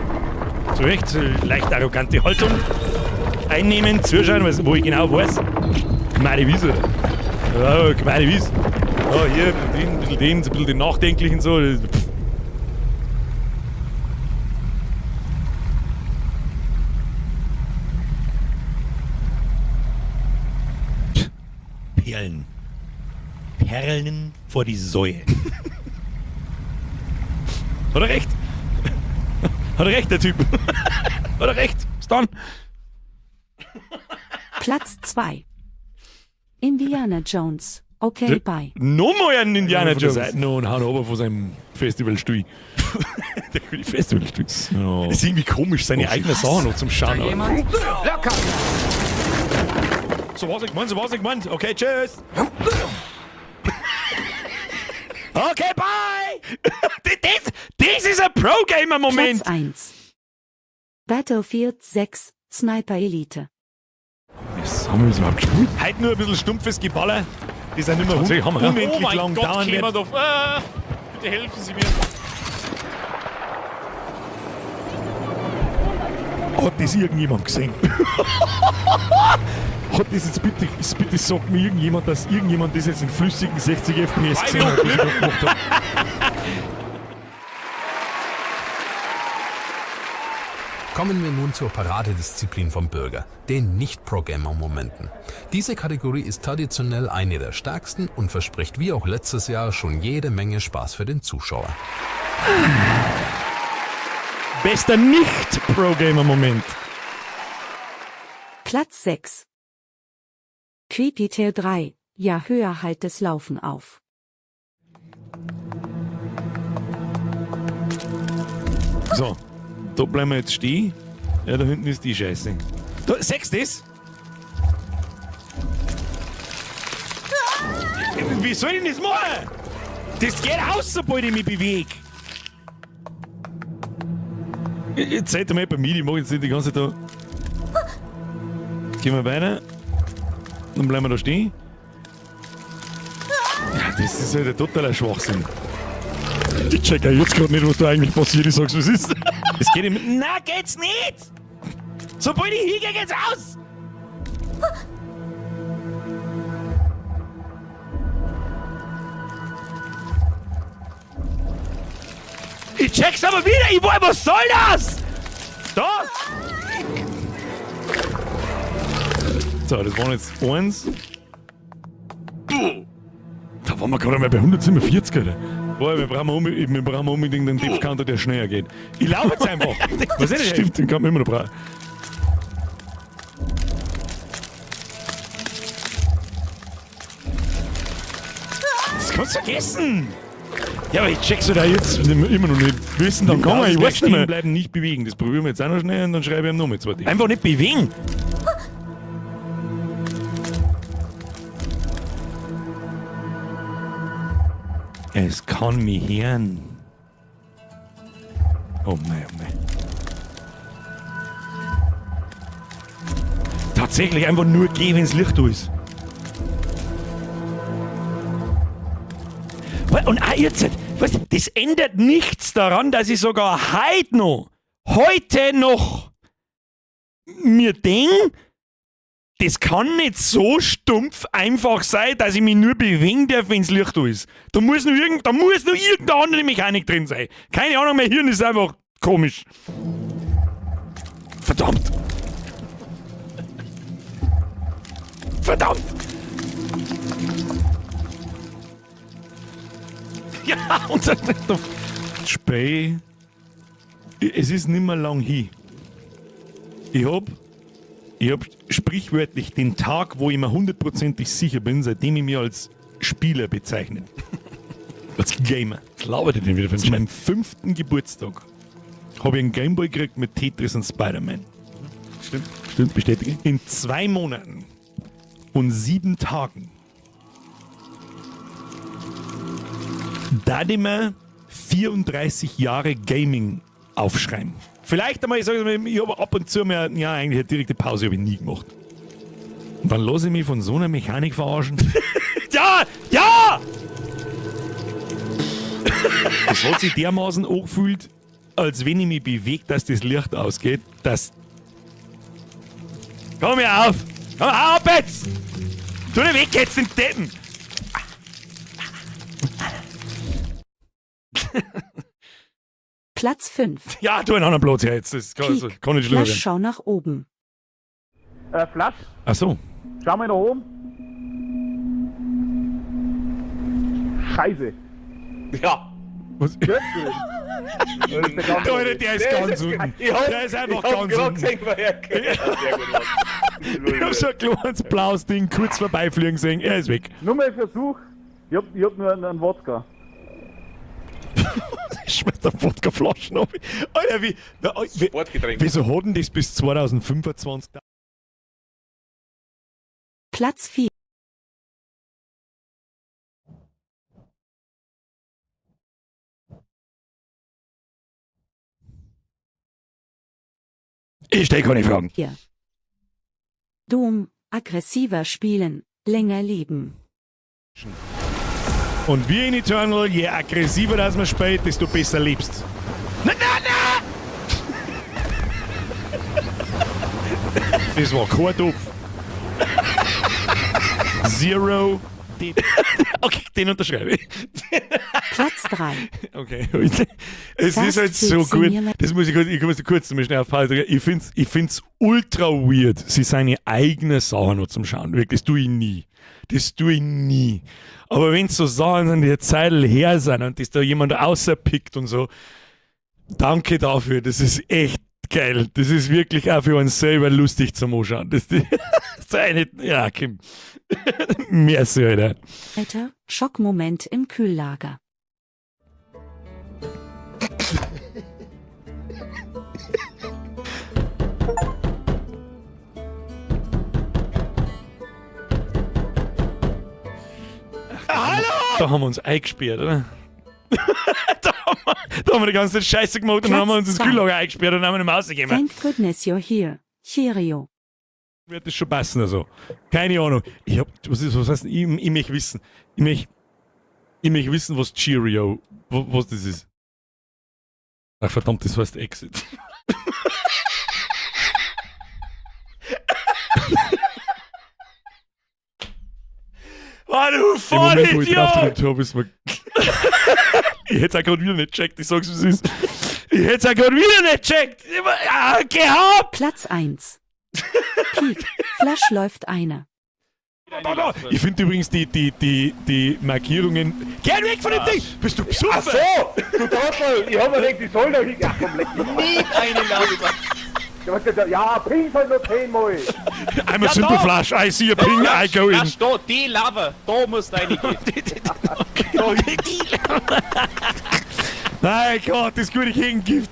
S1: Zu Recht, so leicht arrogante Haltung einnehmen, zuschauen, was, wo ich genau weiß. Gemeine Wiese. Ja, gemeine Wiese. Oh, hier, ein bisschen den, so ein bisschen den Nachdenklichen so. Pff.
S4: Perlen. Perlen vor die Säue.
S1: Hat er recht? Hat er recht, der Typ. Hat er recht. Bis dann.
S8: Platz 2. Indiana Jones. Okay, bye.
S1: Nochmal einen Indiana
S4: Von der
S1: Jones.
S4: Seite noch und hauen runter von seinem Festivalstuhl.
S1: Der gute Festivalstuhl.
S4: Ja.
S1: Ist irgendwie komisch, seine
S4: Oh,
S1: eigenen Sachen noch zum Schauen. aber-
S2: Locker!
S1: So war's nicht gemeint, so war's nicht gemeint. Okay, tschüss. Okay, bye. Das ist ein Pro-Gamer-Moment.
S8: Platz 1. Battlefield 6, Sniper Elite.
S4: Das haben wir uns überhaupt gespielt?
S1: Heute nur ein bisschen stumpfes Geballer, das ja nicht mehr
S4: Tatsächlich haben wir, ja.
S1: unendlich
S10: Oh mein
S1: lang
S10: Gott,
S1: dauern
S10: kämen
S1: wird.
S10: wir da. Bitte helfen Sie mir.
S1: Hat das irgendjemand gesehen? Hat das jetzt bitte, bitte sagt mir irgendjemand, dass irgendjemand das jetzt in flüssigen 60 FPS gesehen hat, was ich gerade gemacht habe.
S6: Kommen wir nun zur Paradedisziplin vom Bürger, den Nicht-Pro-Gamer-Momenten. Diese Kategorie ist traditionell eine der stärksten und verspricht wie auch letztes Jahr schon jede Menge Spaß für den Zuschauer.
S1: Bester Nicht-Pro-Gamer-Moment.
S8: Platz 6. Creepy Tale 3. Ja, höher halt es Laufen auf.
S1: So, da bleiben wir jetzt stehen. Ja, da hinten ist die Scheiße. Da, siehst du das? Wie soll ich denn das machen? Das geht aus, sobald ich mich bewege. Jetzt seid ihr mal bei mir, ich mag jetzt nicht die ganze Zeit da. Gehen wir weiter. Dann bleiben wir da stehen. Ja, das ist halt ein totaler Schwachsinn. Ich check ja jetzt gerade nicht, was da eigentlich passiert. Ich sag's, was ist. Es geht immer. Na, geht's nicht! Sobald ich hingehe, geht's aus! Ich check's aber wieder! Ich wollte, was soll das? Da! So, das waren jetzt eins. Da waren wir gerade mal bei 147, Alter. Boah, wir brauchen unbedingt einen Death Counter, der schneller geht. Ich laufe jetzt einfach. Was ist das? Stimmt, den kann man immer noch brauchen. Das kannst du vergessen! Ja, aber ich check's da jetzt immer noch nicht.
S4: Wie ist denn dann gegangen? Ich weiß nicht mehr.
S1: bleiben, nicht bewegen. Das probieren wir jetzt auch noch schnell und dann schreibe ich ihm noch mal zwei Dinge.
S4: Einfach nicht bewegen.
S1: Es kann mich hören. Oh mei, oh mei. Tatsächlich einfach nur gehen, wenn's Licht da ist.
S4: Und auch jetzt, weißt du, das ändert nichts daran, dass ich sogar heute noch mir denk, das kann nicht so stumpf einfach sein, dass ich mich nur bewegen darf, wenn's Licht da ist. Da muss nur irgendeine andere Mechanik drin sein. Keine Ahnung, mein Hirn ist einfach komisch. Verdammt! Verdammt! Ja, und dann
S1: Spey. Es ist nimmer lang hin. Ich hab sprichwörtlich den Tag, wo ich mir hundertprozentig sicher bin, seitdem ich mich als Spieler bezeichne. Als Gamer.
S4: Was labert ihr denn wieder für einen
S1: Zu meinem 5. Geburtstag habe ich einen Gameboy gekriegt mit Tetris und Spider-Man.
S4: Stimmt, stimmt, bestätige.
S1: In 2 Monaten und 7 Tagen da ich mir 34 Jahre Gaming aufschreiben. Vielleicht einmal, ich sage mal, ich habe ab und zu mal, ja, eigentlich eine direkte Pause habe ich nie gemacht. Und dann lasse ich mich von so einer Mechanik verarschen.
S4: Ja! Ja!
S1: Das hat sich dermaßen angefühlt, als wenn ich mich bewege, dass das Licht ausgeht, dass...
S4: Komm hier auf! Komm auf jetzt! Tu den weg jetzt, den Deppen!
S8: Platz 5.
S1: Ja, tu einen anderen Platz her jetzt. Das kann, das kann nicht schlimmer
S8: Flasch,
S1: werden.
S8: schau nach oben.
S2: Flasch,
S1: Ach so.
S2: schau mal da oben. Scheiße.
S10: Ja.
S1: Was?
S10: Der,
S1: der ist ganz unten. Der ist einfach ganz unten.
S10: Gesehen, Sehr gut, Mann.
S1: Ich hab so ein kleines blaues Ding kurz vorbeifliegen sehen. Er ist weg.
S2: Nur mal ein Versuch. Ich hab nur einen Wodka.
S1: Schmeißt der Wodkaflaschen ab. Alter, wie, na, wie,
S10: Sportgetränk.
S1: wieso hat denn das bis 2025?
S8: Platz 4.
S1: Ich stell keine Fragen.
S8: 4. Dom, aggressiver spielen, länger leben.
S1: Und wie in Eternal, je aggressiver das man spielt, desto besser lebst. Na, na, na! Das war kein Topf. Zero.
S4: Okay, den unterschreibe ich.
S8: Platz 3.
S1: Okay. Es
S8: Fast
S1: ist halt so
S8: food
S1: gut.
S8: simula-
S1: Das muss ich kurz, ich muss kurz mal schnell auf Pause drücken. Ich find's ultra weird, sich seine eigene Sachen noch zum Schauen. Wirklich, das tue ich nie. Das tue ich nie. Aber wenn's so Sachen sind, die eine Zeit her sind und das da jemand außerpickt und so, danke dafür. Das ist echt geil. Das ist wirklich auch für uns selber lustig zum Anschauen. Das, das ist eine, ja, Kim. Merci, Alter.
S8: Alter, Schockmoment im Kühllager.
S4: Hallo! Da haben wir uns eingesperrt, oder? Da haben wir die ganze Scheiße gemacht und dann haben wir uns ins
S8: Platz zwei.
S4: Kühllager eingesperrt und haben wir nicht mehr rausgegeben.
S8: Thank goodness you're here. Cheerio.
S1: Wird das schon passen, also. Keine Ahnung. Ich hab, was ist, was heißt, ich möchte wissen. Ich möchte wissen, was Cheerio, was das ist. Ach verdammt, das heißt Exit.
S4: Oh, du
S1: Im Moment, wo ich drauf
S4: Vollidiot!
S1: gedrückt habe, ist mir.
S4: Ich hätte es auch gerade wieder nicht checkt, ich sag's, wie es ist. Ich hätte es auch gerade wieder nicht checkt. Ah, gehabt!
S8: Platz 1. Peak. Flash läuft eine.
S1: Ich finde übrigens die Markierungen.
S4: Geh weg von dem Ding! Bist du besoffen?
S10: Ach so, du Trottel, ich hab mir gedacht, die soll doch nicht. Ach komm, leck mich.
S2: Nicht eine Ladung.
S10: Ja, ping's halt noch 10-mal.
S1: I'm a simple
S2: da.
S1: flash, I see a ping, I go in.
S2: Da steht die Lava, da musst du reingehen.
S1: Mein Gott, das gute Gegengift.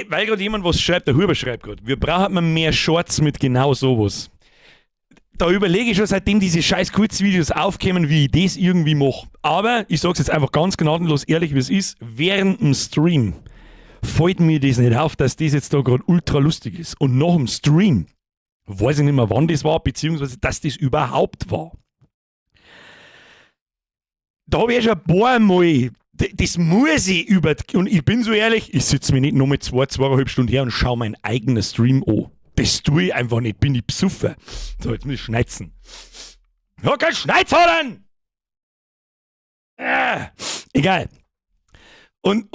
S4: Weil gerade jemand was schreibt, der Huber schreibt gerade, wir brauchen mehr Shorts mit genau sowas. Da überlege ich schon, seitdem diese scheiß Kurzvideos aufkämen, wie ich das irgendwie mache. Aber ich sag's jetzt einfach ganz gnadenlos ehrlich, wie es ist, während dem Stream fällt mir das nicht auf, dass das jetzt da gerade ultra lustig ist. Und nach dem Stream weiß ich nicht mehr, wann das war, beziehungsweise dass das überhaupt war. Da habe ich eh schon ein paar Mal, das muss ich über, und ich bin so ehrlich, ich sitze mir nicht nur mit 2, 2,5 Stunden her und schaue meinen eigenen Stream an. Das tue ich einfach nicht, bin ich besoffen. So, jetzt muss ich schneizen. Ja, kein Schneizhaaren! Egal. Und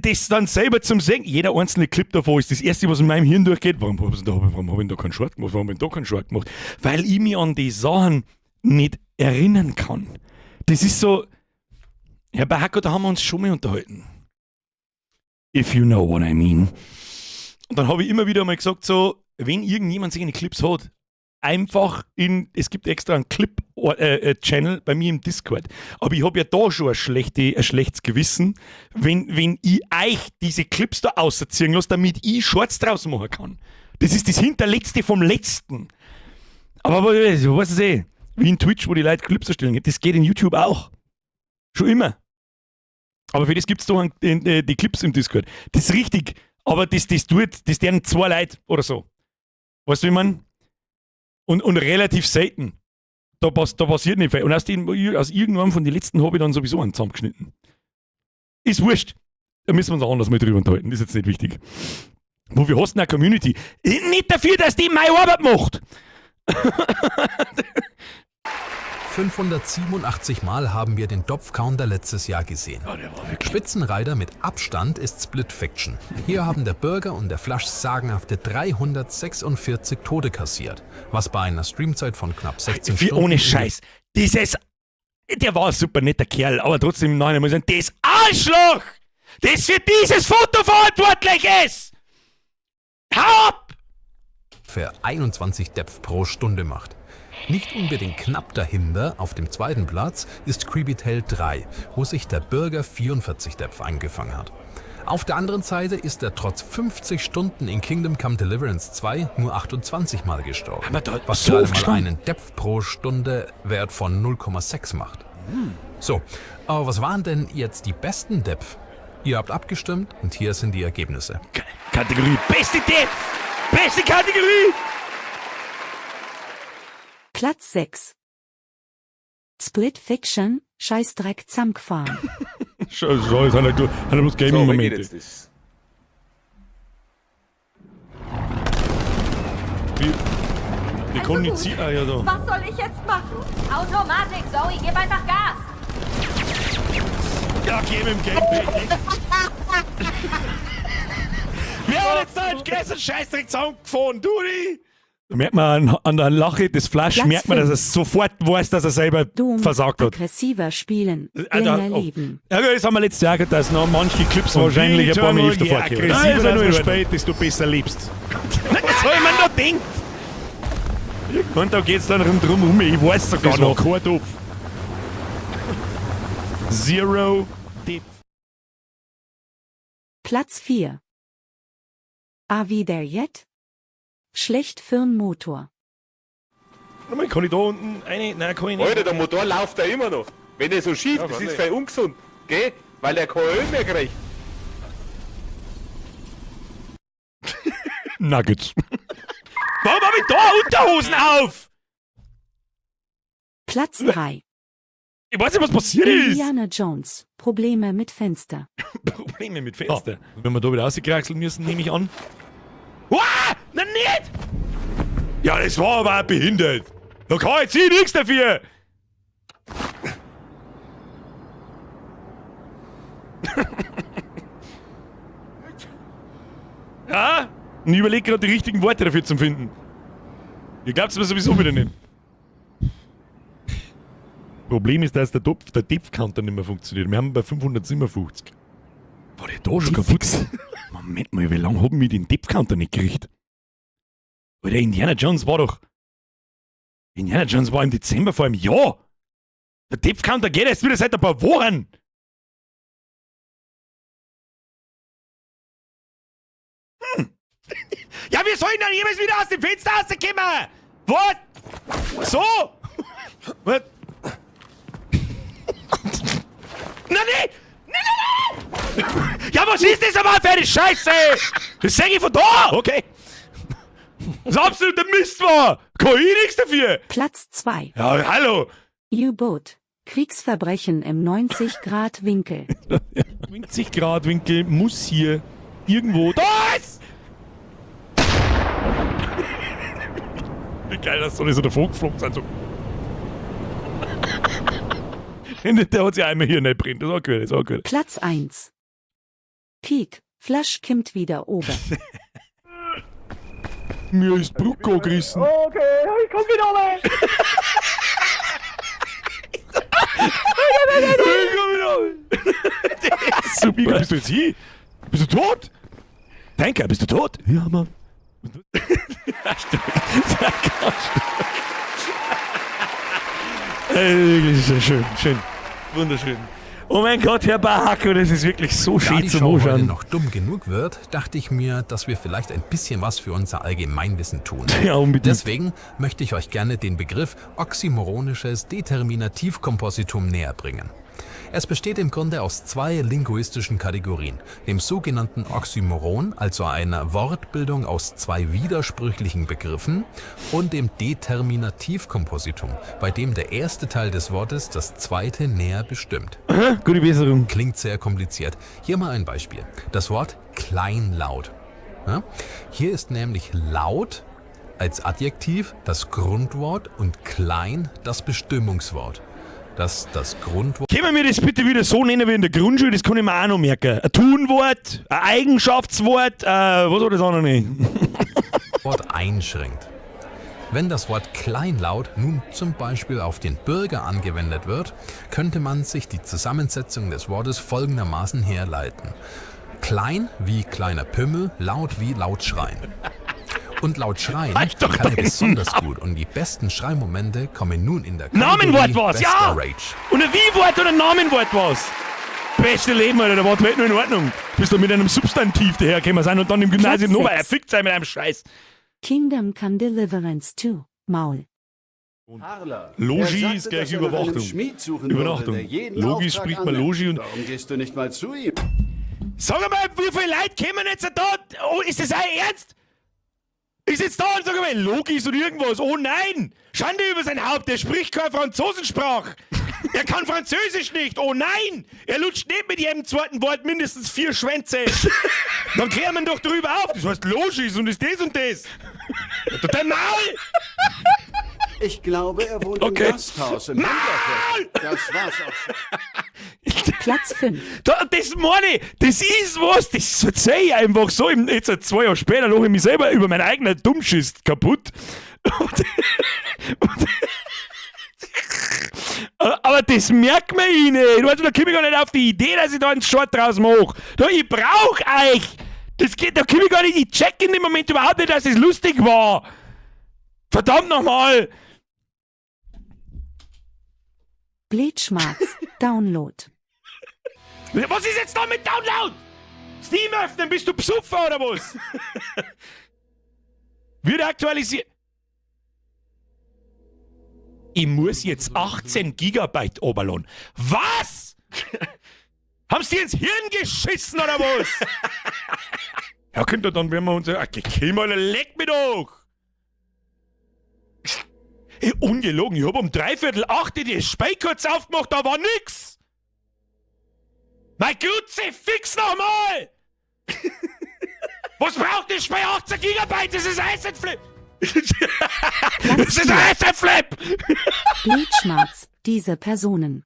S4: das dann selber zum Sehen, jeder einzelne Clip davon ist das erste, was in meinem Hirn durchgeht. Warum hab ich da keinen Short gemacht? Warum hab ich da keinen Short gemacht? Weil ich mich an die Sachen nicht erinnern kann. Das ist so, ja, bei Hacko, da haben wir uns schon mal unterhalten. If you know what I mean. Und dann habe ich immer wieder mal gesagt, so, wenn irgendjemand sich eine Clips hat, einfach in, es gibt extra einen Clip-Channel bei mir im Discord. Aber ich habe ja da schon ein schlechtes Gewissen, wenn ich euch diese Clips da auserziehen lasse, damit ich Shorts draus machen kann. Das ist das Hinterletzte vom Letzten. Aber weißt du eh, wie in Twitch, wo die Leute Clips erstellen, das geht in YouTube auch. Schon immer. Aber für das gibt es doch die Clips im Discord. Das ist richtig, aber das tut, das deren zwei Leute oder so. Weißt du, wie man? Und relativ selten. Da passiert nicht viel. Und aus irgendeinem von den letzten habe ich dann sowieso einen zusammengeschnitten. Ist wurscht. Da müssen wir uns auch anders mal drüber unterhalten. Ist jetzt nicht wichtig. Wofür hast du denn eine Community? Nicht dafür, dass die meine Arbeit macht!
S6: 587 Mal haben wir den Dopf-Counter letztes Jahr gesehen. Spitzenreiter mit Abstand ist Split Fiction. Hier haben der Bürger und der Flash sagenhafte 346 Tode kassiert, was bei einer Streamzeit von knapp 16
S4: Wie
S6: Stunden
S4: ohne Scheiß. Dieses, der war ein super netter Kerl, aber trotzdem im Nachhinein muss ich sagen, das Arschloch, das für dieses Foto verantwortlich ist! Hau ab!
S6: Für 21 Depth pro Stunde macht. Nicht unbedingt knapp dahinter, auf dem zweiten Platz, ist Creepy Tale 3, wo sich der Bürger 44 Depth eingefangen hat. Auf der anderen Seite ist er trotz 50 Stunden in Kingdom Come Deliverance 2 nur 28 Mal gestorben,
S4: Aber da
S6: was
S4: so
S6: gerade
S4: oft
S6: mal
S4: gestorben?
S6: einen Depth pro Stunde Wert von 0,6 macht. So, aber was waren denn jetzt die besten Depth? Ihr habt abgestimmt und hier sind die Ergebnisse.
S4: Kategorie Beste Depth! Beste Kategorie!
S8: Platz 6. Split Fiction, Scheißdreck zusammengefahren.
S1: Schau, schau, jetzt hat er bloß
S10: So, wie geht
S1: Gaming-Momente.
S10: jetzt das?
S1: Die konnten nicht ziehen. Ah, ja, da.
S11: Was soll ich jetzt machen? Automatik, Zoe, gib einfach Gas.
S1: Ja, geh mit dem Gameplay.
S4: Wir haben jetzt da einen gestern Scheißdreck zusammengefahren, du die!
S1: Da merkt man an der Lache des Flash,
S8: Platz
S1: merkt man, dass
S8: fünf.
S1: er sofort weiß, dass er selber
S8: Doom,
S1: versagt hat.
S8: aggressiver spielen,
S1: Alter,
S8: länger
S1: oh.
S8: leben.
S4: Ja, gut, das haben wir letztes Jahr gehabt, dass noch manche Clips wahrscheinlich ein paar Mal öfter
S1: Je
S4: vorkommen.
S1: aggressiver
S4: Ja,
S1: du
S4: ist ja nur
S1: spielst, desto besser lebst.
S4: Was soll man da denkt? Und da geht's dann rundherum um, ich weiß sogar
S1: Das war
S4: noch.
S1: kein Topf. Zero Depth.
S8: Platz 4. Are we there yet? Schlecht für'n Motor.
S1: Warte mal, kann ich da unten eine? Nein, kann ich nicht.
S10: Alter, der Motor läuft da immer noch. Wenn er so schieft,
S5: Ja,
S10: das ist
S5: freilich.
S10: voll ungesund. Gell? Weil er kein Öl mehr kriegt.
S1: Nuggets. Warum hab ich da Unterhosen auf?
S8: Platz 3.
S1: Ich weiß nicht, was passiert ist.
S8: Indiana Jones. Probleme mit Fenster.
S1: Probleme mit Fenster. Wenn wir da wieder rauskraxeln müssen, nehme ich an. Uah! Na nicht! Ja, das war aber auch behindert. Da kann jetzt ich nichts dafür. Ja? Und ich überlege gerade die richtigen Worte dafür zu finden. Ihr glaubt's mir sowieso wieder nicht. Problem ist, dass der Depth-Counter nicht mehr funktioniert. Wir haben bei 557. War der da schon kaputt? Moment mal, wie lange haben wir den Depth-Counter nicht gekriegt? Alter, Indiana Jones war doch. Indiana Jones war im Dezember vor einem Jahr. Der Depth-Counter geht erst wieder seit ein paar Wochen. Ja, wir sollen dann jemals wieder aus dem Fenster rauskommen! Was? So? Was? Na nee! Nein, nein, nein! Ja, was ist das aber für eine Scheiße? Das sag ich von da! Okay. Das ist absoluter Mist war! Kann ich nichts dafür!
S8: Platz 2.
S1: Ja, hallo!
S8: U-Boot. Kriegsverbrechen im 90-Grad-Winkel.
S1: 90 Grad Winkel muss hier irgendwo. Da ist! Wie geil, dass so davor geflogen sind. So. Der hat sich einmal hier nicht brennt. Das ist auch gut, das ist auch gut.
S8: Platz 1. Peak. Flasch kimmt wieder oben.
S1: Mir ist Brücke gerissen.
S10: Okay, ich komm wieder rein.
S1: Super. Bist du jetzt hier? Bist du tot? Tanker, bist du tot? Ja, Mann. Sehr stark. Sehr stark. Wirklich sehr schön, schön. Wunderschön. Oh mein Gott, Herr Bahako, das ist wirklich so
S6: Da
S1: schön
S6: die
S1: zum
S6: Show heute
S1: Anschauen.
S6: noch dumm genug wird, dachte ich mir, dass wir vielleicht ein bisschen was für unser Allgemeinwissen tun.
S1: Ja, unbedingt.
S6: Deswegen möchte ich euch gerne den Begriff oxymoronisches Determinativkompositum näher bringen. Es besteht im Grunde aus zwei linguistischen Kategorien, dem sogenannten Oxymoron, also einer Wortbildung aus zwei widersprüchlichen Begriffen, und dem Determinativkompositum, bei dem der erste Teil des Wortes das zweite näher bestimmt.
S1: Gute Besserung.
S6: Klingt sehr kompliziert. Hier mal ein Beispiel. Das Wort kleinlaut. Ja? Hier ist nämlich laut als Adjektiv das Grundwort und klein das Bestimmungswort. Das das Grundwort
S1: Können wir das bitte wieder so nennen wie in der Grundschule? Das kann ich mir auch noch merken. Ein Tunwort, ein Eigenschaftswort, was war das auch noch nicht?
S6: einschränkt. Wenn das Wort kleinlaut nun zum Beispiel auf den Bürger angewendet wird, könnte man sich die Zusammensetzung des Wortes folgendermaßen herleiten. Klein wie kleiner Pimmel, laut wie laut schreien. Und laut schreien
S1: Halt doch
S6: kann er
S1: deinen
S6: besonders gut und die besten Schreimomente kommen nun in der
S1: Namenwort
S6: Kategorie
S1: war's,
S6: Bester
S1: ja!
S6: Rage.
S1: Und ein Wie-Wort und ein Namenwort war's. Beste Leben, Alter, da war die Welt noch in Ordnung. Bist du mit einem Substantiv dahergekommen sein und dann im Gymnasium
S8: Platz
S1: nochmal
S8: sechs.
S1: erfickt sein mit einem Scheiß.
S8: Kingdom Come Deliverance 2. Maul.
S9: Harler.
S1: Logi
S9: Er sagte,
S1: ist gleich
S9: dass er nach einem
S1: Überwachung.
S9: Schmied suchen
S1: Übernachtung.
S9: Würde, der jeden
S1: Logi
S9: Auftrag
S1: spricht man
S9: annimmt.
S1: Logi und-
S9: Warum gehst du nicht mal zu ihm?
S1: Sag mal, wie viele Leute kommen jetzt da? Oh, ist das euer Ernst? Ist jetzt da und sag mal, Logis und irgendwas. Oh nein! Schande über sein Haupt, er spricht keine Franzosensprache. Er kann Französisch nicht. Oh nein! Er lutscht nicht mit jedem zweiten Wort mindestens 4 Schwänze. Dann klären wir doch drüber auf. Das heißt Logis und ist das und das. Dein Maul!
S9: Ich glaube, er wohnt
S1: Okay.
S9: im Gasthaus im Händlerviertel. Das war's auch schon.
S8: Platz 5.
S1: Da, das meine ich, das ist was, das verzeih ich einfach so. Jetzt 2 Jahre später lache ich mich selber über meinen eigenen Dummschiss kaputt. Aber das merkt man ich nicht. Weißt du, da komme ich gar nicht auf die Idee, dass ich da einen Short draus mache. Da, ich brauch euch. Das geht, da komme ich gar nicht, ich check in dem Moment überhaupt nicht, dass das lustig war. Verdammt nochmal.
S8: Blätschmarz. Download.
S1: Was ist jetzt da mit Download? Steam öffnen, bist du Psuffer oder was? Wird aktualisiert. Ich muss jetzt 18 Gigabyte oberlohn. Was? Haben sie ins Hirn geschissen oder was? Ja, könnt ihr dann, wenn wir uns. Ach, geh mal, leck mich doch! Ey, ungelogen, ich hab um 7:45 die Spiel kurz aufgemacht, da war nix! Mein Kruzifix nochmal! Was braucht das Spiel 18 Gigabyte? Das ist ein Asset-Flip! Das ist ein Asset-Flip!
S8: Blutschmerz, diese Personen.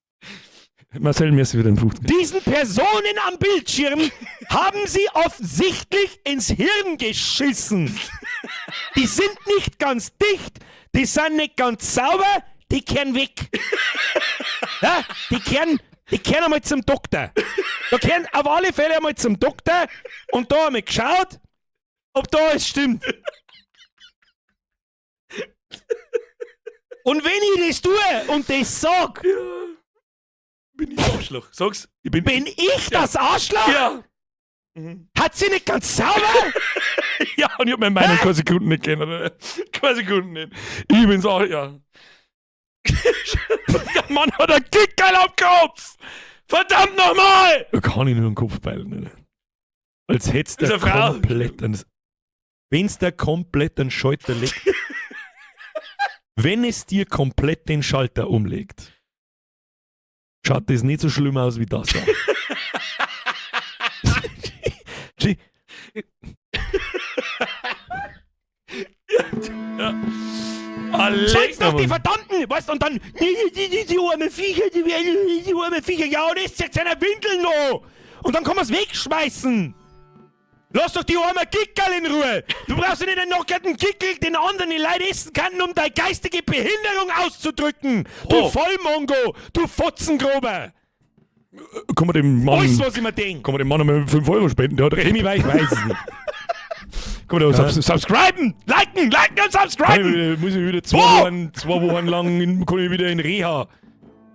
S4: Marcel, mir ist wieder ein 50.
S1: Diesen Personen am Bildschirm haben sie offensichtlich ins Hirn geschissen. Die sind nicht ganz dicht, die sind nicht ganz sauber, die kehren weg. Ja, die kehren einmal zum Doktor. Da kehren auf alle Fälle einmal zum Doktor und da einmal geschaut, ob da alles stimmt. Und wenn ich das tue und das sag,
S4: Bin ich Arschloch. Sag's. Ich bin,
S1: bin ich das Arschloch?
S4: Ja.
S1: Hat sie nicht ganz sauber?
S4: Ja, und ich hab meine Meinung keine Sekunden nicht kennen. Keine Sekunden nicht. Ich bin's auch, ja. Der Mann hat einen Kickerl am Kopf! Verdammt nochmal!
S1: Da kann ich nur den Kopf peilen. Alter. Als hätt's
S4: Ist
S1: der
S4: eine Frau.
S1: komplett einen, wenn's der komplett einen Schalter legt. Wenn es dir komplett den Schalter umlegt, schaut das nicht so schlimm aus wie das da. Soll's noch die verdammten, weißt du, und dann, die armen Viecher, die armen Viecher, ja, und ist jetzt seine Windeln noch. Und dann kann man's wegschmeißen. Lass doch die armen Kickerl in Ruhe. Du brauchst ja nicht einen knockerten Kickel, den anderen die Leute essen kann, um deine geistige Behinderung auszudrücken. Du
S4: Oh.
S1: Vollmongo, du Fotzengrober.
S4: Kann man dem Mann.
S1: Alles, was ich mir denk.
S4: Kann man dem Mann einmal 5 Euro spenden? Der hat recht.
S1: Ich weiß es nicht.
S4: Kann man da subscriben! Liken! Liken und subscriben!
S1: Kann ich, muss ich wieder zwei
S4: Wo?
S1: Wochen, 2 Wochen lang in, kann ich wieder in Reha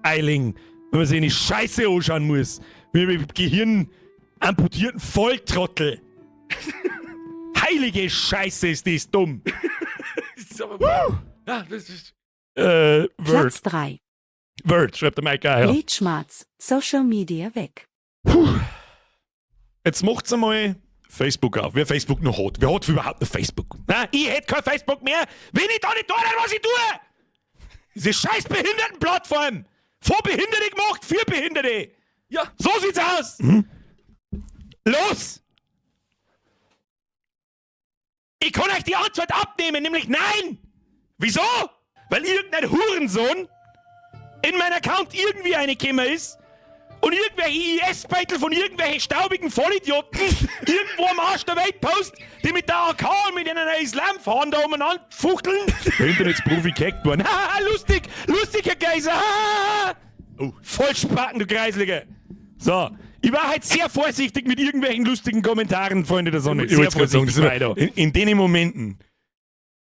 S1: eilen, wenn man sich eine Scheiße anschauen muss. Wie mit Gehirn amputierten Volltrottel. Heilige Scheiße, ist das dumm.
S4: Das ist aber, ja, das ist. Word.
S8: Platz 3.
S4: Word, schreibt der Mike auch, ja.
S8: Blutschmerz, Social Media weg.
S1: Jetzt macht's einmal Facebook auf. Wer Facebook noch hat. Wer hat überhaupt noch Facebook? Na, ich hätte kein Facebook mehr, wenn ich da nicht tue, was ich tue. Diese scheiß Behindertenplattform. Vor Behinderte gemacht, für Behinderte.
S4: Ja.
S1: So sieht's aus. Los! Ich kann euch die Antwort abnehmen, nämlich nein! Wieso? Weil irgendein Hurensohn in mein Account irgendwie reingekommen ist und irgendwelche IS-Beitel von irgendwelchen staubigen Vollidioten irgendwo am Arsch der Welt post, die mit der AK und mit einer Islamfahnen da umeinander fuchteln. Der Internetsprofi gehackt worden. Haha, lustig, lustig, Herr Geiser. Haha. Oh, Vollspacken, du Kreisliger. So, ich war halt sehr vorsichtig mit irgendwelchen lustigen Kommentaren, Freunde der Sonne.
S4: Ich
S1: Sehr
S4: wollte gerade sagen, das
S1: vorsichtig
S4: ist
S1: war ich da.
S4: in den Momenten.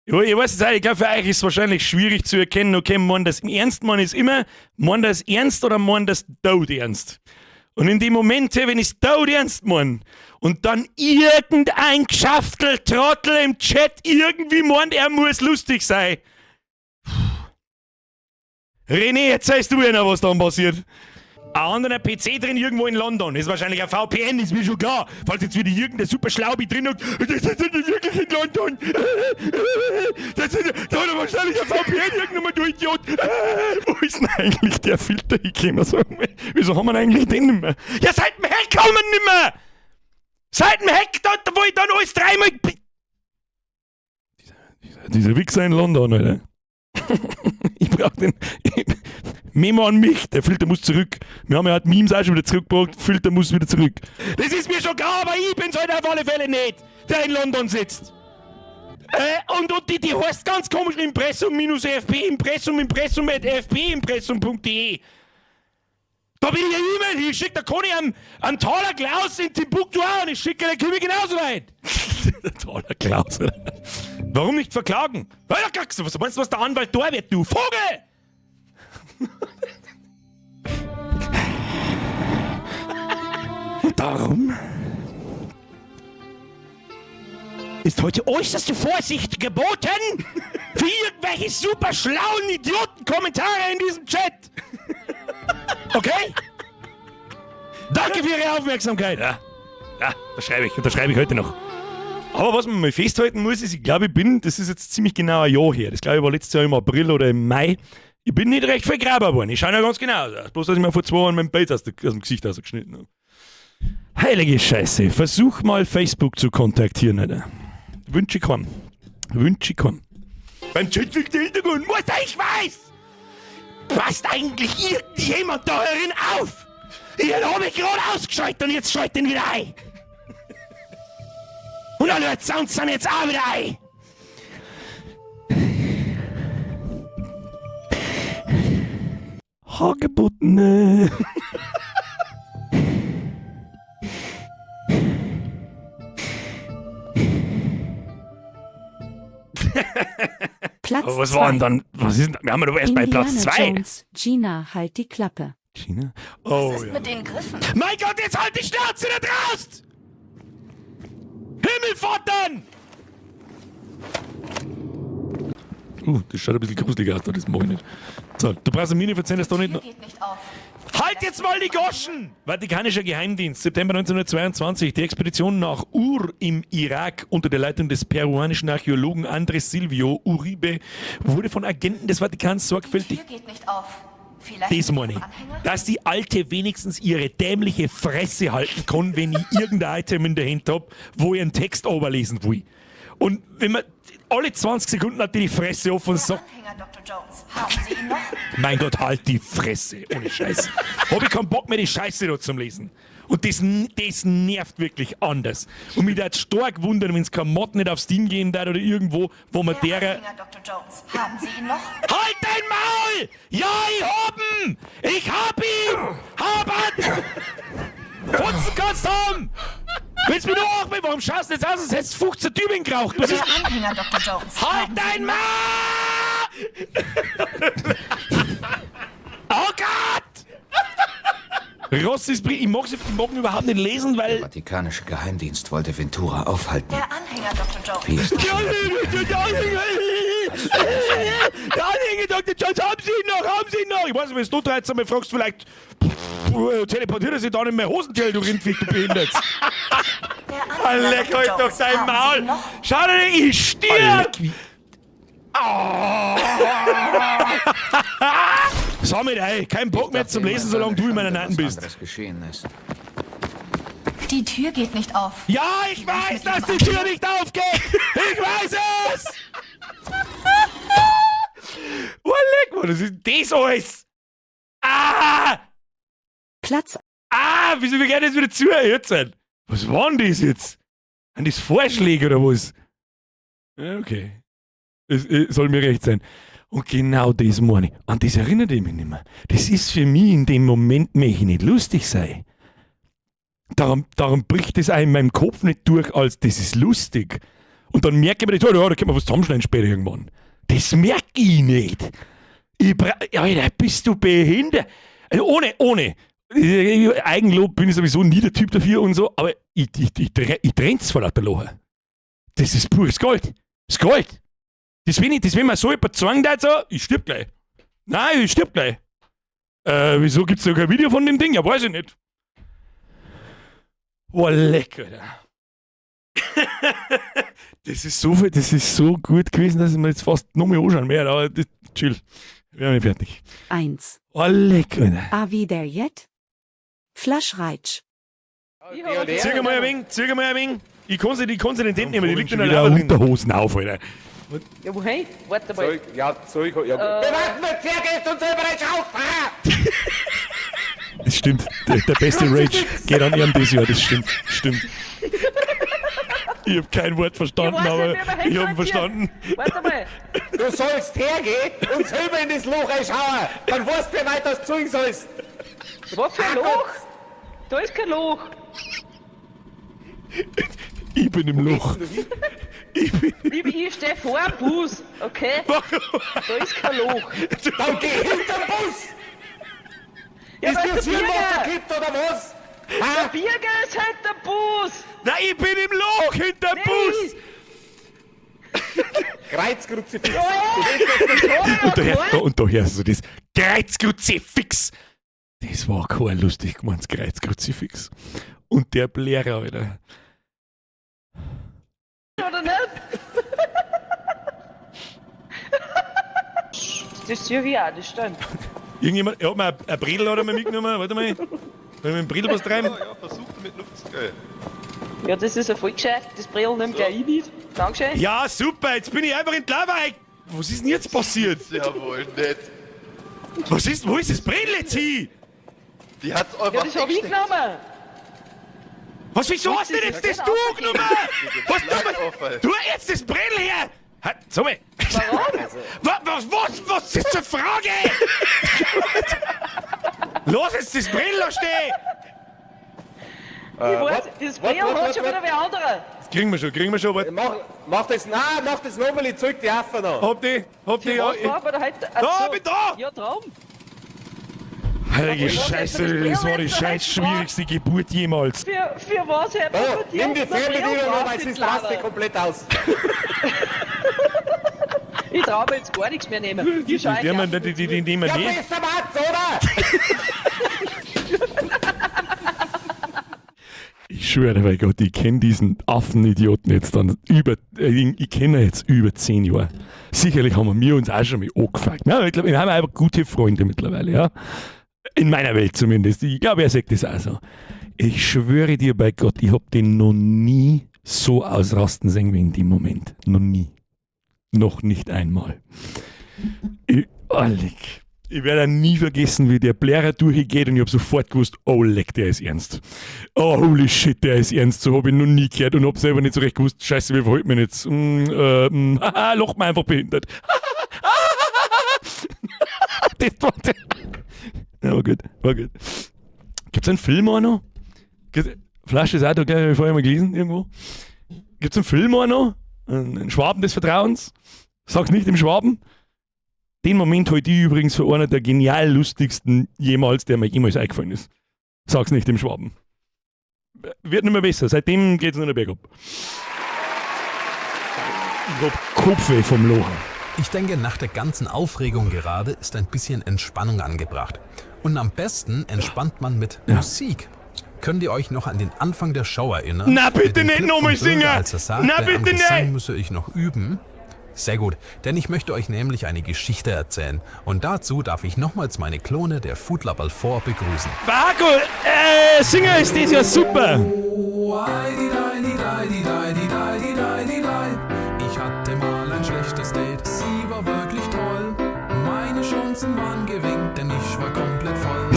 S4: Ich weiß es auch, ich glaube, für euch ist es wahrscheinlich schwierig zu erkennen, okay, man das ernst, man ist immer, man das ernst oder man das tot ernst. Und in dem Moment, wenn ich es tot ernst mein und dann irgendein Geschäftel-Trottel im Chat irgendwie meint, er muss lustig sein. Puh. René, jetzt weißt du ja noch, was dann passiert. Ein anderer PC drin irgendwo in London. Ist wahrscheinlich ein VPN, ist mir schon klar. Falls jetzt wieder irgendein super Schlaubi drin hockt, das ist nicht wirklich in London. Das ist, da hat er wahrscheinlich ein VPN irgendwann, du Idiot. Wo ist denn eigentlich der Filter hingekommen? Sag mal, wieso haben wir denn eigentlich den nicht mehr? Ja, seit dem Hack haben wir ihn nicht mehr! Seit dem Hack, da, wo ich dann alles dreimal... Dieser Wichser in London, Alter. Ich brauch den... Memo an mich, der Filter muss zurück. Wir haben ja halt Memes auch schon wieder zurückgebracht, Filter muss wieder zurück. Das ist mir schon klar, aber ich bin's halt auf alle Fälle nicht, der in London sitzt. Und die heißt ganz komisch Impressum minus FP, Impressum, Impressum at fp, Impressum.de. Da bin ich eine E-Mail hingeschickt, da kann ich am Taler Klaus in Timbuktu auch und ich schicke, der komme ich genauso weit. Der Taler Klaus, Alter. Warum nicht verklagen? Was meinst du, was der Anwalt da wird, du Vogel? Und darum ist Ist heute äußerste Vorsicht geboten für irgendwelche super schlauen Idioten-Kommentare in diesem Chat. Okay? Danke für Ihre Aufmerksamkeit. Ja, ja, unterschreibe ich heute noch. Aber was man mal festhalten muss, ist, ich glaube, ich bin, das ist jetzt ziemlich genau ein Jahr her, das glaube ich war letztes Jahr im April oder im Mai, ich bin nicht recht viel gröber geworden. Ich schaue ja ganz genau aus. Bloß, dass ich mir vor 2 Jahren mein Bild aus dem Gesicht rausgeschnitten habe. Heilige Scheiße, versuch mal Facebook zu kontaktieren, Alter. Wünsche ich keinem. Wünsche ich keinem. Beim Chat liegt der Hintergrund. Was ich weiß! Passt eigentlich irgendjemand da herin auf? Den hab ich gerade ausgeschaltet und jetzt schalt den wieder ein. Und alle Sounds sind jetzt auch wieder ein. Hagebuttene.
S8: Platz
S4: Aber was war denn
S8: zwei.
S4: dann? Was ist denn? Wir haben ja doch erst bei Platz
S8: Indiana
S4: 2.
S8: Jones, Gina, halt die Klappe.
S4: Gina? Oh,
S11: Was ist
S4: ja.
S11: mit den Griffen?
S4: Mein Gott, jetzt halt die Schnauze da draußen! Himmelvattern! Das schaut ein bisschen gruselig aus, das mag ich nicht. So, du brauchst mir nicht erzählen, dass da nicht noch.
S11: Geht nicht auf.
S4: Halt jetzt mal die Goschen! Vatikanischer Geheimdienst, September 1922. Die Expedition nach Ur im Irak unter der Leitung des peruanischen Archäologen Andrés Silvio Uribe wurde von Agenten des Vatikans sorgfältig.
S11: Tür geht nicht auf. Vielleicht
S4: Das meine ich. Dass die Alte wenigstens ihre dämliche Fresse halten kann, wenn ich irgendein Item in der Hand hab, wo ich einen Text oberlesen will. Und wenn man alle 20 Sekunden hat die die Fresse offen und sagt,
S11: Anhänger, Dr. Jones. Haben Sie ihn noch?
S4: mein Gott, halt die Fresse, ohne Scheiß. Hab ich keinen Bock mehr, die Scheiße da zum Lesen. Und das nervt wirklich anders. Und mich würde stark wundern, wenn es kein Mod nicht auf Steam gehen darf oder irgendwo, wo man derer...
S11: Anhänger, Dr. Jones. Haben Sie ihn noch?
S4: Halt dein Maul! Ja, ich hab ihn! Ich hab ihn! Hab ihn! Putzen kannst haben! Willst du mich nur auch mit? Warum schaust du jetzt aus, als hättest du 15 Typen geraucht? Was ist...
S11: Der Anhänger, Dr. Jones.
S4: Halt dein Maul! Oh Gott! Ross ist... Ich mag ihn überhaupt nicht lesen, weil...
S12: Der vatikanische Geheimdienst wollte Ventura aufhalten.
S11: Der Anhänger, Dr. Jones.
S12: Wie ist das?
S4: Der Anhänger, der Anhänger, Dr. Jones, haben Sie ihn noch, haben Sie ihn noch? Ich weiß nicht, wenn du 13 mal fragst, vielleicht teleportiert er sich da in mein Hosenteil, du Rindviech, du Behindert. Leck halt doch dein Maul. Schau dir, ich stirb. Oh. Sag mir, ey, kein Bock mehr zum Lesen, solange du in meiner Nacken bist.
S12: Was geschehen ist.
S11: Die Tür geht nicht auf.
S4: Ja, ich weiß, dass die Tür nicht aufgeht. Ich weiß es. Oh, leck, Mann, das ist das alles. Ah!
S8: Platz.
S4: Ah, wieso wir gerne jetzt wieder zu jetzt sein? Was waren das jetzt? Sind das Vorschläge oder was? Ja, okay. Es soll mir recht sein. Und genau das meine ich. An das erinnert ich mich nicht mehr. Das ist für mich in dem Moment, möchte ich nicht lustig sein. Darum bricht das auch in meinem Kopf nicht durch, als das ist lustig. Und dann merke ich mir das, oh, ja, da können wir was zusammenschneiden später irgendwann. Das merke ich nicht. Alter, bist du behindert? Also ohne. Eigenlob bin ich sowieso nie der Typ dafür und so, aber ich trenn's vor lauter Lachen. Das ist pures Gold. Das Gold. Das, wenn man so jemand zwang da so, ich stirb gleich. Nein, ich stirb gleich. Wieso gibt's da kein Video von dem Ding? Ja, weiß ich nicht. Oh, leck, Alter. Das ist so viel, das ist so gut gewesen, dass ich mir jetzt fast noch mehr anschauen werde, aber das, chill. Wir haben nicht fertig.
S8: 1.
S4: Oh, leck, Alter.
S8: A wie der Jet? Flaschreitsch.
S4: Zirka mal ein wenig, zirka mal ein wenig. Ich kann sie nicht entnehmen, die liegt in der
S1: wieder
S4: Lava drin.
S1: Unterhosen auf, Alter.
S13: Ja, wohin? Warte mal.
S10: Ja, soll ich, ja.
S13: Wir
S10: warten mit Zirkel und selber
S4: Das stimmt. Der beste Rage geht an ihrem dieses Jahr, das stimmt. Stimmt. Ich hab kein Wort verstanden,
S13: Ich weiß
S4: aber
S13: nicht, wie wir
S4: ich hab ihn verstanden.
S13: Warte mal.
S10: Du sollst hergehen und selber in das Loch reinschauen. Dann weißt du, wie weit das zeigen sollst.
S13: Was für ein Loch? Da ist kein Loch.
S4: Ich bin im Loch.
S13: Ich steh vor dem Bus, okay? Da ist kein Loch.
S10: Dann geh hinterm Bus!
S13: Ja,
S10: ist
S13: aber
S10: dir das
S13: der Birger-
S10: Hirnwasser gekippt oder was?
S13: Der Birger ist hinterm Bus!
S4: Nein, ich bin im Loch hinterm
S13: Nee.
S4: Bus!
S10: Kreuzkruzifix.
S1: Und da hörst du das Kreuzkruzifix. Das war kein lustig gemeintes Kreuzkruzifix. Und der Blärer, Alter.
S13: Oder nicht? Das sehe ich auch, das stimmt.
S1: Irgendjemand, er hat mir ein Bredel hat er mir mitgenommen, warte mal. Soll ich mit dem Bredel was treiben?
S5: Ja, versuch damit Luft zu gehen.
S13: Ja, das ist ja voll gescheit. Das Bredel nimmt gleich ich mit. Dankeschön.
S1: Ja, super, jetzt bin ich einfach in die Lava. Was ist denn jetzt passiert?
S5: Jawohl, nett.
S1: Was ist, wo ist das Bredel jetzt hin?
S5: Die hat's einfach
S13: Ja, das hab ich genommen.
S1: Was, wieso hast du denn jetzt das du genommen? Was, du, tu jetzt das Bredel her! Ha, sag mal.
S13: Warum?
S1: Was ist zur Frage? Lass jetzt das Bredel da stehen!
S13: Ich weiß, das Bredel hat schon wieder wer anderer.
S1: Das kriegen wir schon, warte.
S10: Mach das, nein, mach das nochmal, ich zeig die Affen noch.
S1: Hab die,
S13: Ja, was war aber da heute?
S1: Da, bin da!
S13: Ja, drum.
S1: Heilige Scheiße, das war die scheiß schwierigste Geburt jemals.
S13: Für was hört man
S10: Oh,
S13: von dir
S10: nimm die
S13: jetzt noch
S10: Fernbedienung
S13: Bredel
S10: noch,
S13: drauf
S10: weil
S13: in
S10: sonst
S13: die Lava?
S10: rast die komplett aus.
S13: Ich trau mir jetzt gar nichts mehr nehmen.
S1: Die, die nehmen wir
S10: Ja,
S1: nicht.
S10: bester Matz, oder?
S1: Ich schwöre bei Gott, ich kenne diesen Affenidioten jetzt dann über, ich kenne ihn jetzt über 10 Jahre. Sicherlich haben wir uns auch schon mal angefuckt. Ja, ich glaube, wir haben einfach gute Freunde mittlerweile, ja. In meiner Welt zumindest. Ich glaube, er sagt das auch so. Ich schwöre dir bei Gott, ich hab den noch nie so ausrasten sehen wie in dem Moment. Noch nie. Noch nicht einmal. Ich, oh, leck. Ich werde nie vergessen, wie der Blärer durchgeht und ich hab sofort gewusst, oh leck, der ist ernst. Oh holy shit, der ist ernst. So hab ich noch nie gehört und hab selber nicht so recht gewusst, scheiße, wie verhält man jetzt? Haha, loch mir einfach behindert. Das war der. Ja, war gut, war gut. Gibt's einen Film auch noch? Flasche ist auch da, gell, hab ich vorher mal gelesen irgendwo. Gibt's einen Film auch noch? Einen Schwaben des Vertrauens? Sag's nicht im Schwaben. Den Moment halte ich übrigens für einer der genial lustigsten jemals, der mir jemals eingefallen ist. Sag's nicht im Schwaben. Wird nicht mehr besser. Seitdem geht's nur noch bergab. Ich hab Kopfweh vom Locher.
S6: Ich denke, nach der ganzen Aufregung gerade ist ein bisschen Entspannung angebracht. Und am besten entspannt man mit Musik. Könnt ihr euch noch an den Anfang der Show erinnern?
S1: Na, bitte
S6: Mit dem
S1: nicht
S6: Clip
S1: nochmal
S6: von Bürger,
S1: singen!
S6: als er sagte,
S1: Na, bitte
S6: am Gesang
S1: nicht!
S6: müsse ich noch üben. Sehr gut, denn ich möchte euch nämlich eine Geschichte erzählen. Und dazu darf ich nochmals meine Klone der Food Label 4 begrüßen.
S1: Marco, Singer ist das ja super!
S6: Ich hatte mal ein schlechtes Date, sie war wirklich toll. Meine Chancen waren gering, denn ich war komplett voll.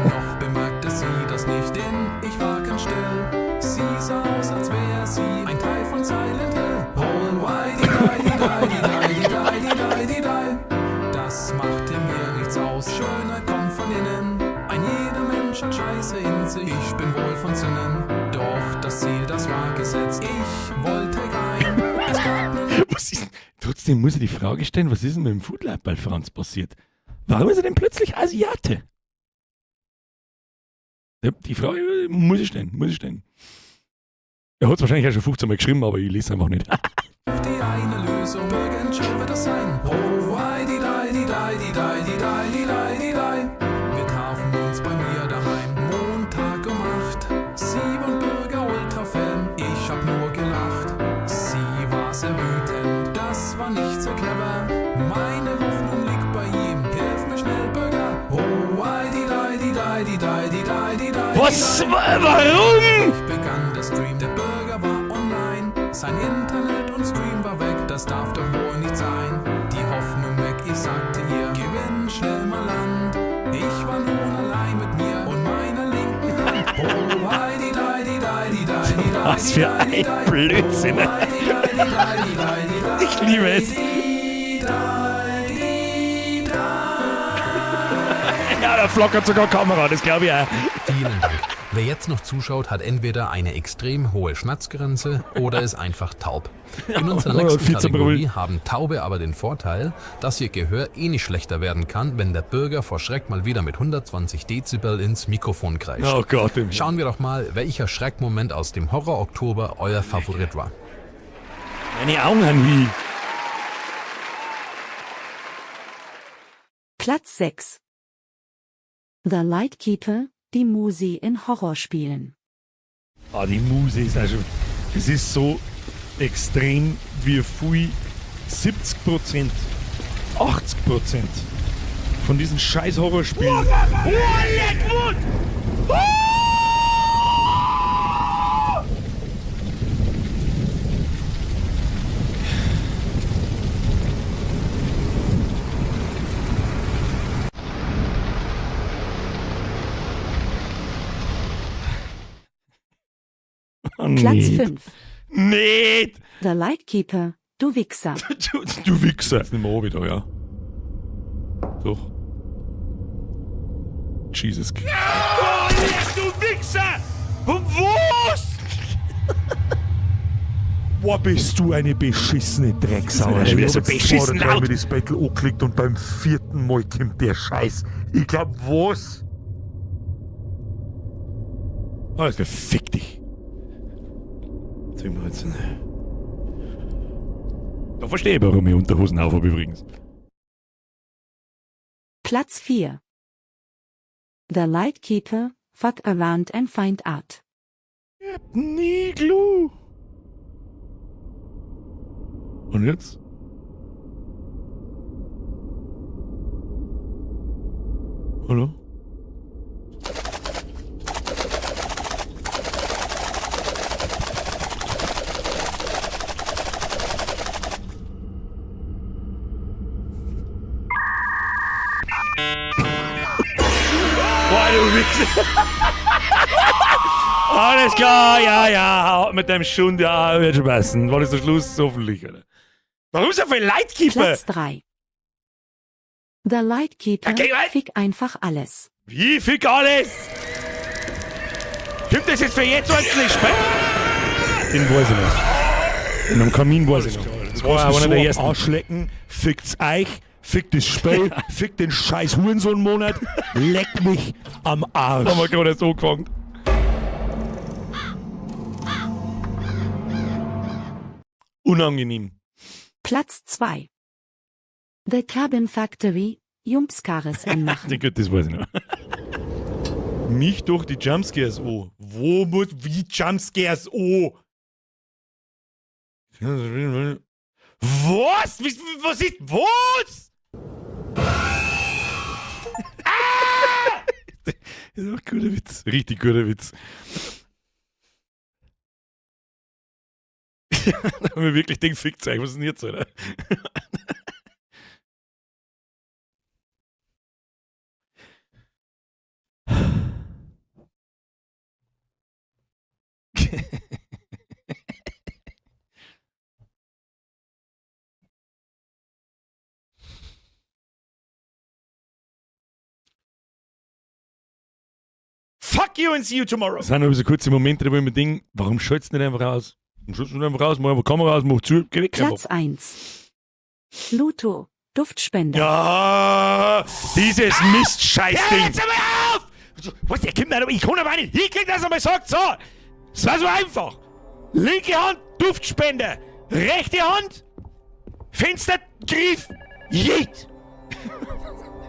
S6: Noch bemerkte sie das nicht, denn ich war ganz still. Sie sah aus, als wäre sie ein Teil von Silent Hill. Oh, why di di di di di di di di di. Das machte mir nichts aus. Schöner kommt von innen. Ein jeder Mensch hat Scheiße in sich. Ich bin wohl von Sinnen. Doch das Ziel, das war gesetzt. Ich wollte rein. Es gab nur
S1: Was ist denn? Trotzdem muss ich die Frage stellen, was ist denn mit dem Foodlab bei Franz passiert? Warum ist er denn plötzlich Asiate? Ja, die Frage muss ich stellen, muss ich stellen. Er hat es wahrscheinlich auch schon 15 Mal geschrieben, aber ich lese einfach nicht.
S6: die eine Lösung. Bürgerentscheid wird das sein. Oh, why di di di di di di di di di di di. Wir trafen uns bei mir daheim. Montag um 8. Sie und Bürger Ultra-Fan. Ich hab nur gelacht. Sie war sehr wütend. Das war nicht sehr clever. Meine Hoffnung liegt bei ihm. Hilf mir schnell, Bürger. Oh, why di di di di di di di di di.
S4: Was? Warum?
S6: Ich begann der Stream, der Bürger war online. Sein Internet und Stream war weg, das darf doch wohl nicht sein. Die Hoffnung weg, ich sagte ihr, gewinn schnell mal Land. Ich war nun allein mit mir und meiner linken Hand. Oh, why di di di di di di di
S4: Was für ein Blödsinn. Ich liebe es.
S1: Ja, da flackert sogar Kamera, das glaube ich auch.
S6: Vielen Dank. Wer jetzt noch zuschaut, hat entweder eine extrem hohe Schmerzgrenze oder ist einfach taub. In unserer
S1: Oder
S6: nächsten
S1: viel zu
S6: Kategorie
S1: brüllen.
S6: haben Taube aber den Vorteil, dass ihr Gehör eh nicht schlechter werden kann, wenn der Bürger vor Schreck mal wieder mit 120 Dezibel ins Mikrofon kreischt.
S1: Oh Gott, im Himmel.
S6: Schauen wir doch mal, welcher Schreckmoment aus dem Horror-Oktober euer Favorit war.
S1: Meine Augen haben wie.
S8: Platz 6. The Lightkeeper, die Musi in Horrorspielen.
S1: Ah, die Muse ist auch schon. Das ist so extrem, wie viel 70%, 80% von diesen scheiß Horrorspielen. Oh, leck Mund! Oh,
S8: Platz
S1: nicht.
S8: 5.
S1: Nicht!
S8: The Lightkeeper, du Wichser.
S1: Du Wichser. Jetzt nicht mehr oben da, ja. Doch. Jesus Christ. Oh, leck, du Wichser! Und was?
S14: Boah, bist du eine beschissene Drecksau.
S1: Das ist
S14: Ich
S1: wieder so
S14: hab jetzt
S1: beschissen
S14: zwei oder drei
S1: laut.
S14: Mal das Battle angeklickt und beim vierten Mal kommt der Scheiß. Ich glaub, was?
S1: Alles klar, fick dich. 10, Da verstehe ich, warum ich Unterhosen auf habe übrigens.
S8: Platz 4. The Lightkeeper, fuck around and find out.
S1: Niglu. Und jetzt? Hallo? Boah, du Wichser. Alles klar, ja, ja, hau mit deinem Schund, ja, wird schon passen. War das der Schluss? Hoffentlich, oder? Warum so viel Lightkeeper?
S8: Platz 3. The Lightkeeper,
S1: Okay, was?
S8: fick einfach alles.
S1: Wie, fick alles? Gibt es jetzt für jetzt einzelne Spiel? Den weiß ich noch. In einem Kamin weiß ich noch. Das war
S14: Kannst
S1: einer
S14: mich
S1: der
S14: so
S1: ersten.
S14: am Arsch lecken, fickt's euch, fickt das Spiel, fickt den scheiß Hurensohn-Monat, leck mich am Arsch.
S1: Haben wir gerade erst angefangen. Unangenehm.
S8: Platz 2. The Cabin Factory, Jumpscares anmachen.
S1: Den gut, das weiß ich noch. Mich durch die Jumpscares an. Wo muss, wie Jumpscares an? Was? Was ist, was? Ah! Das ist auch ein guter Witz. Richtig guter Witz. Da haben wir wirklich den Fick zeig. Was ist denn jetzt, Alter? Fuck you and see you tomorrow. Das sind aber so kurze Momente, wo ich mir denke, warum schaltest du nicht einfach aus? Warum schaltest du nicht einfach aus? Mach einfach Kamera aus, mach zu, geh weg
S8: Platz
S1: einfach.
S8: 1. Luto, Duftspender.
S1: Ja, dieses Mist-Scheiß-Ding. Jetzt aber auf! Was, der kommt nicht, ich kann aber nicht hinkriegen, dass er mal sagt, so. Es war so einfach. Linke Hand, Duftspender. Rechte Hand, Fenstergriff, Jeet.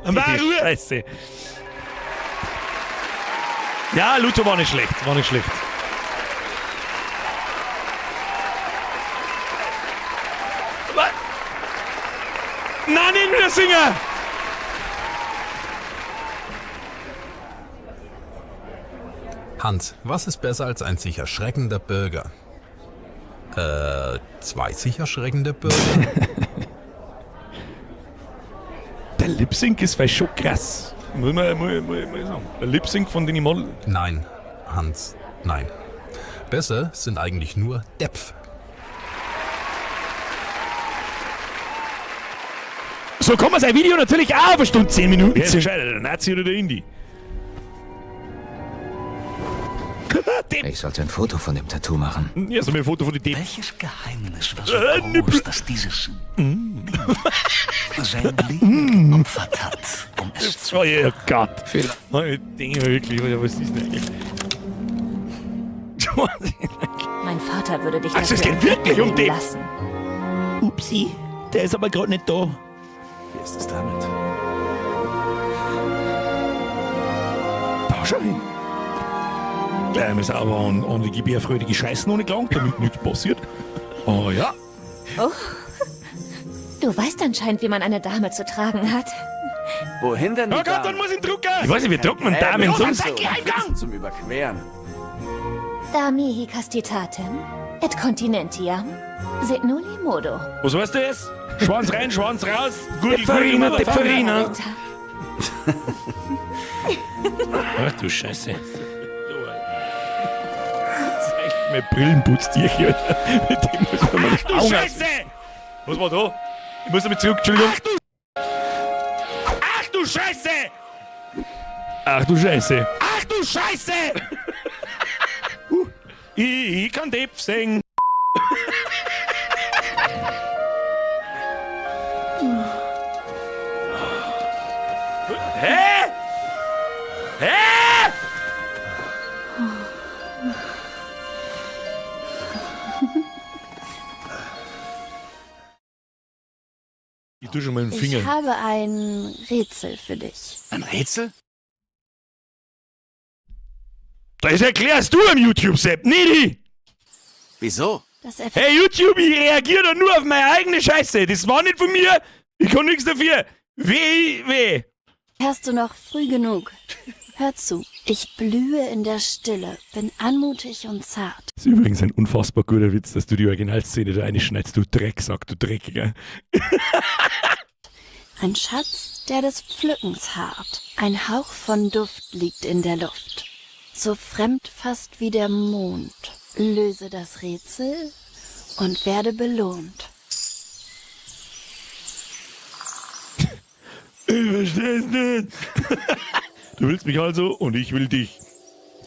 S1: War Ruhe. Scheiße. Ja, Luto war nicht schlecht, war nicht schlecht. Was? Nein, nicht wieder singen!
S6: Hans, was ist besser als ein sich erschreckender Bürger? Zwei sich erschreckende Bürger?
S1: Der Lip-Sync ist vielleicht schon krass. Muss man, muss ich sagen. Der Lip-Sync von den Model.
S6: Nein, Hans, nein. Besser sind eigentlich nur Depf.
S1: So kann man sein Video natürlich auch auf eine Stunde 10 Minuten. Wer ist gescheiter, der Nazi oder der Indie?
S12: Ich sollte ein Foto von dem Tattoo machen.
S1: Ja, so ein Foto von den Depp.
S15: Welches Geheimnis war so groß, dass dieses Ding sein Leben geopfert hat, um es zu
S1: Oh ja, Gott. Ich denke mir wirklich, was ist denn eigentlich?
S11: Mein Vater würde dich
S1: Ach, es
S11: dafür
S1: geht wirklich um
S11: leben
S1: den.
S11: lassen.
S4: Upsi, der ist aber gerade nicht da.
S12: Wie ist es damit?
S14: Schau hin. Gleich einmal sauber an die gebärfreudige Scheißen ohne gelangt, damit nichts passiert. Oh ja.
S11: Oh. Du weißt anscheinend, wie man eine Dame zu tragen hat.
S9: Wohin denn die
S1: Oh Gott,
S9: Dame?
S1: dann muss ich drucken!
S4: Ich weiß nicht, wie druckt man Damen sonst?
S9: Zum Überqueren.
S11: Da mihi castitatem et continentiam sit nulli modo.
S1: Was heißt das? Schwanz rein, Schwanz raus. Gurgel,
S4: Tepferina,
S1: Gurgel,
S4: Tepferina. Ach du Scheiße.
S1: Das ist echt mein Brillenputztierchen, Alter. Mit dem muss man mal
S4: Ach du
S1: Augen
S4: Scheiße!
S1: Was war da? Ich muss damit zurück, Entschuldigung. Ach du Scheiße!
S14: Ach du Scheiße.
S1: Ach du Scheiße!
S14: Ich kann Depp singen.
S4: Hä? Hä?
S14: Ich tue schon mal den
S7: Ich
S14: Finger.
S7: habe ein Rätsel für dich.
S9: Ein Rätsel?
S4: Das erklärst du am YouTube, Sepp, nicht ich!
S9: Wieso?
S7: Das
S4: Hey YouTube, ich reagiere doch nur auf meine eigene Scheiße. Das war nicht von mir. Ich kann nichts dafür. Weh, weh.
S7: erfährst du noch früh genug. Hör zu, ich blühe in der Stille, bin anmutig und zart.
S1: Das ist übrigens ein unfassbar guter Witz, dass du die Originalszene da reinschneidest, du Drecksack, du Dreckiger.
S7: Ein Schatz, der des Pflückens harrt. Ein Hauch von Duft liegt in der Luft. So fremd fast wie der Mond. Löse das Rätsel und werde belohnt.
S14: Ich versteh's nicht. Du willst mich also und ich will dich.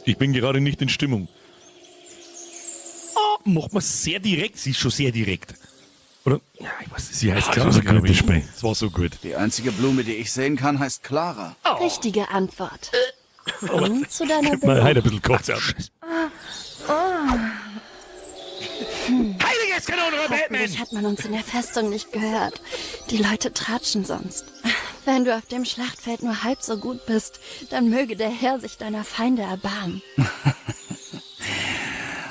S14: Ich bin gerade nicht in Stimmung.
S1: Oh, macht man sehr direkt. Sie ist schon sehr direkt. Oder? Ja, ich weiß, sie heißt
S14: Ah, das war so
S1: Clara,
S14: gut, das
S1: glaub ich.
S14: Spiel.
S1: Das war so gut.
S9: Die einzige Blume, die ich sehen kann, heißt Clara.
S7: Richtige Antwort. Nun zu deiner
S1: Gib mal heute
S7: Belohnung.
S1: ein bisschen Kotze ab.
S4: Heiliges Kanonenrohr, Batman!
S7: Hoffentlich hat man uns in der Festung nicht gehört. Die Leute tratschen sonst. Wenn du auf dem Schlachtfeld nur halb so gut bist, dann möge der Herr sich deiner Feinde erbarmen.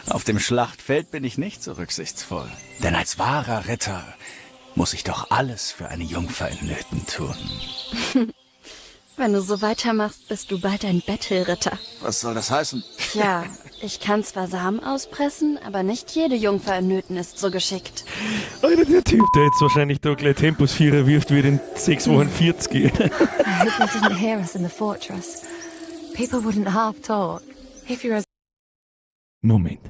S9: Auf dem Schlachtfeld bin ich nicht so rücksichtsvoll. Denn als wahrer Ritter muss ich doch alles für eine Jungfer in Nöten tun.
S7: Wenn du so weitermachst, bist du bald ein Bettelritter.
S9: Was soll das heißen?
S7: Tja, ich kann zwar Samen auspressen, aber nicht jede Jungfer in Nöten ist so geschickt.
S1: Alter, der Typ, der jetzt wahrscheinlich da gleich Tempus Vierer wirft, wird in 6 Wochen 40.
S11: I hope they didn't hear us in the fortress. People wouldn't half talk. If you're as
S1: Moment.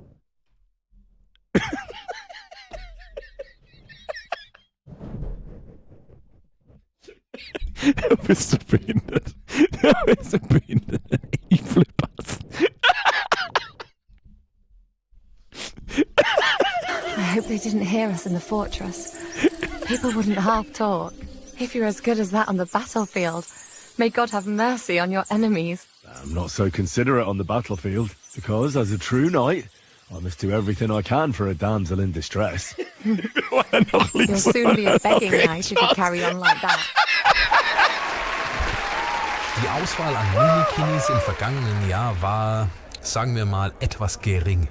S1: Du bist so behindert. Du bist so behindert. Ich flippe aus.
S11: I hope they didn't hear us in the fortress. People wouldn't half talk. If you're as good as that on the battlefield, may God have mercy on your enemies.
S16: I'm not so considerate on the battlefield, because as a true knight, I must do everything I can for a damsel in distress.
S11: You'll soon be a begging knight if you carry on like that.
S6: Die Auswahl an Mimikinis im vergangenen Jahr war, sagen wir mal, etwas gering.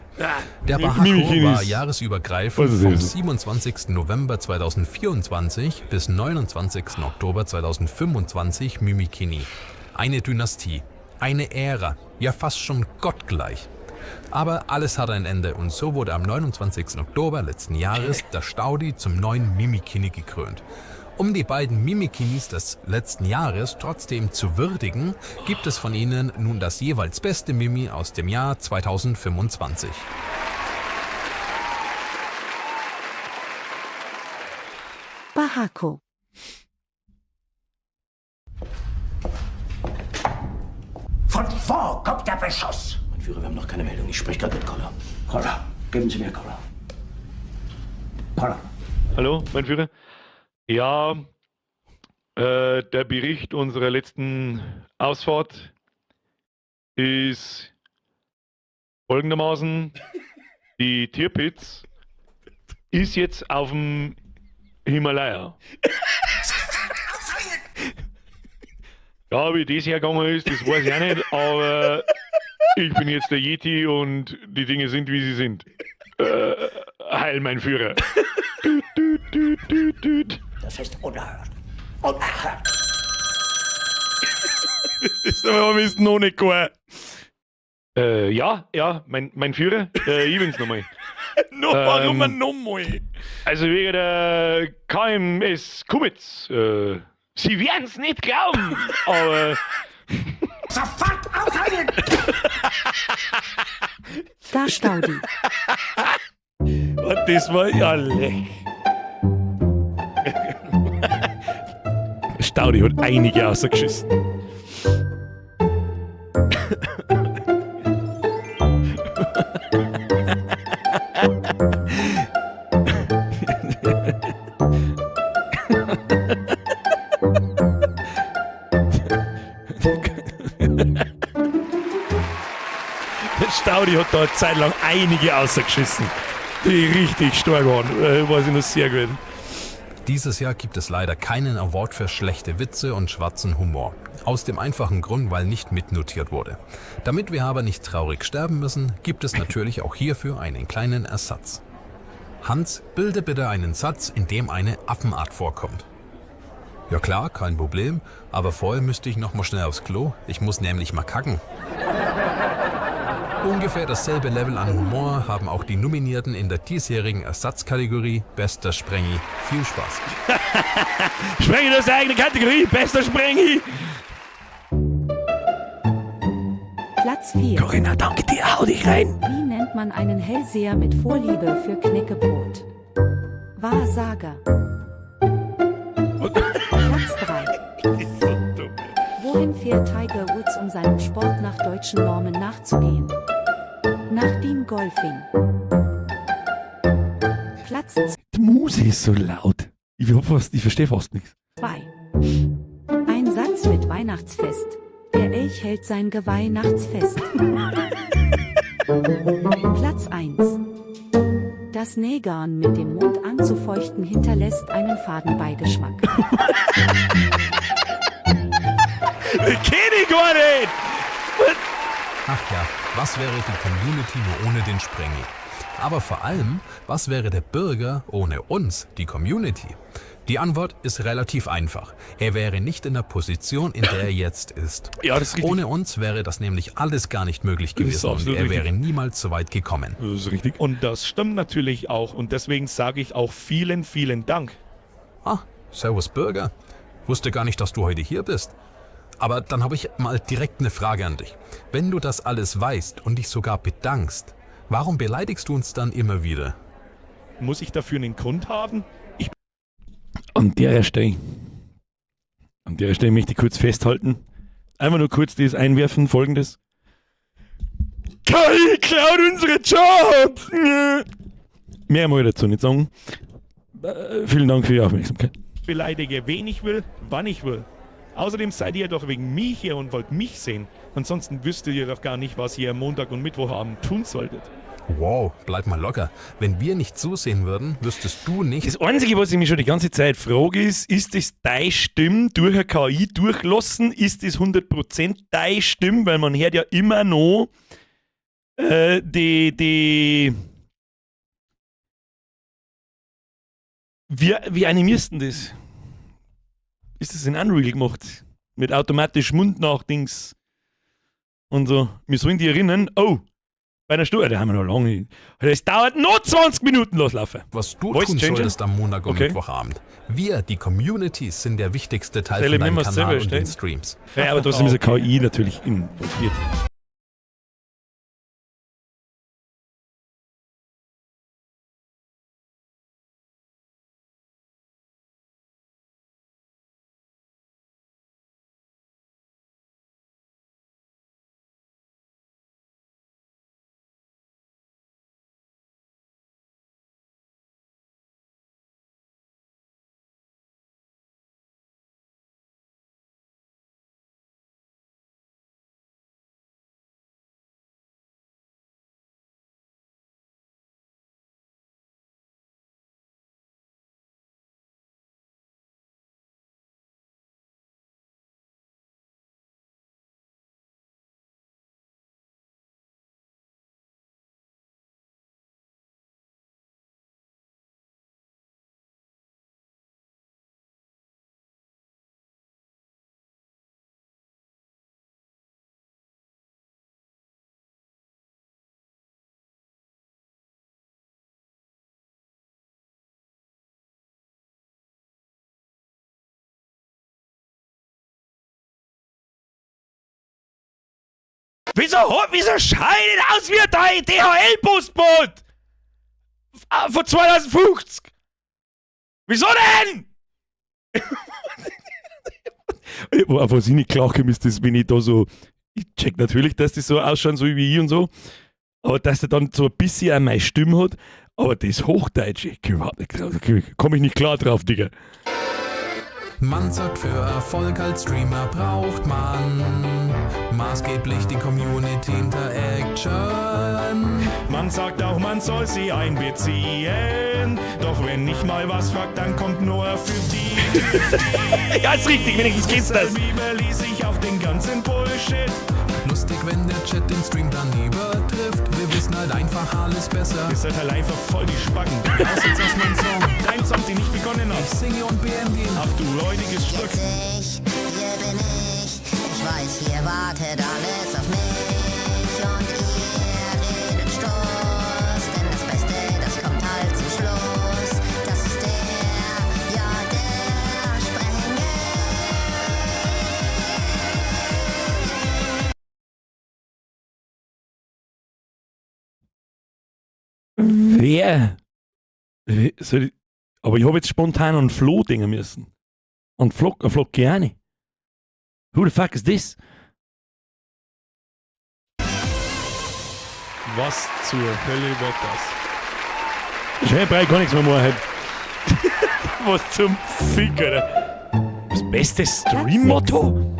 S6: Der Bahako
S1: Mimikinis.
S6: war jahresübergreifend
S1: Was ist
S6: vom
S1: das?
S6: 27. November 2024 bis 29. Oktober 2025 Mimikini. Eine Dynastie, eine Ära, ja fast schon gottgleich. Aber alles hat ein Ende und so wurde am 29. Oktober letzten Jahres der Staudi zum neuen Mimikini gekrönt. Um die beiden Mimikinis des letzten Jahres trotzdem zu würdigen, gibt es von ihnen nun das jeweils beste Mimi aus dem Jahr 2025.
S8: Bahako.
S15: Von wo kommt der Beschuss? Mein Führer, wir haben noch keine Meldung. Ich spreche gerade mit Koller. Koller, geben Sie mir Koller. Koller.
S1: Hallo, mein Führer. Ja, der Bericht unserer letzten Ausfahrt ist folgendermaßen: Die Tirpitz ist jetzt auf dem Himalaya. Ja, wie das hergegangen ist, das weiß ich auch nicht, aber ich bin jetzt der Yeti und die Dinge sind, wie sie sind. Heil, mein Führer. Düt, düt, düt, düt, düt.
S15: Das ist unerhört. Unerhört.
S1: Das aber ist noch nicht geil. Ja, ja, mein Führer, ich bin's nochmal.
S4: No, warum nochmal?
S1: Also wegen der KMS Kumitz. Sie werden's nicht glauben, aber.
S15: Sofort aufhören!
S8: Da Staudi.
S4: Und das war ja leck. Staudi hat einige rausgeschissen. Der Staudi hat da eine Zeit lang einige rausgeschissen, die richtig stark waren. Weiß ich noch sehr gut.
S6: Dieses Jahr gibt es leider keinen Award für schlechte Witze und schwarzen Humor. Aus dem einfachen Grund, weil nicht mitnotiert wurde. Damit wir aber nicht traurig sterben müssen, gibt es natürlich auch hierfür einen kleinen Ersatz. Hans, bilde bitte einen Satz, in dem eine Affenart vorkommt. Ja klar, kein Problem, aber vorher müsste ich noch mal schnell aufs Klo. Ich muss nämlich mal kacken. Ungefähr dasselbe Level an Humor haben auch die Nominierten in der diesjährigen Ersatzkategorie Bester Sprengi. Viel Spaß.
S4: Sprengi, das ist eine eigene Kategorie. Bester Sprengi.
S8: Platz 4.
S4: Corinna, danke dir. Hau dich rein.
S8: Wie nennt man einen Hellseher mit Vorliebe für Knäckebrot? Wahrsager. Platz 3. Wohin fährt Tiger Woods, um seinem Sport nach deutschen Normen nachzugehen? Nach dem Golfing. Platz
S4: Die Musik ist so laut. Ich verstehe fast nichts.
S8: 2. Ein Satz mit Weihnachtsfest. Der Elch hält sein Geweih nachts fest. Platz 1. Das Nähgarn mit dem Mund anzufeuchten hinterlässt einen faden Beigeschmack.
S4: Kenn ich gar nicht!
S6: Ach ja, was wäre die Community nur ohne den Sprengi? Aber vor allem, was wäre der Bürger ohne uns, die Community? Die Antwort ist relativ einfach. Er wäre nicht in der Position, in der er jetzt ist.
S4: Ja, das ist richtig.
S6: Ohne uns wäre das nämlich alles gar nicht möglich
S4: Das ist
S6: gewesen und
S4: absolut
S6: er
S4: richtig.
S6: wäre niemals so weit gekommen.
S4: Das ist richtig.
S1: Und das stimmt natürlich auch. Und deswegen sage ich auch vielen, vielen Dank.
S6: Ah, servus Bürger. Wusste gar nicht, dass du heute hier bist. Aber dann habe ich mal direkt eine Frage an dich. Wenn du das alles weißt und dich sogar bedankst, warum beleidigst du uns dann immer wieder?
S1: Muss ich dafür einen Grund haben? Ich
S4: An der Stelle möchte ich kurz festhalten. Einmal nur kurz das einwerfen, folgendes. KI klaut unsere Jobs! Mehr muss ich dazu nicht sagen. Vielen Dank für die Aufmerksamkeit.
S1: beleidige, wen ich will, wann ich will. Außerdem seid ihr doch wegen mir hier und wollt mich sehen. Ansonsten wüsstet ihr doch gar nicht, was ihr am Montag und Mittwochabend tun solltet.
S6: Wow, bleib mal locker. Wenn wir nicht zusehen würden, wüsstest du nicht.
S4: Das Einzige, was ich mich schon die ganze Zeit frage, ist das deine Stimme durch eine KI durchlassen? Ist das 100% deine Stimme? Weil man hört ja immer noch die Wie animierst du denn das? Ist das in Unreal gemacht? Mit automatisch Mund-nach-Dings und so. Wir sollen die erinnern. Oh, bei einer Stunde, da haben wir noch lange. Das dauert noch 20 Minuten loslaufen.
S6: Was du
S4: Voice
S6: tun
S4: Changer?
S6: solltest am Montag und
S4: Okay.
S6: Mittwochabend. Wir, die Community, sind der wichtigste Teil
S4: Stelle
S6: von deinem
S4: mir mal selber
S6: Kanal und den
S4: stellen.
S6: Streams.
S4: Ja, aber trotzdem ist eine KI natürlich involviert. Wieso schau ich denn aus wie ein DHL-Postbote? Von 2050? Wieso denn? Auf was ich nicht klarkomme, ist das, wenn ich da so. Ich check natürlich, dass die so ausschauen, so wie ich und so. Aber dass der dann so ein bisschen auch meine Stimme hat. Aber das Hochdeutsche, ich überhaupt nicht, komm ich nicht klar drauf, Digga.
S6: Man sagt, für Erfolg als Streamer braucht man maßgeblich die Community Interaction.
S1: Man sagt auch, man soll sie einbeziehen. Doch wenn ich mal was frag, dann kommt nur 50.
S4: Ja, ist richtig, wenigstens geht's das.
S1: Überließ ich auf den ganzen Bullshit.
S6: Lustig, wenn der Chat den Stream dann übertrifft. Wir wissen halt einfach alles besser.
S1: Ihr seid halt einfach voll die Spacken.
S6: Raus jetzt aus meinem Song.
S1: Dein Song, den ich begonnen hab.
S6: Ich singe und beende ihn.
S1: Ach du räudiges Stück.
S17: Ich, hier bin ich. Ich weiß, hier wartet alles auf mich. Und ihr redet Stoß. Denn das Beste, das kommt halt zum Schluss. Das ist der, ja, der Sprengel.
S4: Wer? Soll ich, aber ich habe jetzt spontan an Flo denken müssen. An Flo, an Flo gerne. Who the fuck is this?
S1: Was zur Hölle war das?
S4: Schnell, brauch ich gar nichts mehr machen. Was zum Fick, Alter. Das beste Stream-Motto?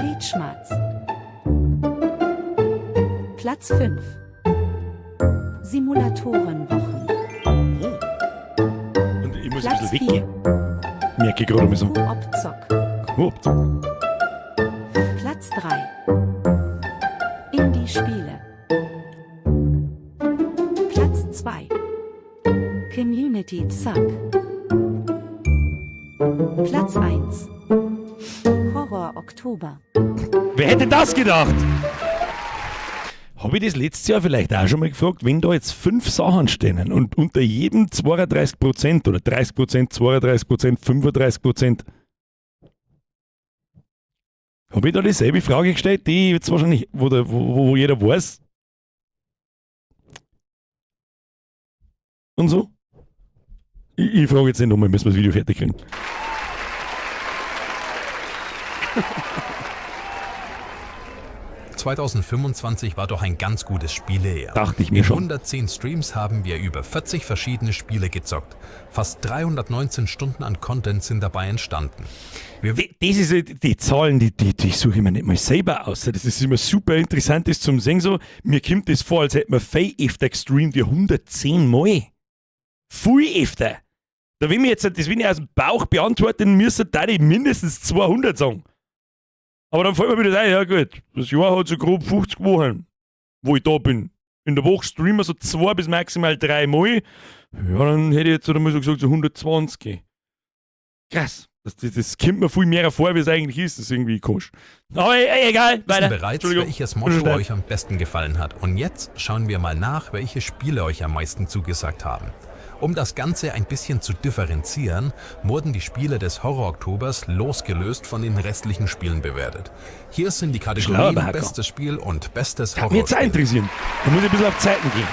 S8: Lidschmatz. Platz 5. Simulatorenwochen.
S4: Und ich muss ein
S8: Platz
S4: bisschen weggehen. Merke ich gerade mal so.
S8: Koop-Zock.
S4: Koop-Zock.
S8: Platz 3. Indie-Spiele. Platz 2. Community Zack. Platz 1. Horror Oktober.
S4: Wer hätte das gedacht? Habe ich das letztes Jahr vielleicht auch schon mal gefragt, wenn da jetzt fünf Sachen stehen und unter jedem 32% oder 30%, 32%, 35%, habe ich da dieselbe Frage gestellt, die jetzt wahrscheinlich, wo, der, wo, wo jeder weiß? Und so? Ich frage jetzt nicht nochmal, müssen wir das Video fertig kriegen.
S6: 2025 war doch ein ganz gutes Spielejahr.
S4: Dachte ich mir
S6: In
S4: schon.
S6: 110 Streams haben wir über 40 verschiedene Spiele gezockt. Fast 319 Stunden an Content sind dabei entstanden. Wir
S4: Das ist die Zahlen, die suche ich mir nicht mal selber aus. Das ist immer super interessant, das zum Sehen. So, mir kommt das vor, als hätten wir viel öfter gestreamt wie 110 Mal. Viel öfter. Da wenn ich jetzt, das wenn ich aus dem Bauch beantworten müsste, da ich mindestens 200 sagen. Aber dann fällt mir wieder ein, ja gut, das Jahr hat so grob 50 Wochen, wo ich da bin. In der Woche streamen wir so 2 bis maximal 3 Mal. Ja, dann hätte ich jetzt oder mal so gesagt, so 120. Krass. Das kommt mir viel mehr vor, wie es eigentlich ist. Das ist irgendwie komisch. Aber egal,
S6: wissen
S4: weiter.
S6: bereits,
S4: Entschuldigung.
S6: welches Motto euch am besten gefallen hat. Und jetzt schauen wir mal nach, welche Spiele euch am meisten zugesagt haben. Um das Ganze ein bisschen zu differenzieren, wurden die Spiele des Horror-Oktobers losgelöst von den restlichen Spielen bewertet. Hier sind die
S4: Schlauer
S6: Kategorien
S4: Hacker.
S6: Bestes Spiel und Bestes
S4: Hat mich jetzt auch
S6: Horrorspiel.
S4: interessieren. Da muss ich ein bisschen auf Zeiten gehen.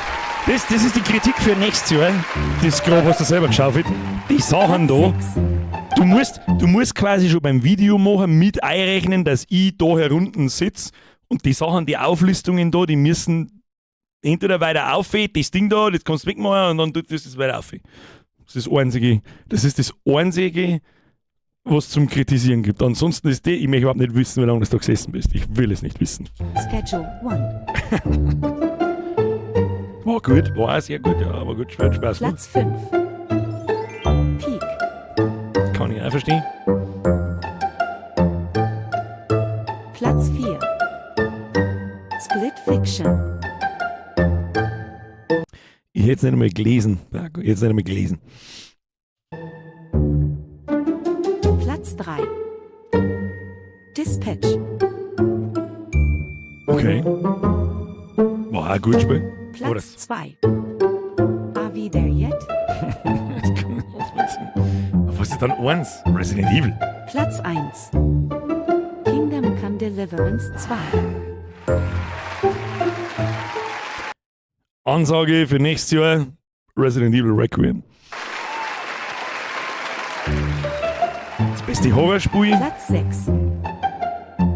S4: Das ist die Kritik für nächstes Jahr. Das grob hast du selber geschaufelt. Die Sachen da. Du musst quasi schon beim Video machen mit einrechnen, dass ich da herunten sitze und die Sachen, die Auflistungen da, die müssen entweder weiter auf, das Ding da, das kannst du wegmachen und dann tut das weiter auf. Das ist das Einzige, das ist das Einzige, was es zum Kritisieren gibt. Ansonsten ist die, ich möchte überhaupt nicht wissen, wie lange du da gesessen bist. Ich will es nicht wissen.
S8: Schedule 1.
S4: War gut, war auch sehr gut, ja, war gut, hat Spaß gemacht.
S8: Platz 5. Peak.
S4: Kann ich auch verstehen.
S8: Platz 4. Split Fiction.
S4: Ich hätte es nicht einmal gelesen. Ja, gut, Ich hätte es nicht einmal gelesen.
S8: Platz 3. Dispatch.
S4: Okay. War auch gut Spiel.
S8: Platz
S4: Oder?
S8: 2. Are we there yet?
S4: Was ist dann eins? Resident Evil.
S8: Platz 1. Kingdom Come Deliverance 2.
S1: Ansage für nächstes Jahr: Resident Evil Requiem. Das beste Horrorspiel.
S8: Platz 6.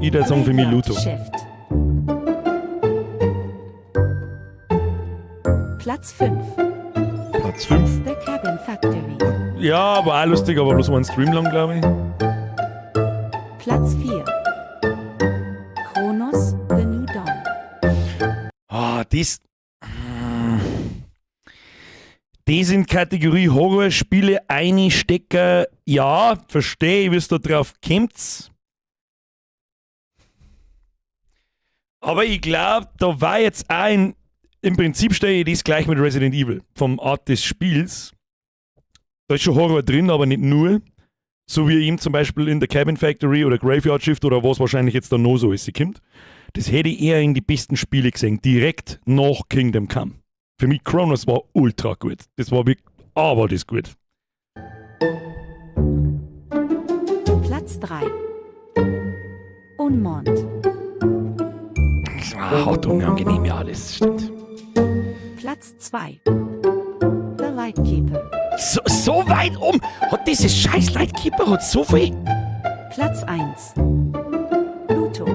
S1: Ich würde sagen für mich Luto.
S8: Shift. Platz 5.
S1: Platz 5.
S8: The Cabin Factory.
S1: Ja, war auch lustig, aber bloß einen Stream lang, glaube ich.
S8: Platz 4. Kronos, The New Dawn.
S1: Ah, das. Das in Kategorie Horrorspiele einstecker, ja, verstehe ich, wie es da drauf kommt. Aber ich glaube, da war jetzt auch ein. Im Prinzip stelle ich das gleich mit Resident Evil, vom Art des Spiels. Da ist schon Horror drin, aber nicht nur. So wie eben zum Beispiel in The Cabin Factory oder Graveyard Shift oder was wahrscheinlich jetzt da noch so ist, sie kommt. Das hätte ich eher in die besten Spiele gesehen, direkt nach Kingdom Come. Für mich Kronos war ultra gut. Das war wirklich, aber das gut.
S8: Platz 3. Unmond.
S1: Das war hart unangenehm, ja, das stimmt.
S8: Platz 2. The Lightkeeper.
S4: So, so weit um! Hat dieses scheiß Lightkeeper hat so viel.
S8: Platz 1. Luto.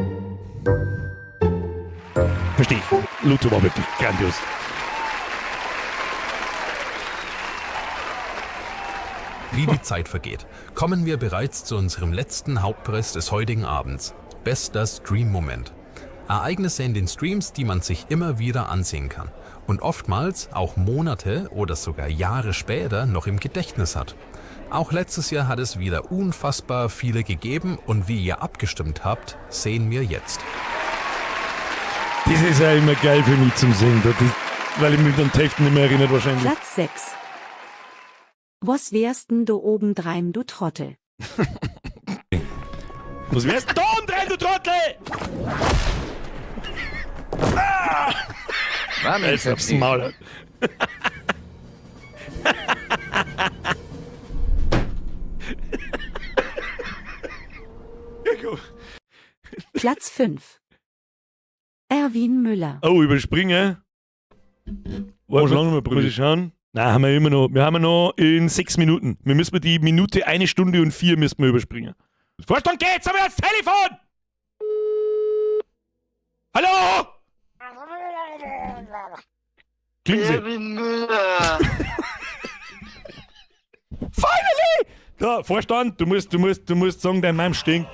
S1: Verstehe ich. Luto war wirklich grandios.
S6: Wie die Zeit vergeht, kommen wir bereits zu unserem letzten Hauptpreis des heutigen Abends. Bester Stream-Moment. Ereignisse in den Streams, die man sich immer wieder ansehen kann und oftmals auch Monate oder sogar Jahre später noch im Gedächtnis hat. Auch letztes Jahr hat es wieder unfassbar viele gegeben und wie ihr abgestimmt habt, sehen wir jetzt.
S1: Das ist ja immer geil für mich zum Sehen, das, weil ich mich an die Hälfte nicht mehr erinnert wahrscheinlich.
S8: Platz 6. Was wärst denn du obendrein, du Trottel?
S1: Was wärst denn da obendrein, du Trottel? Ah!
S12: War mir
S1: Als aufs Maul hat. Ja, komm.
S8: Platz 5. Erwin Müller.
S1: Oh, überspringe. Warte, lange mal muss ich schauen? Nein, haben wir immer noch. Wir haben noch in 6 Minuten. Wir müssen die Minute 1 Stunde und 4 müssen wir überspringen. Vorstand geht's, haben wir ans Telefon! Hallo! Klingen Sie.
S2: Erwin Müller.
S1: Finally! Da, Vorstand, du musst sagen, dein Mann stinkt.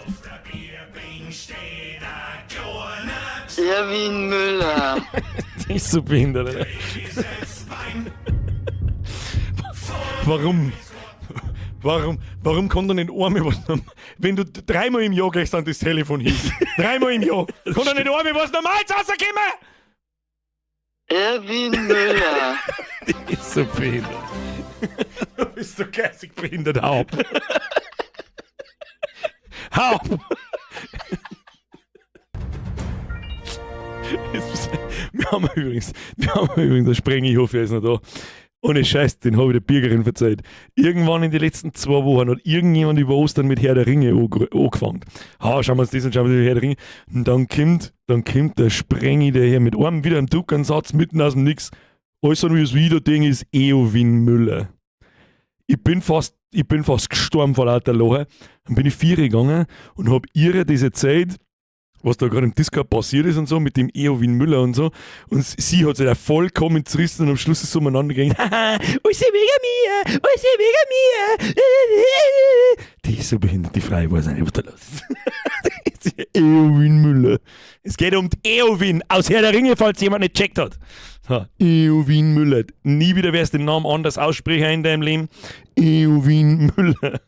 S2: Erwin Müller.
S1: Das ist so behindert, Alter. Warum? Warum kann da nicht einmal was norm- Wenn du dreimal im Jahr gehst an das Telefon hin. Dreimal im Jahr. Kann da nicht einmal was Normales rauskommen?
S2: Erwin Müller.
S1: Die ist so behindert. Du bist so geistig behindert. Hau ab. Hau ab. Wir haben übrigens einen Spreng, ich hoffe, er ist noch da. Ohne Scheiß, den habe ich der Birgerin verzeiht. Irgendwann in den letzten 2 Wochen hat irgendjemand über Ostern mit Herr der Ringe angefangen. Ha, schauen wir uns das und schauen wir uns Herr der Ringe. Und dann kommt der Sprengi daher mit einem wieder einem Druckansatz mitten aus dem Nix. Alles, was ich wieder denke, ist Eowyn Müller. Ich bin fast gestorben vor lauter Lachen. Dann bin ich 4 gegangen und hab ihr diese Zeit, was da gerade im Discord passiert ist und so, mit dem Eowyn Müller und so. Und sie hat sich da vollkommen zerrissen und am Schluss ist es umeinander gegangen. Haha, alles wegen mir, alles wegen mir. Die ist so behindert, die Frau, ich weiß auch nicht, was da los ist. Das ist Eowyn Müller. Es geht um die Eowyn aus Herr der Ringe, falls jemand nicht checkt hat. So, Eowyn Müller. Nie wieder wirst du den Namen anders aussprechen in deinem Leben. Eowyn Müller.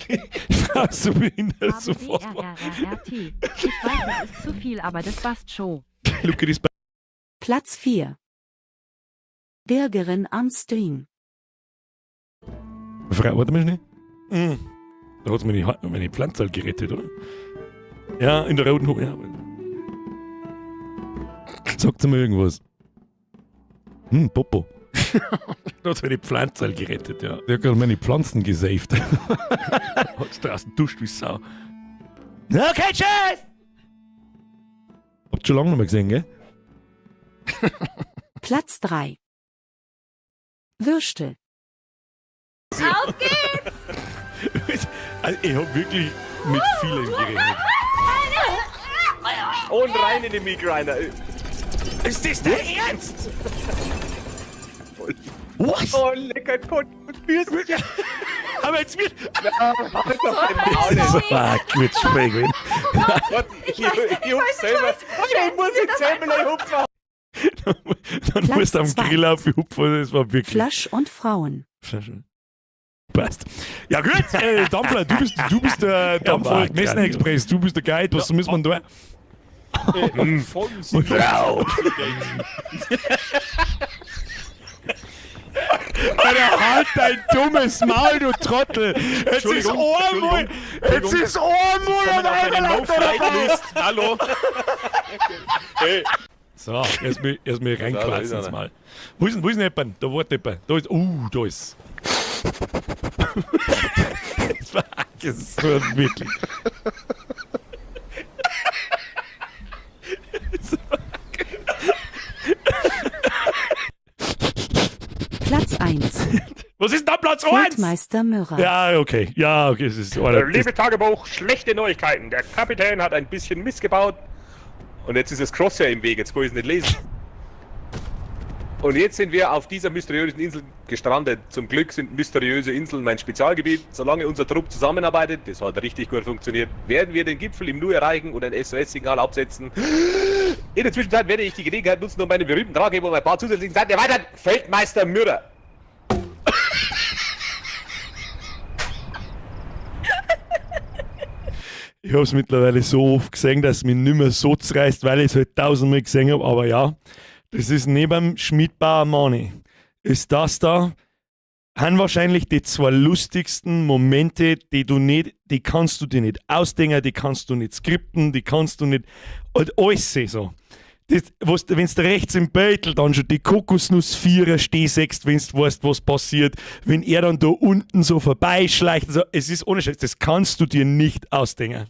S1: Die Frau ist so behindert, so fassbar.
S3: A B R R R T. Ich weiß, es ist zu viel, aber das passt schon.
S1: Luke, das
S8: Platz 4. Birgerin am Stream.
S1: Frau, warte mal schnell. Da hat's meine Pflanze halt gerettet, oder? Ja, in der roten Hose. Ja. Sagt sie mir irgendwas? Popo. Da hat's meine Pflanze halt gerettet, ja. Der hat gerade meine Pflanzen gesaved. Hat's draußen duscht wie Sau. Okay, tschüss! Habt ihr schon lange nicht mehr gesehen, gell?
S8: Platz 3. Würstel.
S7: Auf geht's!
S1: Also ich hab wirklich mit vielen gerechnet.
S10: Und rein in den Migreiner.
S1: Ist das dein Ernst? Was?
S10: Oh, lecker Kot und Füße.
S1: Aber jetzt wird.
S10: Ja, halt doch den Maul.
S1: Das war gut gewesen.
S10: Warte, ich hupf selber. Ich muss jetzt selber gleich hupfen.
S1: Dann
S8: Platz
S1: musst du am
S8: zwei.
S1: Grill aufhupfen, das war wirklich.
S8: Flasch und Frauen.
S1: Flasche. Passt. Ja gut, Dampfler, du bist der Dampfer
S4: war
S1: Messen Express, du bist der Guide, was muss man da?
S18: Folgen Sie mir.
S1: Wow. Alter, halt dein dummes Maul, du Trottel! Jetzt ist
S18: Entschuldigung,
S1: einmal,
S18: Entschuldigung,
S1: jetzt ist einmal
S18: Kommen
S1: ein
S18: auf eine
S1: Eimerland dabei!
S18: No-Flight-List. Hallo.
S1: Hey. So, erstmal reinquatschen
S5: Da ist
S1: jetzt
S5: einer.
S1: mal. Wo ist denn jemand? Da wartet jemand. Da ist, da ist. Das war, das ist so wirklich.
S8: Platz 1.
S1: Was ist denn da Platz 1?
S8: Feldmeister Mürrer.
S1: Ja, okay. Ja, okay, es ist. Alter, das,
S10: Liebe Tagebuch, schlechte Neuigkeiten. Der Kapitän hat ein bisschen missgebaut. Und jetzt ist das Crosshair im Weg, jetzt kann ich es nicht lesen. Und jetzt sind wir auf dieser mysteriösen Insel gestrandet. Zum Glück sind mysteriöse Inseln mein Spezialgebiet. Solange unser Trupp zusammenarbeitet, das hat richtig gut funktioniert, werden wir den Gipfel im Nu erreichen und ein SOS-Signal absetzen. In der Zwischenzeit werde ich die Gelegenheit nutzen, um meinen berühmten Tragheber um ein paar zusätzlichen Seiten erweitern. Feldmeister Mürrer.
S1: ich hab's mittlerweile so oft gesehen, dass es mich nicht mehr so zerreißt, weil ich es halt tausendmal gesehen habe. Aber ja, das ist neben dem Schmidbauer Mani. Ist das da? Haben wahrscheinlich die zwei lustigsten Momente, die du nicht, die kannst du dir nicht ausdenken, die kannst du nicht skripten, die kannst du nicht, und alles so. Das, was, wenn's du rechts im Beutel dann schon die Kokosnussvierer stehst, wenn du weißt, was passiert, wenn er dann da unten so vorbeischleicht, und so, es ist ohne Scheiß, das kannst du dir nicht ausdenken.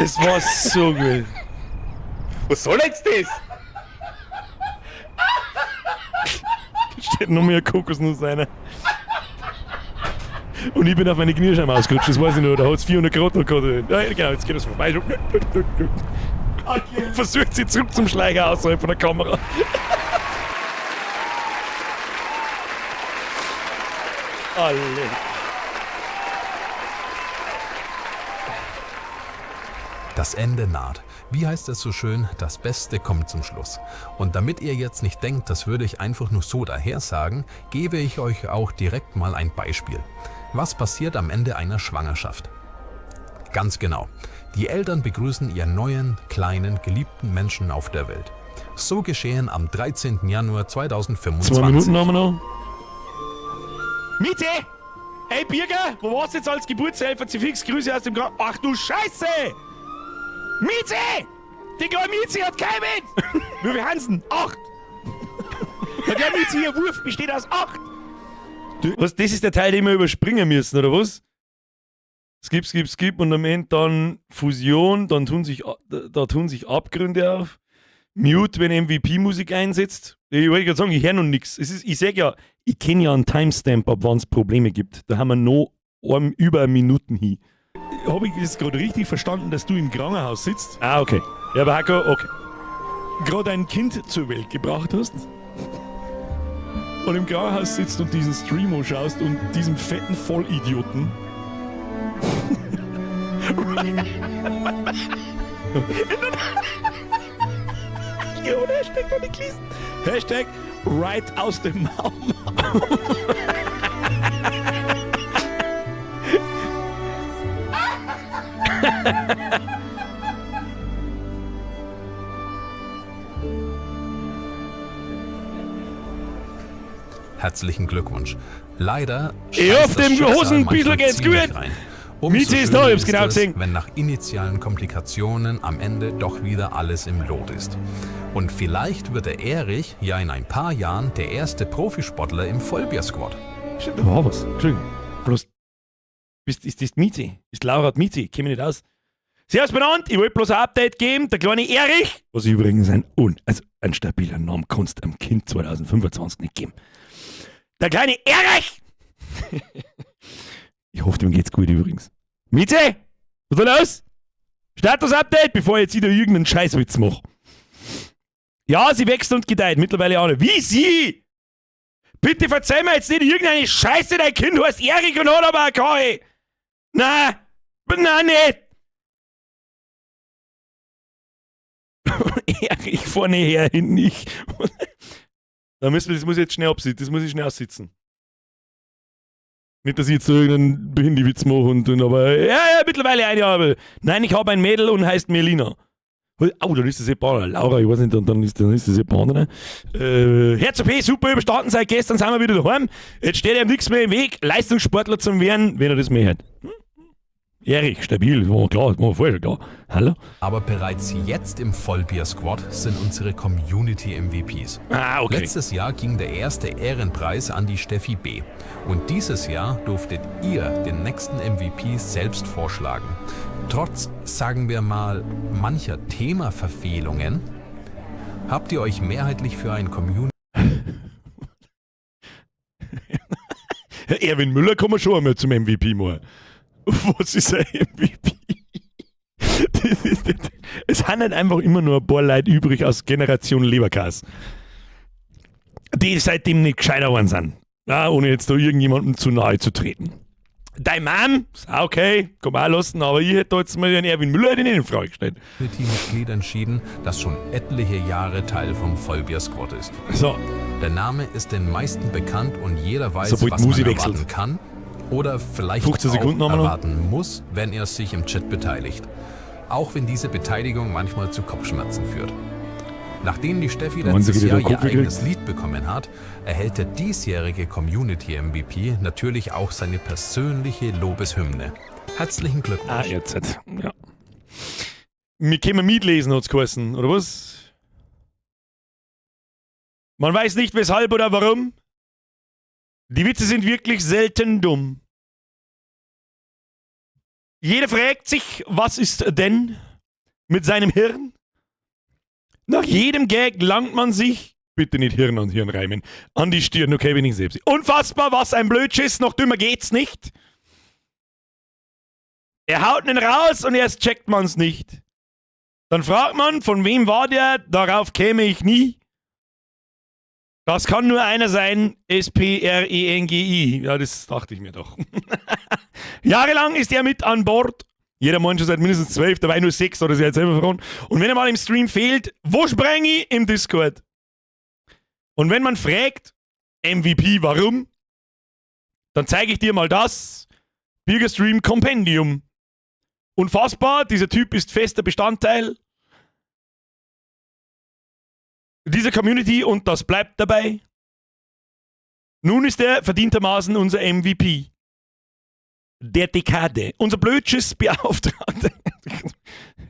S1: Es war so gut.
S10: Was soll jetzt das?
S1: Steht noch mehr Kokosnuss rein. Und ich bin auf meine Kniescheibe ausgerutscht, das weiß ich noch. Da hat es 400 Grad noch gehabt. Ja, genau, jetzt geht das vorbei. Versucht sie zurück zum Schleicher außerhalb von der Kamera. Alle.
S6: Das Ende naht. Wie heißt es so schön? Das Beste kommt zum Schluss. Und damit ihr jetzt nicht denkt, das würde ich einfach nur so daher sagen, gebe ich euch auch direkt mal ein Beispiel. Was passiert am Ende einer Schwangerschaft? Ganz genau. Die Eltern begrüßen ihren neuen, kleinen, geliebten Menschen auf der Welt. So geschehen am 13. Januar 2025.
S1: 2 Minuten haben wir noch. Miete! Ey, Birger, wo warst du jetzt als Geburtshelfer? Zu fix Grüße aus dem Gra. Ach du Scheiße! Miete! Die kleine Miete hat keinen! Wie viel Hansen? 8! Der kleine Miete hier Wurf besteht aus 8! Du, was, das ist der Teil, den wir überspringen müssen, oder was? Skip, skip, skip und am Ende dann Fusion, dann tun sich, da tun sich Abgründe auf. Mute, wenn MVP-Musik einsetzt. Ich wollte gerade sagen, ich höre noch nichts. Ich sag ja, ich kenne ja einen Timestamp, ab wann es Probleme gibt. Da haben wir noch über Minuten hin. Habe ich das gerade richtig verstanden, dass du im Krankenhaus sitzt? Ah, okay. Ja, aber Hacko, okay. Gerade ein Kind zur Welt gebracht hast und im Krankenhaus sitzt und diesen Stream anschaust und diesem fetten Vollidioten Ja, und Hashtag noch nicht gelesen. Hashtag right aus dem Maum.
S6: Herzlichen Glückwunsch. Leider
S1: Ich
S6: scheißt
S1: hoffe,
S6: das
S1: dem
S6: Schicksal
S1: Hosenbüsel
S6: manchmal
S1: geht's
S6: ziemlich
S1: gut.
S6: rein.
S1: Miete ist da, ich hab's
S6: schöner
S1: genau
S6: ist es,
S1: gesehen.
S6: wenn nach initialen Komplikationen am Ende doch wieder alles im Lot ist. Und vielleicht wird der Erich ja in ein paar Jahren der erste Profisportler im Vollbier-Squad.
S1: Stimmt, da war was. Entschuldigung. Bloß, ist das Miete? Ist Laura die Miete? Käme nicht aus. Servus benannt, ich wollte bloß ein Update geben. Der kleine Erich, was übrigens also ein stabiler Name kannst am Kind 2025 nicht geben. Der kleine Erich! Ich hoffe, dem geht's gut übrigens. Mieze, was ist da los? Status-Update, bevor ich jetzt wieder irgendeinen Scheißwitz mache. Ja, sie wächst und gedeiht, mittlerweile auch nicht. Wie sie? Bitte verzeih mir jetzt nicht irgendeine Scheiße, dein Kind heißt Erik und hat aber eine Kahe. Na, na nicht. Erich vorne her, hinten ich. Da müssen wir, das muss ich jetzt schnell absitzen, das muss ich schnell aussitzen. Nicht, dass ich jetzt so irgendeinen Behindi-Witz mache und aber, ja, mittlerweile ein Jahr. Aber, nein, ich habe ein Mädel und heißt Melina. Oh, dann ist das Japaner. Laura, ich weiß nicht, dann ist das Japaner. Herz-OP, super überstanden, seit gestern sind wir wieder daheim. Jetzt steht ihm nichts mehr im Weg, Leistungssportler zum werden, wenn er das mehr hat. Erich, stabil, war klar, war vorher schon klar. Hallo?
S6: Aber bereits jetzt im Vollbier-Squad sind unsere Community-MVPs.
S1: Ah, okay.
S6: Letztes Jahr ging der erste Ehrenpreis an die Steffi B. Und dieses Jahr durftet ihr den nächsten MVP selbst vorschlagen. Trotz, sagen wir mal, mancher Themaverfehlungen, habt ihr euch mehrheitlich für ein Community
S1: Erwin Müller kann man schon einmal zum MVP machen. Was ist ein MVP? Es sind halt einfach immer nur ein paar Leute übrig aus Generation Leberkas, die seitdem nicht gescheiter geworden sind. Ja, ohne jetzt da irgendjemandem zu nahe zu treten. Dein Mann, ist auch okay, kann man auch lassen, aber ich hätte da jetzt mal den Erwin Müller hätte ich nicht in Frage gestellt.
S6: Community-Mitglied entschieden, das schon etliche Jahre Teil vom Vollbier-Squad ist.
S1: So.
S6: Der Name ist den meisten bekannt und jeder weiß,
S1: Sobald
S6: was man
S1: Musi
S6: erwarten
S1: wechselt.
S6: kann oder vielleicht
S1: 15 Sekunden
S6: auch
S1: haben wir noch.
S6: erwarten muss, wenn er sich im Chat beteiligt. Auch wenn diese Beteiligung manchmal zu Kopfschmerzen führt. Nachdem die Steffi
S1: Wollen Sie
S6: letztes
S1: wieder
S6: Jahr
S1: den
S6: ihr
S1: Kopf gekriegt?
S6: eigenes Lied bekommen hat, erhält der diesjährige Community MVP natürlich auch seine persönliche Lobeshymne. Herzlichen Glückwunsch.
S1: Ah, jetzt. Ja. Wir können mitlesen, hat's geheißen, oder was? Man weiß nicht weshalb oder warum. Die Witze sind wirklich selten dumm. Jeder fragt sich, was ist denn mit seinem Hirn? Nach jedem Gag langt man sich, bitte nicht Hirn und Hirn reimen, an die Stirn, okay, bin ich selbst. Unfassbar, was ein Blödschiss, noch dümmer geht's nicht. Er haut einen raus und erst checkt man's nicht. Dann fragt man, von wem war der? Darauf käme ich nie. Das kann nur einer sein, S-P-R-E-N-G-I. Ja, das dachte ich mir doch. Jahrelang ist er mit an Bord. Jeder Mann schon seit mindestens 12, dabei nur 6 oder sie hat selber verloren. Und wenn er mal im Stream fehlt, wo spreng ich? Im Discord. Und wenn man fragt, MVP, warum? Dann zeige ich dir mal das Bürgerstream Kompendium. Unfassbar, dieser Typ ist fester Bestandteil dieser Community und das bleibt dabei. Nun ist er verdientermaßen unser MVP der Dekade. Unser Blödschiss-Beauftragter.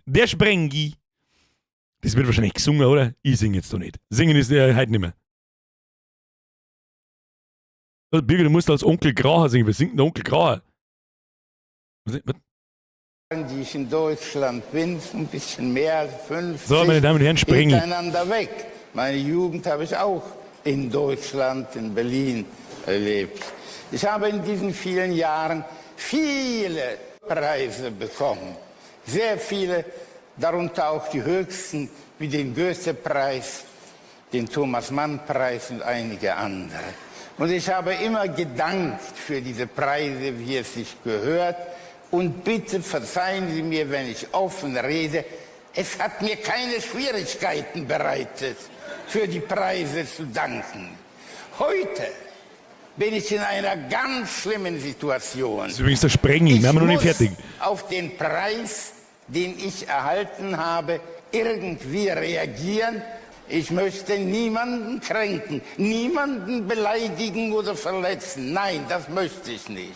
S1: Der Sprengi. Das wird wahrscheinlich gesungen, oder? Ich singe jetzt doch nicht. Singen ist ja heute nicht mehr. Also, Birgit, du musst als Onkel Gracher singen. Wer singt denn der Onkel Gracher? Was-
S19: Die ich in Deutschland bin, ein bisschen mehr als 50.
S1: So, meine Damen und Herren, Sprengi.
S19: Hintereinander weg. Meine Jugend habe ich auch in Deutschland, in Berlin erlebt. Ich habe in diesen vielen Jahren viele Preise bekommen. Sehr viele, darunter auch die höchsten, wie den Goethe-Preis, den Thomas-Mann-Preis und einige andere. Und ich habe immer gedankt für diese Preise, wie es sich gehört. Und bitte verzeihen Sie mir, wenn ich offen rede, es hat mir keine Schwierigkeiten bereitet, für die Preise zu danken. Heute bin ich in einer ganz schlimmen Situation.
S1: Das ist übrigens der Sprengi. Wir haben noch nicht
S19: muss
S1: fertig.
S19: auf den Preis, den ich erhalten habe, irgendwie reagieren. Ich möchte niemanden kränken, niemanden beleidigen oder verletzen. Nein, das möchte ich nicht.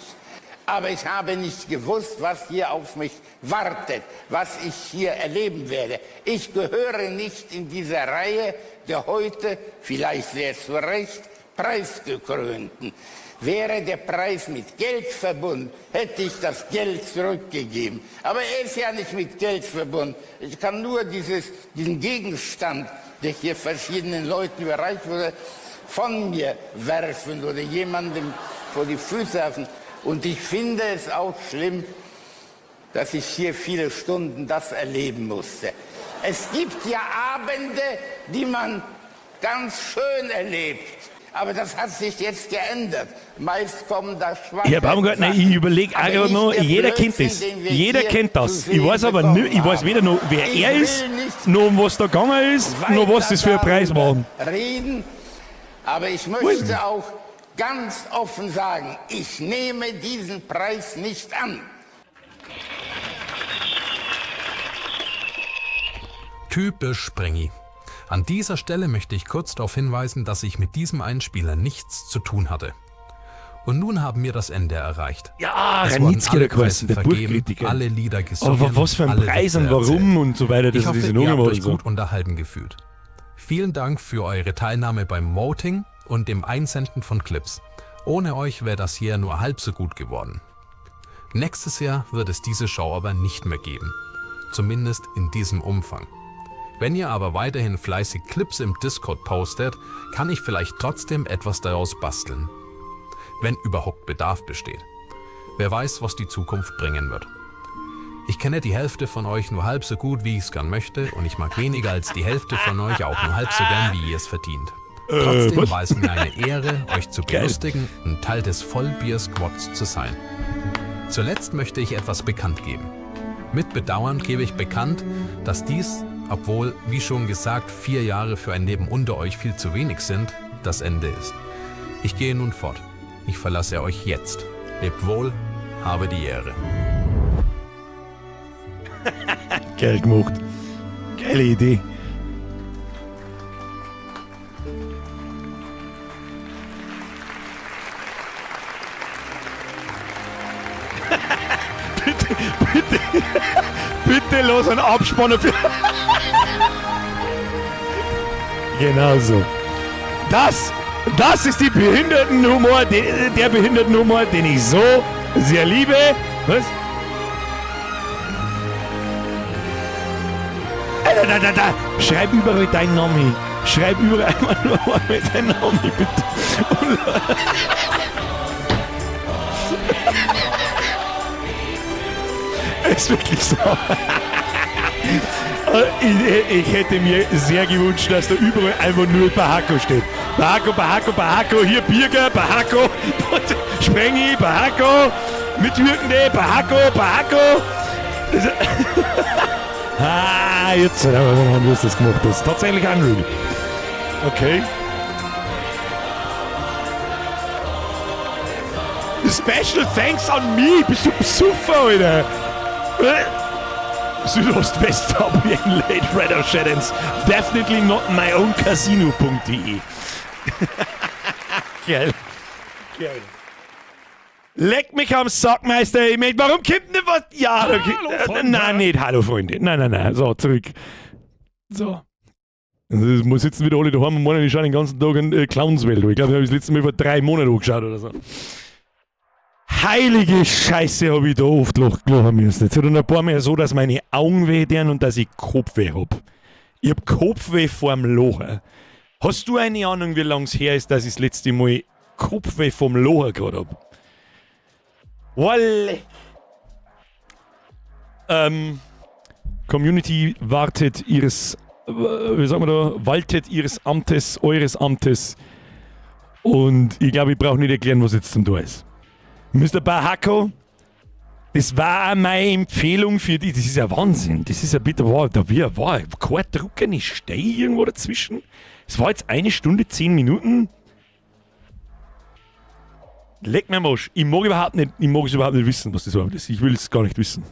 S19: Aber ich habe nicht gewusst, was hier auf mich wartet, was ich hier erleben werde. Ich gehöre nicht in diese Reihe der heute, vielleicht sehr zu Recht, Preisgekrönten. Wäre der Preis mit Geld verbunden, hätte ich das Geld zurückgegeben. Aber er ist ja nicht mit Geld verbunden. Ich kann nur dieses, diesen Gegenstand, der hier verschiedenen Leuten überreicht wurde, von mir werfen oder jemandem vor die Füße werfen. Und ich finde es auch schlimm, dass ich hier viele Stunden das erleben musste. Es gibt ja Abende, die man ganz schön erlebt. Aber das hat sich jetzt geändert. Meist kommen da schwache
S1: Herr Baumgartner,
S19: Sachen.
S1: ich überlege auch
S19: Aber
S1: gerade
S19: nicht
S1: noch,
S19: der
S1: jeder kennt
S19: Blödsinn,
S1: das.
S19: den wir
S1: Jeder
S19: hier
S1: kennt
S19: zu
S1: das. Ich
S19: sehen
S1: weiß aber
S19: bekommen
S1: nicht, ich weiß
S19: haben.
S1: weder noch, wer
S19: Ich
S1: er
S19: will
S1: ist,
S19: nicht
S1: noch um was da gegangen ist, noch was das für ein Preis war.
S19: reden, aber ich möchte auch ganz offen sagen, ich nehme diesen Preis nicht an.
S6: Typisch Sprengi. An dieser Stelle möchte ich kurz darauf hinweisen, dass ich mit diesem Einspieler nichts zu tun hatte. Und nun haben wir das Ende erreicht.
S1: Ja,
S6: Es wurden
S1: Ranitzky
S6: alle
S1: hat der geheißen,
S6: Preise
S1: der
S6: vergeben,
S1: Buchkritiker.
S6: alle Lieder gesungen,
S1: Aber was für ein
S6: alle
S1: Preis
S6: Witze
S1: und warum
S6: erzählt.
S1: und so weiter, dass
S6: Ich
S1: er
S6: hoffe,
S1: das
S6: ihr
S1: noch
S6: habt
S1: gemacht
S6: euch
S1: und so.
S6: gut unterhalten gefühlt. Vielen Dank für eure Teilnahme beim Voting und dem Einsenden von Clips. Ohne euch wäre das hier nur halb so gut geworden. Nächstes Jahr wird es diese Show aber nicht mehr geben. Zumindest in diesem Umfang. Wenn ihr aber weiterhin fleißig Clips im Discord postet, kann ich vielleicht trotzdem etwas daraus basteln. Wenn überhaupt Bedarf besteht. Wer weiß, was die Zukunft bringen wird. Ich kenne die Hälfte von euch nur halb so gut, wie ich es gern möchte, und ich mag weniger als die Hälfte von euch auch nur halb so gern, wie ihr es verdient. Trotzdem
S1: was?
S6: war es mir eine Ehre, euch zu belustigen und Teil des Vollbier-Squads zu sein. Zuletzt möchte ich etwas bekannt geben. Mit Bedauern gebe ich bekannt, dass dies, obwohl, wie schon gesagt, 4 Jahre für ein Leben unter euch viel zu wenig sind, das Ende ist. Ich gehe nun fort. Ich verlasse euch jetzt. Lebt wohl, habe die Ehre.
S1: Geil gemacht. Geile Idee. Bitte, bitte, bitte los einen Abspann für. Genau so. Das ist die Behindertenhumor, der Behindertenhumor, den ich so sehr liebe. Was? Da, da, da, da. Schreib überall deinen Namen hin. Schreib überall einmal nur einmal deinen Namen hin, bitte. Es ist wirklich so. Ich hätte mir sehr gewünscht, dass da überall einfach nur Bahako steht. Bahako, Bahako, Bahako, hier Birger, Bahako, Sprengi, Bahako, Mitwirkende, Bahako, Bahako. Ah, jetzt haben wir das gemacht. Das ist tatsächlich Unreal. Okay. Special thanks an me. Bist du Besufer, Alter? Südost-West VPN Late Red Shadows. Definitely not my own casino.de. Geil. Geil. Leck mich am Sack, Meister. Ich mein, warum kommt denn was? Ja, okay.
S18: Hallo,
S1: Freunde. Nein, nicht. Hallo, Freunde. Nein, nein, nein. So, zurück. So. Also, wir sitzen wieder alle daheim und meinen, ich schaue den ganzen Tag in Clownswelt. Ich glaube, ich habe das letzte Mal vor 3 Monaten angeschaut oder so. Heilige Scheiße, habe ich da oft lachen müssen. Jetzt hat ein paar Mal so, dass meine Augen weh tun und dass ich Kopfweh hab. Ich hab Kopfweh vorm Lachen. Hast du eine Ahnung, wie lange es her ist, dass ich das letzte Mal Kopfweh vom Lachen gehabt hab? Walle! Community wartet ihres, wie sagen wir da, waltet ihres Amtes, eures Amtes. Und ich glaube, ich brauche nicht erklären, was jetzt zum Tor ist. Mr. Bahako, das war auch meine Empfehlung für die. Das ist ja Wahnsinn. Das ist ja bitter. War, da war kein Druck, eine Stei irgendwo dazwischen. Es war jetzt 1 Stunde, 10 Minuten. Leck mir am Arsch. Ich mag überhaupt nicht, ich mag es überhaupt nicht wissen, was das überhaupt ist. Ich will es gar nicht wissen.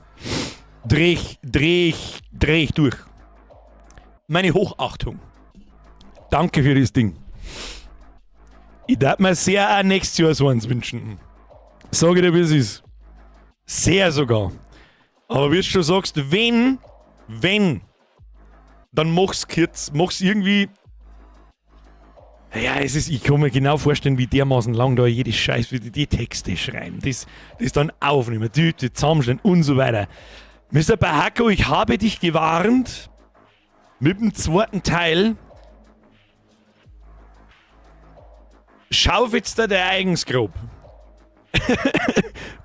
S1: Dreh ich durch. Meine Hochachtung. Danke für das Ding. Ich darf mir sehr auch nächstes Jahr so eins wünschen. Sag ich dir, wie es ist. Sehr sogar. Aber wie du schon sagst, wenn, dann mach's kurz, mach's irgendwie. Ja, es ist, ich kann mir genau vorstellen, wie dermaßen lang da jede Scheiß, wie die Texte schreiben, das dann aufnehmen, die zusammenstellen und so weiter. Mr. Bahako, ich habe dich gewarnt mit dem zweiten Teil. Schaufelst da der Eigensgrab.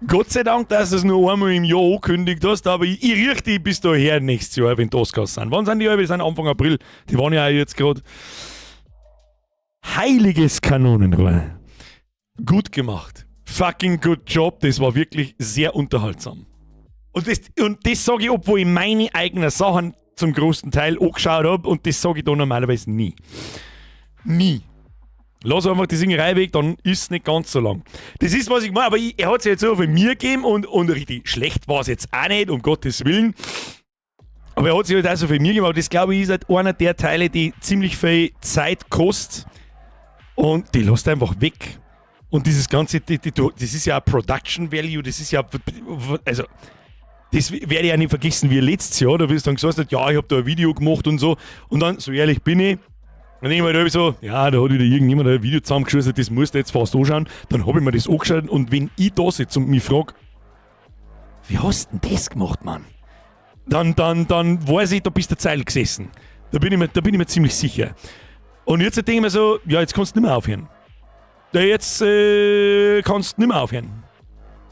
S1: Gott sei Dank, dass du es nur einmal im Jahr angekündigt hast, aber ich riech dich bis daher nächstes Jahr, wenn die Oscars sind. Wann sind die alle? Die sind Anfang April. Die waren ja auch jetzt gerade. Heiliges Kanonenrohr. Gut gemacht. Fucking good job. Das war wirklich sehr unterhaltsam. Und das sage ich, obwohl ich meine eigenen Sachen zum großen Teil angeschaut habe und das sage ich da normalerweise nie. Nie. Lass einfach die Singerei weg, dann ist es nicht ganz so lang. Das ist, was ich meine, aber er hat es jetzt so von mir gegeben und richtig schlecht war es jetzt auch nicht, um Gottes Willen. Aber er hat sich halt auch so viel mir gegeben, aber das glaube ich ist halt einer der Teile, die ziemlich viel Zeit kostet und die lässt einfach weg. Und dieses ganze, das ist ja Production Value, das ist ja, also, das werde ich auch nicht vergessen, wie letztes Jahr, da bist du dann gesagt, ja, ich habe da ein Video gemacht und so. Und dann, so ehrlich bin ich, dann denke ich mir halt so, ja, da hat wieder irgendjemand ein Video zusammengeschossen, das musst du jetzt fast anschauen. Dann habe ich mir das angeschaut und wenn ich da sitze und mich frage, wie hast du denn das gemacht, Mann? Dann weiß ich, da bist du Zeil gesessen. Da bin ich mir ziemlich sicher. Und jetzt denke ich mir so, ja, jetzt kannst du nicht mehr aufhören. Ja, jetzt kannst du nicht mehr aufhören.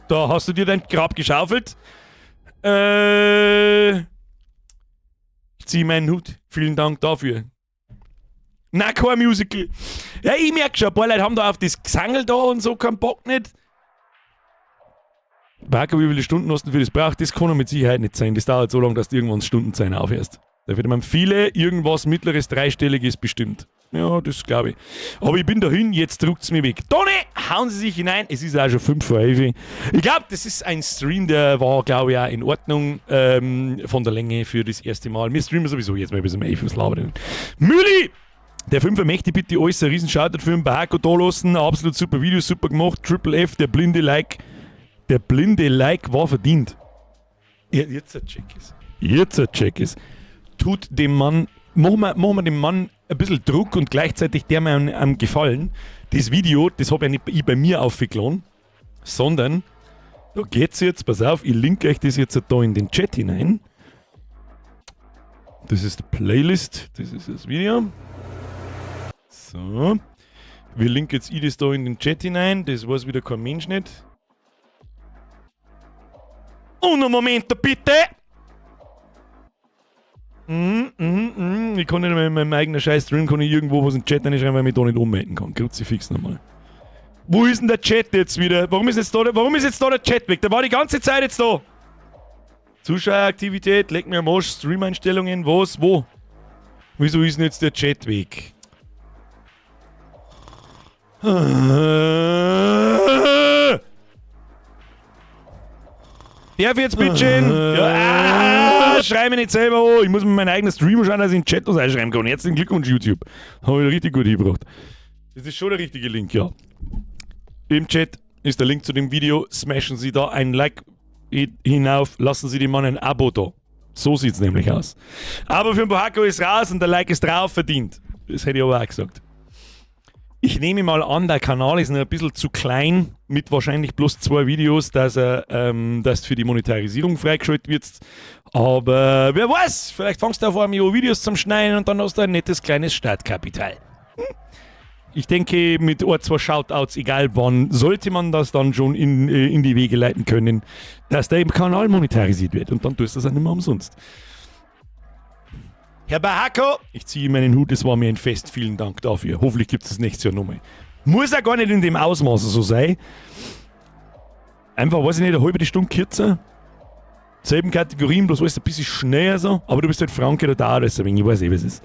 S1: Da hast du dir dein Grab geschaufelt. Ich ziehe meinen Hut. Vielen Dank dafür. Na, kein Musical. Ja, ich merke schon, ein paar Leute haben da auf das Gesangel da und so keinen Bock nicht. Barker, wie viele Stunden hast du für das braucht? Das kann mit Sicherheit nicht sein. Das dauert so lange, dass du irgendwann Stundenzahlen aufhörst. Da wird man viele, irgendwas mittleres, dreistelliges bestimmt. Ja, das glaube ich. Aber ich bin dahin, jetzt druckt's mich weg. Toni, hauen Sie sich hinein. Es ist auch schon 10:55. Ich glaube, das ist ein Stream, der war, glaube ich, auch in Ordnung von der Länge für das erste Mal. Wir streamen sowieso jetzt mal bis um 11 Uhr. Labern. Müli! Der Fünfer möchte bitte alles ein riesen Shoutout für den Bahako da lassen. Absolut super Video, super gemacht. Triple F, der blinde Like. Der blinde Like war verdient. Ja, jetzt ein Check ist. Jetzt ein Check ist. Tut dem Mann, machen wir dem Mann ein bisschen Druck und gleichzeitig der mir am Gefallen. Das Video, das habe ja nicht ich bei mir aufgeladen, sondern da geht's jetzt, pass auf, ich link euch das jetzt da in den Chat hinein. Das ist die Playlist, das ist das Video. So. Wir linken jetzt ich das da in den Chat hinein, das weiß wieder kein Mensch nicht. Und einen Moment bitte! Ich kann nicht mehr in meinem eigenen scheiß Stream, kann ich irgendwo was in den Chat reinschreiben, weil ich mich da nicht ummelden kann. Kruzifix nochmal. Wo ist denn der Chat jetzt wieder? Warum ist jetzt da der Chat weg? Der war die ganze Zeit jetzt da. Zuschaueraktivität, leck mir am Arsch, Stream-Einstellungen, was, wo? Wieso ist denn jetzt der Chat weg? Darf ich jetzt bitte schön? Ja, schrei mich nicht selber an. Ich muss mir meinen eigenen Stream schauen, dass ich in den Chat was einschreiben kann. Herzlichen Glückwunsch, YouTube. Habe ich richtig gut hingebracht. Das ist schon der richtige Link, ja. Im Chat ist der Link zu dem Video. Smashen Sie da ein Like hinauf. Lassen Sie dem Mann ein Abo da. So sieht's nämlich aus. Aber für den Bohako ist raus und der Like ist drauf verdient. Das hätte ich aber auch gesagt. Ich nehme mal an, der Kanal ist noch ein bisschen zu klein, mit wahrscheinlich bloß 2 Videos, dass er dass für die Monetarisierung freigeschaltet wird. Aber wer weiß, vielleicht fangst du auf einmal an, Videos zum Schneiden und dann hast du ein nettes kleines Startkapital. Ich denke, mit 1, 2 Shoutouts, egal wann, sollte man das dann schon in die Wege leiten können, dass der Kanal monetarisiert wird. Und dann tust du das auch nicht mehr umsonst. Herr Bahako, ich ziehe meinen Hut, es war mir ein Fest, vielen Dank dafür. Hoffentlich gibt es das nächstes Jahr nochmal. Muss auch gar nicht in dem Ausmaß so sein. Einfach, weiß ich nicht, eine halbe Stunde kürzer. Selben Kategorien, bloß alles ein bisschen schneller so. Aber du bist halt Franke, da dauert alles ein wenig, ich weiß eh, was es ist.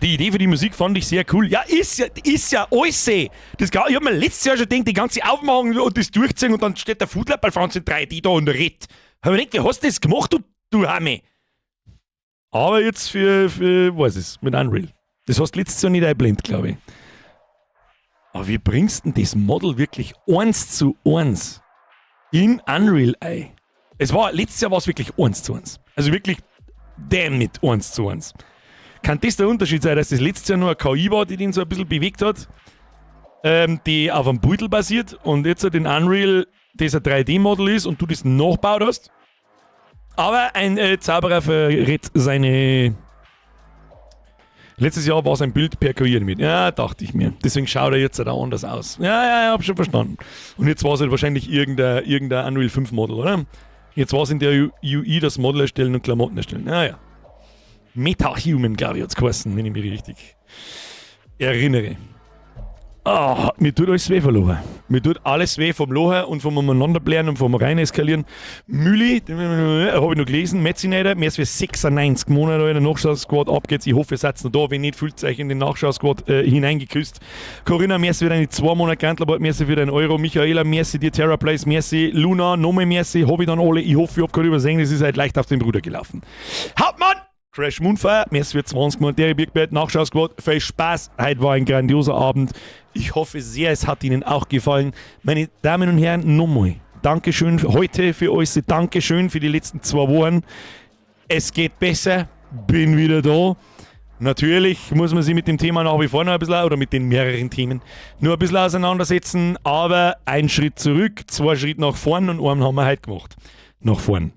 S1: Die Idee für die Musik fand ich sehr cool. Ja, ist ja alles. Das, ich hab mir letztes Jahr schon gedacht, die ganze Aufmachung und das Durchziehen und dann steht der Foodlab bei Franz in 3D da und redet. Hab ich gedacht, wie hast du das gemacht, du Hamme? Aber jetzt für weiß ich, mit Unreal. Das hast du letztes Jahr nicht eingeblendet, glaube ich. Aber wie bringst du denn das Model wirklich 1:1 in Unreal ein? Letztes Jahr war es wirklich 1:1. Also wirklich Damn it, 1:1. Kann das der Unterschied sein, dass das letztes Jahr nur eine KI war, die den so ein bisschen bewegt hat, die auf einem Beutel basiert und jetzt den Unreal, das ein 3D-Model ist und du das nachgebaut hast? Aber ein Zauberer verrät seine. Letztes Jahr war sein Bild per KI mit. Ja, dachte ich mir. Deswegen schaut er jetzt auch anders aus. Ja, hab schon verstanden. Und jetzt war es halt wahrscheinlich irgendein Unreal 5 Model, oder? Jetzt war es in der UI das Model erstellen und Klamotten erstellen. Ja, ja. MetaHuman, glaube ich, hat es geheißen, wenn ich mich richtig erinnere. Ah, mir tut alles weh verloren. Mir tut alles weh vom Lohen und vom Umeinanderblären und vom Reineskalieren. Müli, habe ich noch gelesen, Metzinator, mehr als 96 Monate in der Nachschau-Squad, ab geht's. Ich hoffe, ihr seid noch da. Wenn nicht, fühlt euch in den Nachschau-Squad hineingeküsst. Corinna, merci für deine 2 Monate Gantlerbart, merci für deinen Euro. Michaela, merci dir, Terra Place, merci. Luna, nochmal merci, hab ich dann alle. Ich hoffe, ich hab gerade übersehen, das ist halt leicht auf den Bruder gelaufen. Hauptmann! Crash Moonfire, merci für 20 Monate Big Bad, Nachschau-Squad. Viel Spaß, heute war ein grandioser Abend. Ich hoffe sehr, es hat Ihnen auch gefallen. Meine Damen und Herren, nochmal Dankeschön heute für euch, Dankeschön für die letzten 2 Wochen. Es geht besser, bin wieder da. Natürlich muss man sich mit dem Thema nach wie vor noch ein bisschen, oder mit den mehreren Themen, nur ein bisschen auseinandersetzen, aber ein Schritt zurück, 2 Schritte nach vorn und einen haben wir heute gemacht. Nach vorn.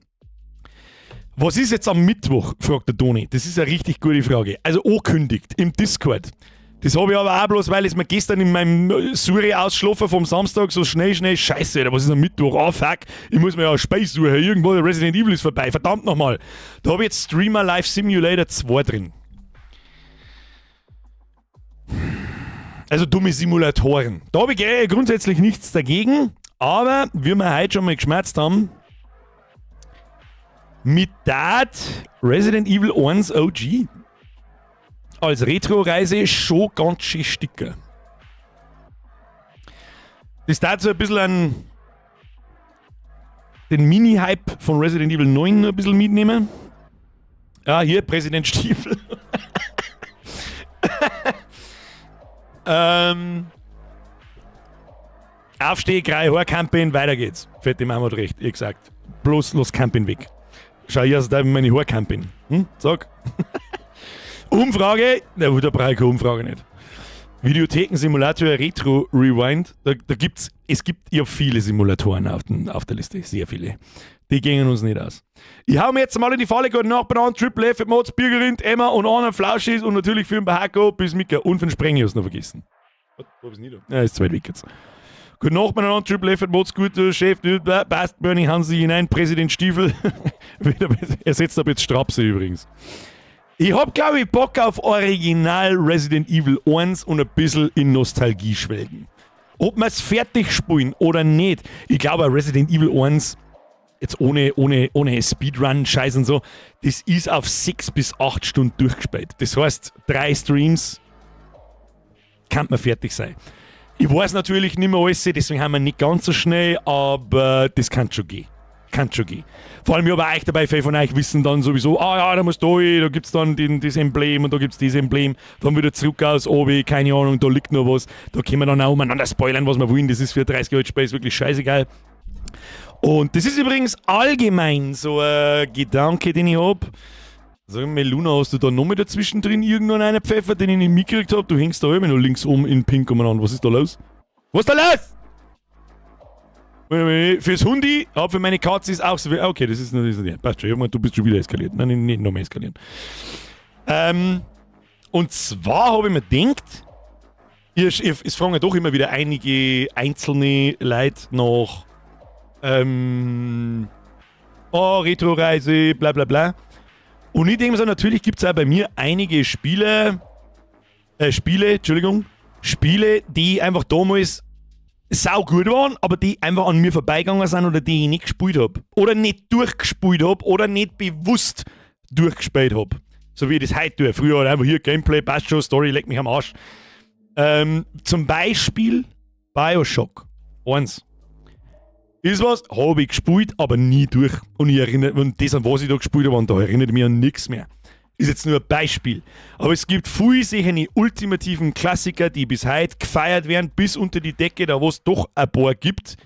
S1: Was ist jetzt am Mittwoch, fragt der Toni. Das ist eine richtig gute Frage. Also angekündigt im Discord. Das habe ich aber auch bloß, weil es mir gestern in meinem Suri ausschlafen vom Samstag so schnell, scheiße, Alter, was ist am Mittwoch? Ah, fuck, ich muss mir ja ein Spiel suchen. Irgendwo der Resident Evil ist vorbei, verdammt nochmal. Da habe ich jetzt Streamer Life Simulator 2 drin. Also dumme Simulatoren. Da habe ich grundsätzlich nichts dagegen, aber wie wir heute schon mal geschmerzt haben, mit Dat Resident Evil 1 OG als Retro-Reise schon ganz schön sticker. Das tat so ein bisschen an den Mini-Hype von Resident Evil 9 ein bisschen mitnehmen. Ja, hier, Präsident Stiefel. Aufsteh, drei Haarcamping, weiter geht's. Fett dem Mammut recht, ihr gesagt. Bloß los Camping weg. Schau, hier ist da meine Haarcamping. Hm? Sag. Umfrage? Na, da brauche ich keine Umfrage nicht. Videotheken-Simulator Retro Rewind. Da gibt's, es gibt ja viele Simulatoren auf der Liste. Sehr viele. Die gingen uns nicht aus. Ich hau mir jetzt mal in die Falle. Guten Nachbarn an, Triple F, Mods, Bürgerind, Emma und Anna Flauschis und natürlich für den Bahako bis Mika und für den Sprengius noch vergessen. Wo ist denn da? Ja, ist zu weit weg jetzt. Guten Nacht, meine Herren, Triple F, Mods, guter Chef, passt, Bernie, Hansi hinein, Präsident Stiefel. Er setzt ab jetzt Strapse übrigens. Ich hab, glaube ich, Bock auf Original Resident Evil 1 und ein bisschen in Nostalgie schwelgen. Ob wir's fertig spielen oder nicht, ich glaube, Resident Evil 1, jetzt ohne Speedrun-Scheiß und so, das ist auf 6 bis 8 Stunden durchgespielt. Das heißt, 3 Streams kann man fertig sein. Ich weiß natürlich nicht mehr alles, deswegen haben wir nicht ganz so schnell, aber das kann schon gehen. Kann schon gehen. Vor allem, ich habe euch dabei, viele von euch wissen dann sowieso, ah ja, da musst du hin, da gibt's dann das Emblem und da gibt's dieses Emblem, dann wieder zurück aus, obi, keine Ahnung, da liegt noch was, da können wir dann auch umeinander spoilern, was wir wollen, das ist für 30 Jahre Space wirklich scheißegal. Und das ist übrigens allgemein so ein Gedanke, den ich hab. Sag mal, Luna, hast du da noch mit dazwischen drin irgendwann einen Pfeffer, den ich nicht mitgekriegt hab? Du hängst da immer noch links oben in Pink umeinander. Was ist da los? Was ist da los? Fürs Hundi, aber für meine Katze ist auch so viel. Okay, das ist noch nicht. Passt schon. Ich hab gemeint, du bist schon wieder eskaliert. Nein, nicht noch mehr eskalieren. Und zwar habe ich mir gedacht, es fragen ja doch immer wieder einige einzelne Leute nach oh, Retro-Reise, bla bla bla. Und ich denke mir so, natürlich gibt es auch bei mir einige Spiele, die einfach damals sau gut waren, aber die einfach an mir vorbeigegangen sind oder die ich nicht gespielt hab. Oder nicht durchgespielt hab oder nicht bewusst durchgespielt hab. So wie ich das heute tue. Früher halt einfach hier Gameplay, passt schon, Story, leck mich am Arsch. Zum Beispiel Bioshock 1. Ist was, habe ich gespielt, aber nie durch. Und ich erinnere, und das, an was ich da gespielt habe, und da erinnert mich an nichts mehr. Ist jetzt nur ein Beispiel. Aber es gibt viele sicher die ultimativen Klassiker, die bis heute gefeiert werden, bis unter die Decke, da wo es doch ein paar gibt,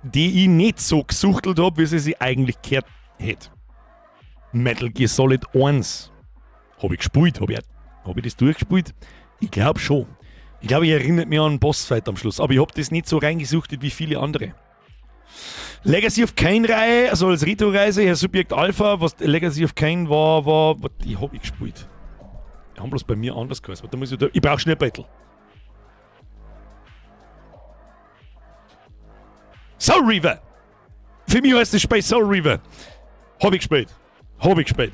S1: die ich nicht so gesuchtelt habe, wie sie sich eigentlich gehört hätte. Metal Gear Solid 1. Habe ich gespielt? Hab ich das durchgespielt? Ich glaube schon. Ich glaube, ich erinnert mich an einen Bossfight am Schluss. Aber ich habe das nicht so reingesuchtet wie viele andere. Legacy of Kain-Reihe, also als Retro-Reise, Herr Subjekt Alpha, was Legacy of Kain war, die habe ich gespielt. Die haben bloß bei mir anders geheißen. Da muss ich, ich brauche schnell Battle. Soul Reaver! Für mich heißt das Spiel Soul Reaver. Hab ich gespielt. Hab ich gespielt.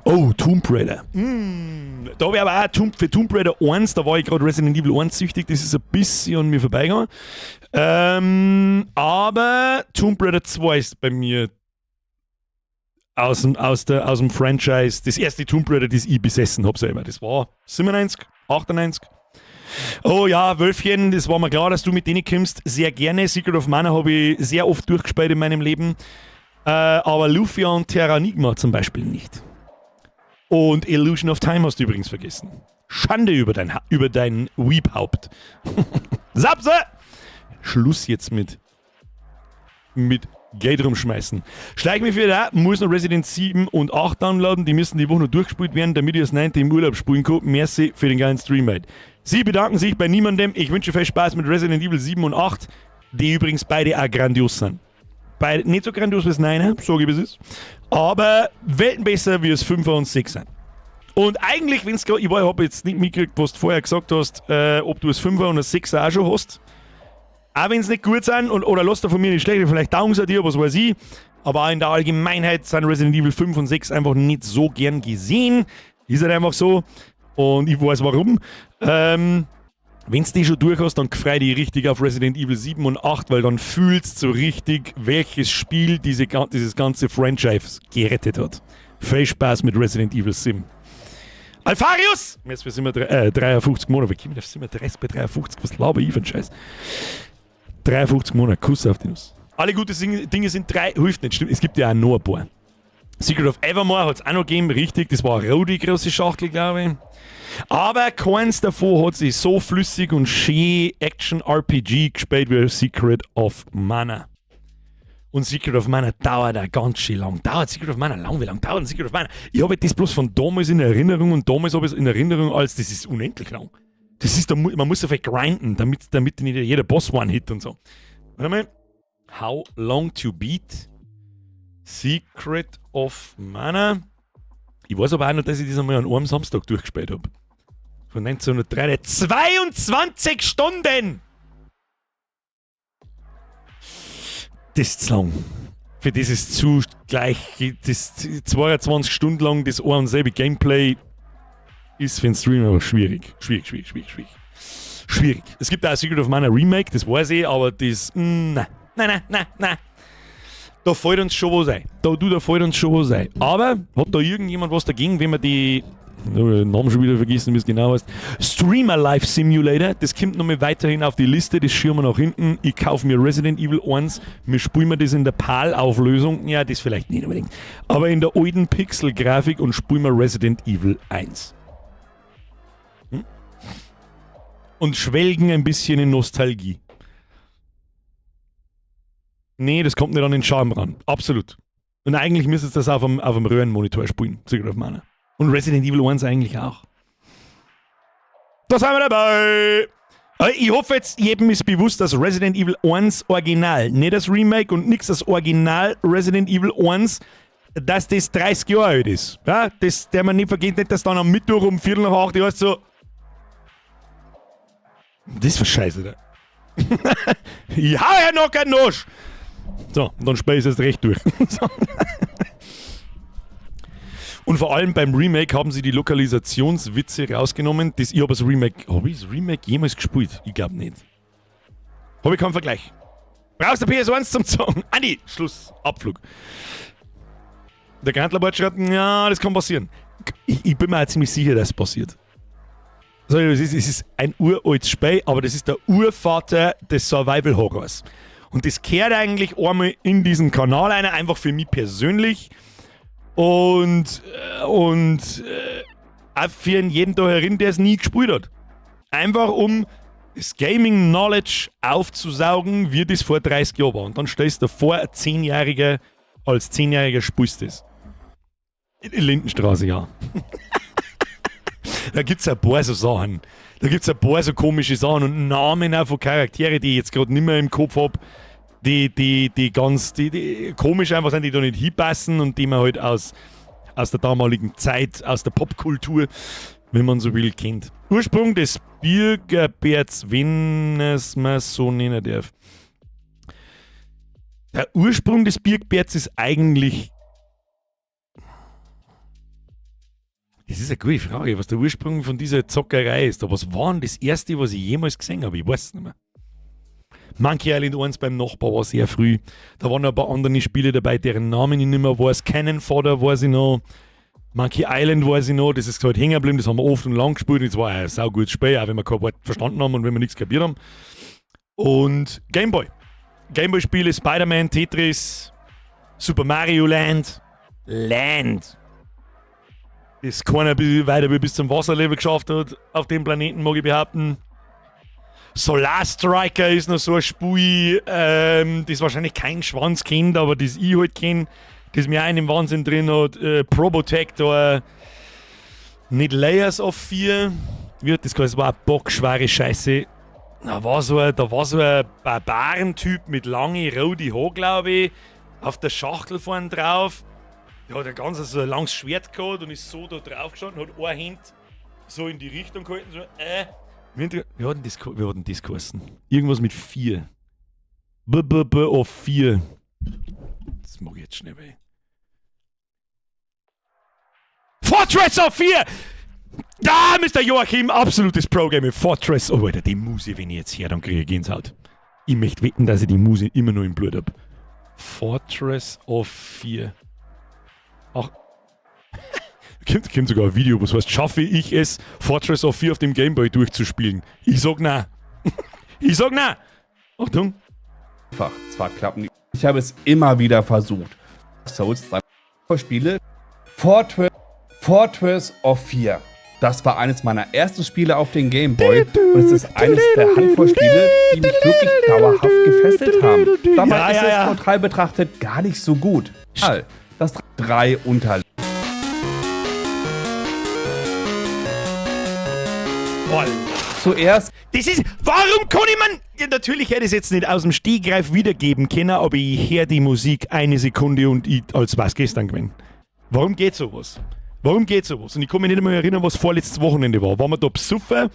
S1: Oh, Tomb Raider. Da habe ich aber auch für Tomb Raider 1, da war ich gerade Resident Evil 1 süchtig, das ist ein bisschen an mir vorbeigegangen. Aber Tomb Raider 2 ist bei mir aus dem Franchise das erste Tomb Raider, das ich besessen habe selber. Das war 97, 98. Oh ja, Wölfchen, das war mir klar, dass du mit denen kommst. Sehr gerne. Secret of Mana habe ich sehr oft durchgespielt in meinem Leben. Aber Lufia und Terranigma zum Beispiel nicht. Und Illusion of Time hast du übrigens vergessen. Schande über dein Weeb-Haupt. Sapse! Schluss jetzt mit Geld rumschmeißen. Schleich mich wieder da, muss noch Resident 7 und 8 downloaden, die müssen die Woche noch durchgespielt werden, damit ich das 9. im Urlaub spielen kann. Merci für den geilen Stream, mate. Sie bedanken sich bei niemandem. Ich wünsche viel Spaß mit Resident Evil 7 und 8, die übrigens beide auch grandios sind. Beide nicht so grandios wie das 9, sage ich, wie es ist. Aber Welten besser wie es 5 und 6 sind. Und eigentlich, wenn es ich habe jetzt nicht mitgekriegt, was du vorher gesagt hast, ob du das 5er und das 6er auch schon hast. Auch wenn es nicht gut sind, und, oder lass da von mir nicht schlecht, vielleicht taugen sie dir, was weiß ich. Aber auch in der Allgemeinheit sind Resident Evil 5 und 6 einfach nicht so gern gesehen. Ist halt einfach so. Und ich weiß, warum. Wenn du die schon durch hast, dann freu dich richtig auf Resident Evil 7 und 8, weil dann fühlst du so richtig, welches Spiel dieses ganze Franchise gerettet hat. Viel Spaß mit Resident Evil 7. Alfarius! Jetzt sind wir 53 Monate. Wie kommen wir auf 37 bei 53? Was laber ich für einen Scheiß? 53 Monate, Kuss auf die Nuss. Alle guten Dinge sind drei, hilft nicht, stimmt. Es gibt ja auch noch ein paar. Secret of Evermore hat es auch noch gegeben, richtig. Das war eine rote große Schachtel, glaube ich. Aber keins davon hat sich so flüssig und schön Action-RPG gespielt wie Secret of Mana. Und Secret of Mana dauert auch ganz schön lang. Dauert Secret of Mana lang? Wie lang dauert Secret of Mana? Ich habe das bloß von damals in Erinnerung und damals habe ich es in Erinnerung als, das ist unendlich lang. Das ist, man muss so viel grinden, damit nicht jeder Boss One-Hit und so. Warte mal. How long to beat? Secret of Mana. Ich weiß aber auch noch, dass ich das einmal an einem Samstag durchgespielt habe. Von 1903. 22 Stunden! Das ist zu lang. Für das ist zu gleich. Das 22 Stunden lang das ein und selbe Gameplay ist für den Stream aber schwierig. Schwierig, schwierig, schwierig, schwierig. Schwierig. Es gibt auch ein Secret of Mana Remake, das weiß ich, aber das. Nein. Nein, nein, nein, nein. Da fällt uns schon was ein. Da fällt uns schon was ein. Aber hat da irgendjemand was dagegen, wenn wir die, den Namen schon wieder vergessen, wie es genau heißt, Streamer Life Simulator, das kommt nochmal weiterhin auf die Liste, das schieben wir nach hinten. Ich kaufe mir Resident Evil 1, wir spielen mir das in der PAL-Auflösung, ja, das vielleicht nicht unbedingt, aber in der alten Pixel-Grafik und spielen wir Resident Evil 1. Und schwelgen ein bisschen in Nostalgie. Nee, das kommt nicht an den Charme ran. Absolut. Und eigentlich müsstest du das auf dem Röhrenmonitor spielen, Secret of Mana. Und Resident Evil 1 eigentlich auch. Da sind wir dabei! Ich hoffe jetzt, jedem ist bewusst, dass Resident Evil 1 Original, nicht das Remake und nichts das Original Resident Evil 1, dass das 30 Jahre alt ist. Ja, das, der man nicht vergeht, nicht, dass dann am Mittwoch um 8:15 heißt so, das war scheiße, da. Ich hau ja noch keinen Nosch! So, und dann spiel ich es erst recht durch. So. Und vor allem beim Remake haben sie die Lokalisationswitze rausgenommen. Ich habe das Remake, habe ich das Remake jemals gespielt? Ich glaube nicht. Habe ich keinen Vergleich. Brauchst du PS1 zum Zocken? Andi, Schluss, Abflug. Der Grantlerbart schreibt, ja, das kann passieren. Ich bin mir auch ziemlich sicher, dass es passiert. So, es ist ein uraltes Spiel, aber das ist der Urvater des Survival Horrors. Und das kehrt eigentlich einmal in diesen Kanal rein, einfach für mich persönlich. Und auch für jeden da herin, der es nie gespielt hat. Einfach, um das Gaming Knowledge aufzusaugen, wie das vor 30 Jahren war. Und dann stellst du dir vor, ein 10-Jähriger, als 10-Jähriger spielst du das. Lindenstraße, ja. Da gibt es ein paar so Sachen. Da gibt es ein paar so komische Sachen und Namen auch von Charaktere, die ich jetzt gerade nicht mehr im Kopf habe, die ganz die komisch einfach sind, die da nicht hinpassen und die man halt aus der damaligen Zeit, aus der Popkultur, wenn man so will, kennt. Ursprung des Birgerberts, wenn es man so nennen darf. Der Ursprung des Birkbärts ist eigentlich. Das ist eine gute Frage, was der Ursprung von dieser Zockerei ist. Aber was war denn das erste, was ich jemals gesehen habe? Ich weiß es nicht mehr. Monkey Island 1 beim Nachbar war sehr früh. Da waren noch ein paar andere Spiele dabei, deren Namen ich nicht mehr weiß. Cannon Fodder weiß ich noch. Monkey Island weiß ich noch. Das ist halt hängen geblieben. Das haben wir oft und lang gespielt. Und es war ein saugutes Spiel, auch wenn wir kein Wort verstanden haben und wenn wir nichts kapiert haben. Und Gameboy. Gameboy-Spiele, Spider-Man, Tetris, Super Mario Land. Land. Das keiner weiter wie bis zum Wasserlevel geschafft hat auf dem Planeten, mag ich behaupten. Solar Striker ist noch so ein Spiel, das wahrscheinlich kein Schwanz kennt, aber das ich halt kenne, das mir auch in dem Wahnsinn drin hat. Probotector, nicht Layers of Fear, wird das geheißen, das war eine bockschwere Scheiße. Da war so ein Barbarentyp mit langen roten Haaren, glaube ich, auf der Schachtel vorn drauf. Der hat ein ganz so ein langes Schwert gehabt und ist so da drauf gestanden, hat eine Hand so in die Richtung gehalten, so. Wie hat denn das geheißen? Irgendwas mit 4. B, B, B of 4. Das mag ich jetzt schnell, ey. Fortress of Fear! Da, Mr. Joachim, absolutes Pro-Gamer. Fortress. Oh, Alter, die Musik, wenn ich jetzt her, dann kriege ich Gänsehaut. Ich möchte wetten, dass ich die Musik immer noch im Blut hab. Fortress of Fear. Ach. Kommt sogar ein Video, was heißt, schaffe ich es, Fortress of Fear auf dem Gameboy durchzuspielen? Ich sag na. Ich sag na. Achtung.
S20: Einfach. Zwar klappen die. Ich habe es immer wieder versucht. Souls 3 Spiele. Fortress of Fear. Das war eines meiner ersten Spiele auf dem Game Boy und es ist eines der Handvoll Spiele, die mich wirklich dauerhaft gefesselt haben. Dabei ist es neutral betrachtet gar nicht so gut. Das drei unter Zuerst.
S1: Das ist. Warum kann ich man. Ja, natürlich hätte ich es jetzt nicht aus dem Stegreif wiedergeben können, aber ich höre die Musik eine Sekunde und ich, als was gestern gewesen. Warum geht sowas? Warum geht sowas? Und ich kann mich nicht einmal erinnern, was vorletztes Wochenende war. Waren wir da besoffen?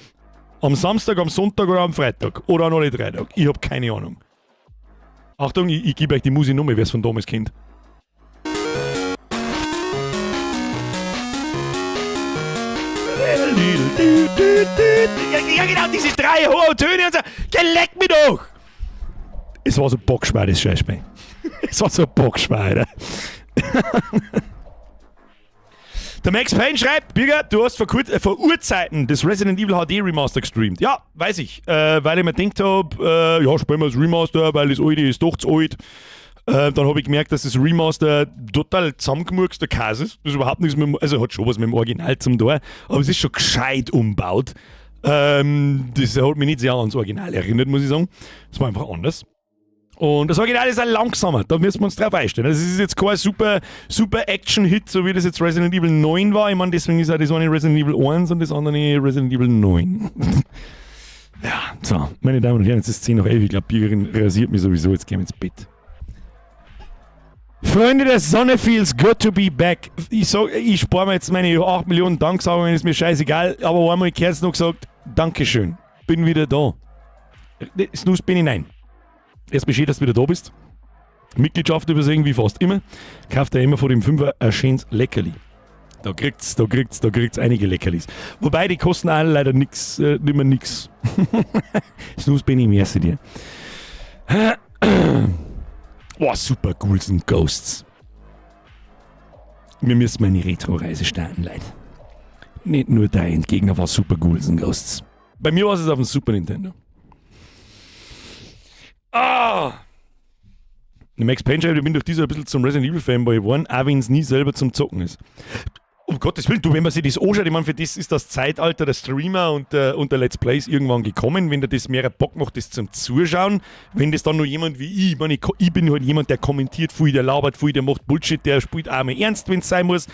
S1: Am Samstag, am Sonntag oder am Freitag? Oder an alle 3 Tagen? Ich hab keine Ahnung. Achtung, ich gebe euch die Musik nochmal, wer es von damals kennt. Ja, genau, diese drei hohen Töne und so. Geleck mich doch! Es war so bockschwer, das Scheißspiel. Es war so bockschwer, Alter. Der Max Payne schreibt: Birger, du hast vor Urzeiten das Resident Evil HD Remaster gestreamt. Ja, weiß ich. Weil ich mir gedacht hab, ja, spielen wir das Remaster, weil das alte ist doch zu alt. Dann habe ich gemerkt, dass das Remaster total zusammengemurkster Käse ist. Das ist überhaupt nichts mit dem, also hat schon was mit dem Original zum tun, aber es ist schon gescheit umbaut. Das hat mich nicht sehr ans Original erinnert, muss ich sagen. Es war einfach anders. Und das Original ist auch langsamer, da müssen wir uns drauf einstellen. Also es ist jetzt kein super, super Action-Hit, so wie das jetzt Resident Evil 9 war. Ich meine, deswegen ist auch das eine Resident Evil 1 und das andere Resident Evil 9. Ja, so, meine Damen und Herren, jetzt ist es 10 nach 11. Ich glaube, Birgerin rasiert mich sowieso, jetzt gehen wir ins Bett. Freunde der Sonne, feels good to be back. Ich sag, ich spare mir jetzt meine 8 Millionen Danksagungen, ist mir scheißegal, aber einmal kurz noch gesagt, Dankeschön, bin wieder da. Snooze bin ich nein. Erst schön, dass du wieder da bist. Mitgliedschaft übersehen, wie fast immer. Kauft er immer vor dem Fünfer ein schönes Leckerli. Da kriegt's einige Leckerlis. Wobei, die kosten alle leider nix, nimmer nix. Snooze bin ich, merci dir. Boah, super Ghouls and Ghosts. Wir müssen meine Retro-Reise starten, Leute. Nicht nur dein Endgegner war Super Ghouls and Ghosts. Bei mir war es auf dem Super Nintendo. Ah! Max Payne schreibt, ich bin durch dieser ein bisschen zum Resident Evil Fanboy geworden, auch wenn es nie selber zum Zocken ist. Um Gottes Willen, du, wenn man sich das anschaut, ich meine, für das ist das Zeitalter der Streamer und der Let's Plays irgendwann gekommen, wenn dir das mehr Bock macht, das zum Zuschauen, wenn das dann noch jemand wie ich, ich meine, ich bin halt jemand, der kommentiert viel, der labert viel, der macht Bullshit, der spielt auch mal ernst, wenn es sein muss.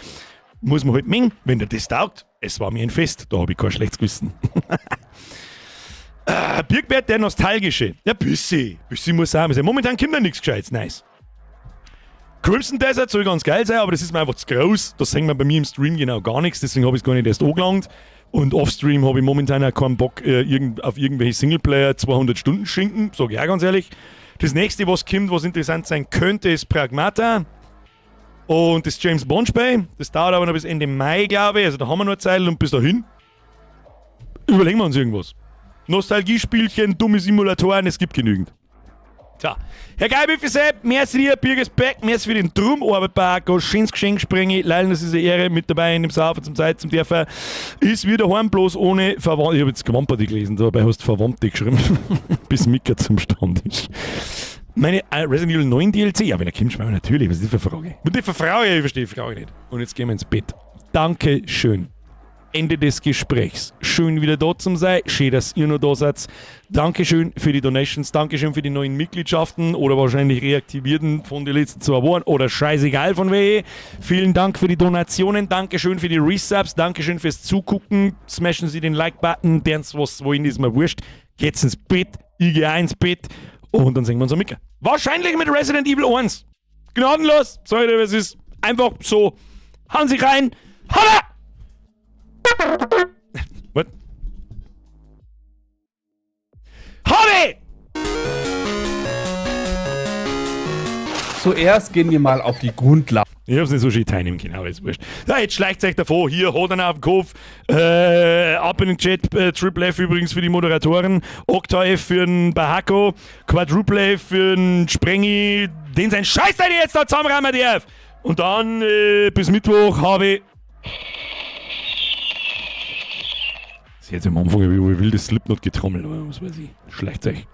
S1: Muss man halt mengen, wenn dir das taugt. Es war mir ein Fest, da habe ich kein schlechtes Gewissen. Birkbert, der Nostalgische. Ja, Büssi. Büssi muss auch sein. Momentan kommt da nichts Gescheites. Nice. Crimson Desert soll ganz geil sein, aber das ist mir einfach zu groß. Das sehen wir bei mir im Stream genau gar nichts, deswegen habe ich es gar nicht erst angelangt. Und offstream habe ich momentan auch keinen Bock auf irgendwelche Singleplayer 200 Stunden Schinken, sage ich auch ganz ehrlich. Das Nächste, was kommt, was interessant sein könnte, ist Pragmata. Und das James Bond Spiel. Das dauert aber noch bis Ende Mai, glaube ich. Also da haben wir noch Zeit und bis dahin überlegen wir uns irgendwas. Nostalgiespielchen, dumme Simulatoren, es gibt genügend. Tja, Herr Geibüffe-Sepp, merci dir, Birgis Beck, merci für den Drum-Arbeit, schönes Geschenk springe, leider, das ist eine Ehre, mit dabei in dem Saufen zum Zeit zum Dürfen. Ist wieder heim, bloß ohne Verwandte. Ich habe jetzt Gewamperte gelesen, dabei hast du Verwandte geschrieben, bis Mika zum Stand ist. Meine Resident Evil 9 DLC, ja, wenn er kommt, schreiben wir natürlich, was ist das für eine Frage? Und die Frage, ich verstehe die Frage nicht. Und jetzt gehen wir ins Bett. Dankeschön. Ende des Gesprächs. Schön wieder da zu sein. Schön, dass ihr noch da seid. Dankeschön für die Donations. Dankeschön für die neuen Mitgliedschaften oder wahrscheinlich reaktivierten von den letzten 2 Wochen oder scheißegal von welche. Vielen Dank für die Donationen. Dankeschön für die Resubs. Dankeschön fürs Zugucken. Smashen Sie den Like-Button. Dern's was, wohin ist mir wurscht. Geht's ins Bett. Ich geh auch ins Bett. Und dann sehen wir uns am Mittag. Wahrscheinlich mit Resident Evil 1. Gnadenlos. Sorry, es ist einfach so. Hauen Sie rein. Holla! What? Hobby!
S20: Zuerst gehen wir mal auf die Grundlagen.
S1: Ich hab's nicht so schön teilnehmen können, aber ist wurscht. Ja, jetzt schleicht euch davor. Hier, hat einer auf den Kopf. Ab in den Chat. Triple F übrigens für die Moderatoren. Octa F für den Bahako. Quadruple F für den Sprengi. Den sein Scheiß, den ich jetzt da zusammenräumen darf. Und dann bis Mittwoch habe ich. Das ist jetzt am Anfang wie wildes Slipknot getrommelt, aber was weiß ich. Schleicht euch.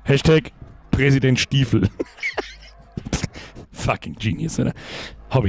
S1: Hashtag Präsident Stiefel. Fucking Genius, oder? Hab ich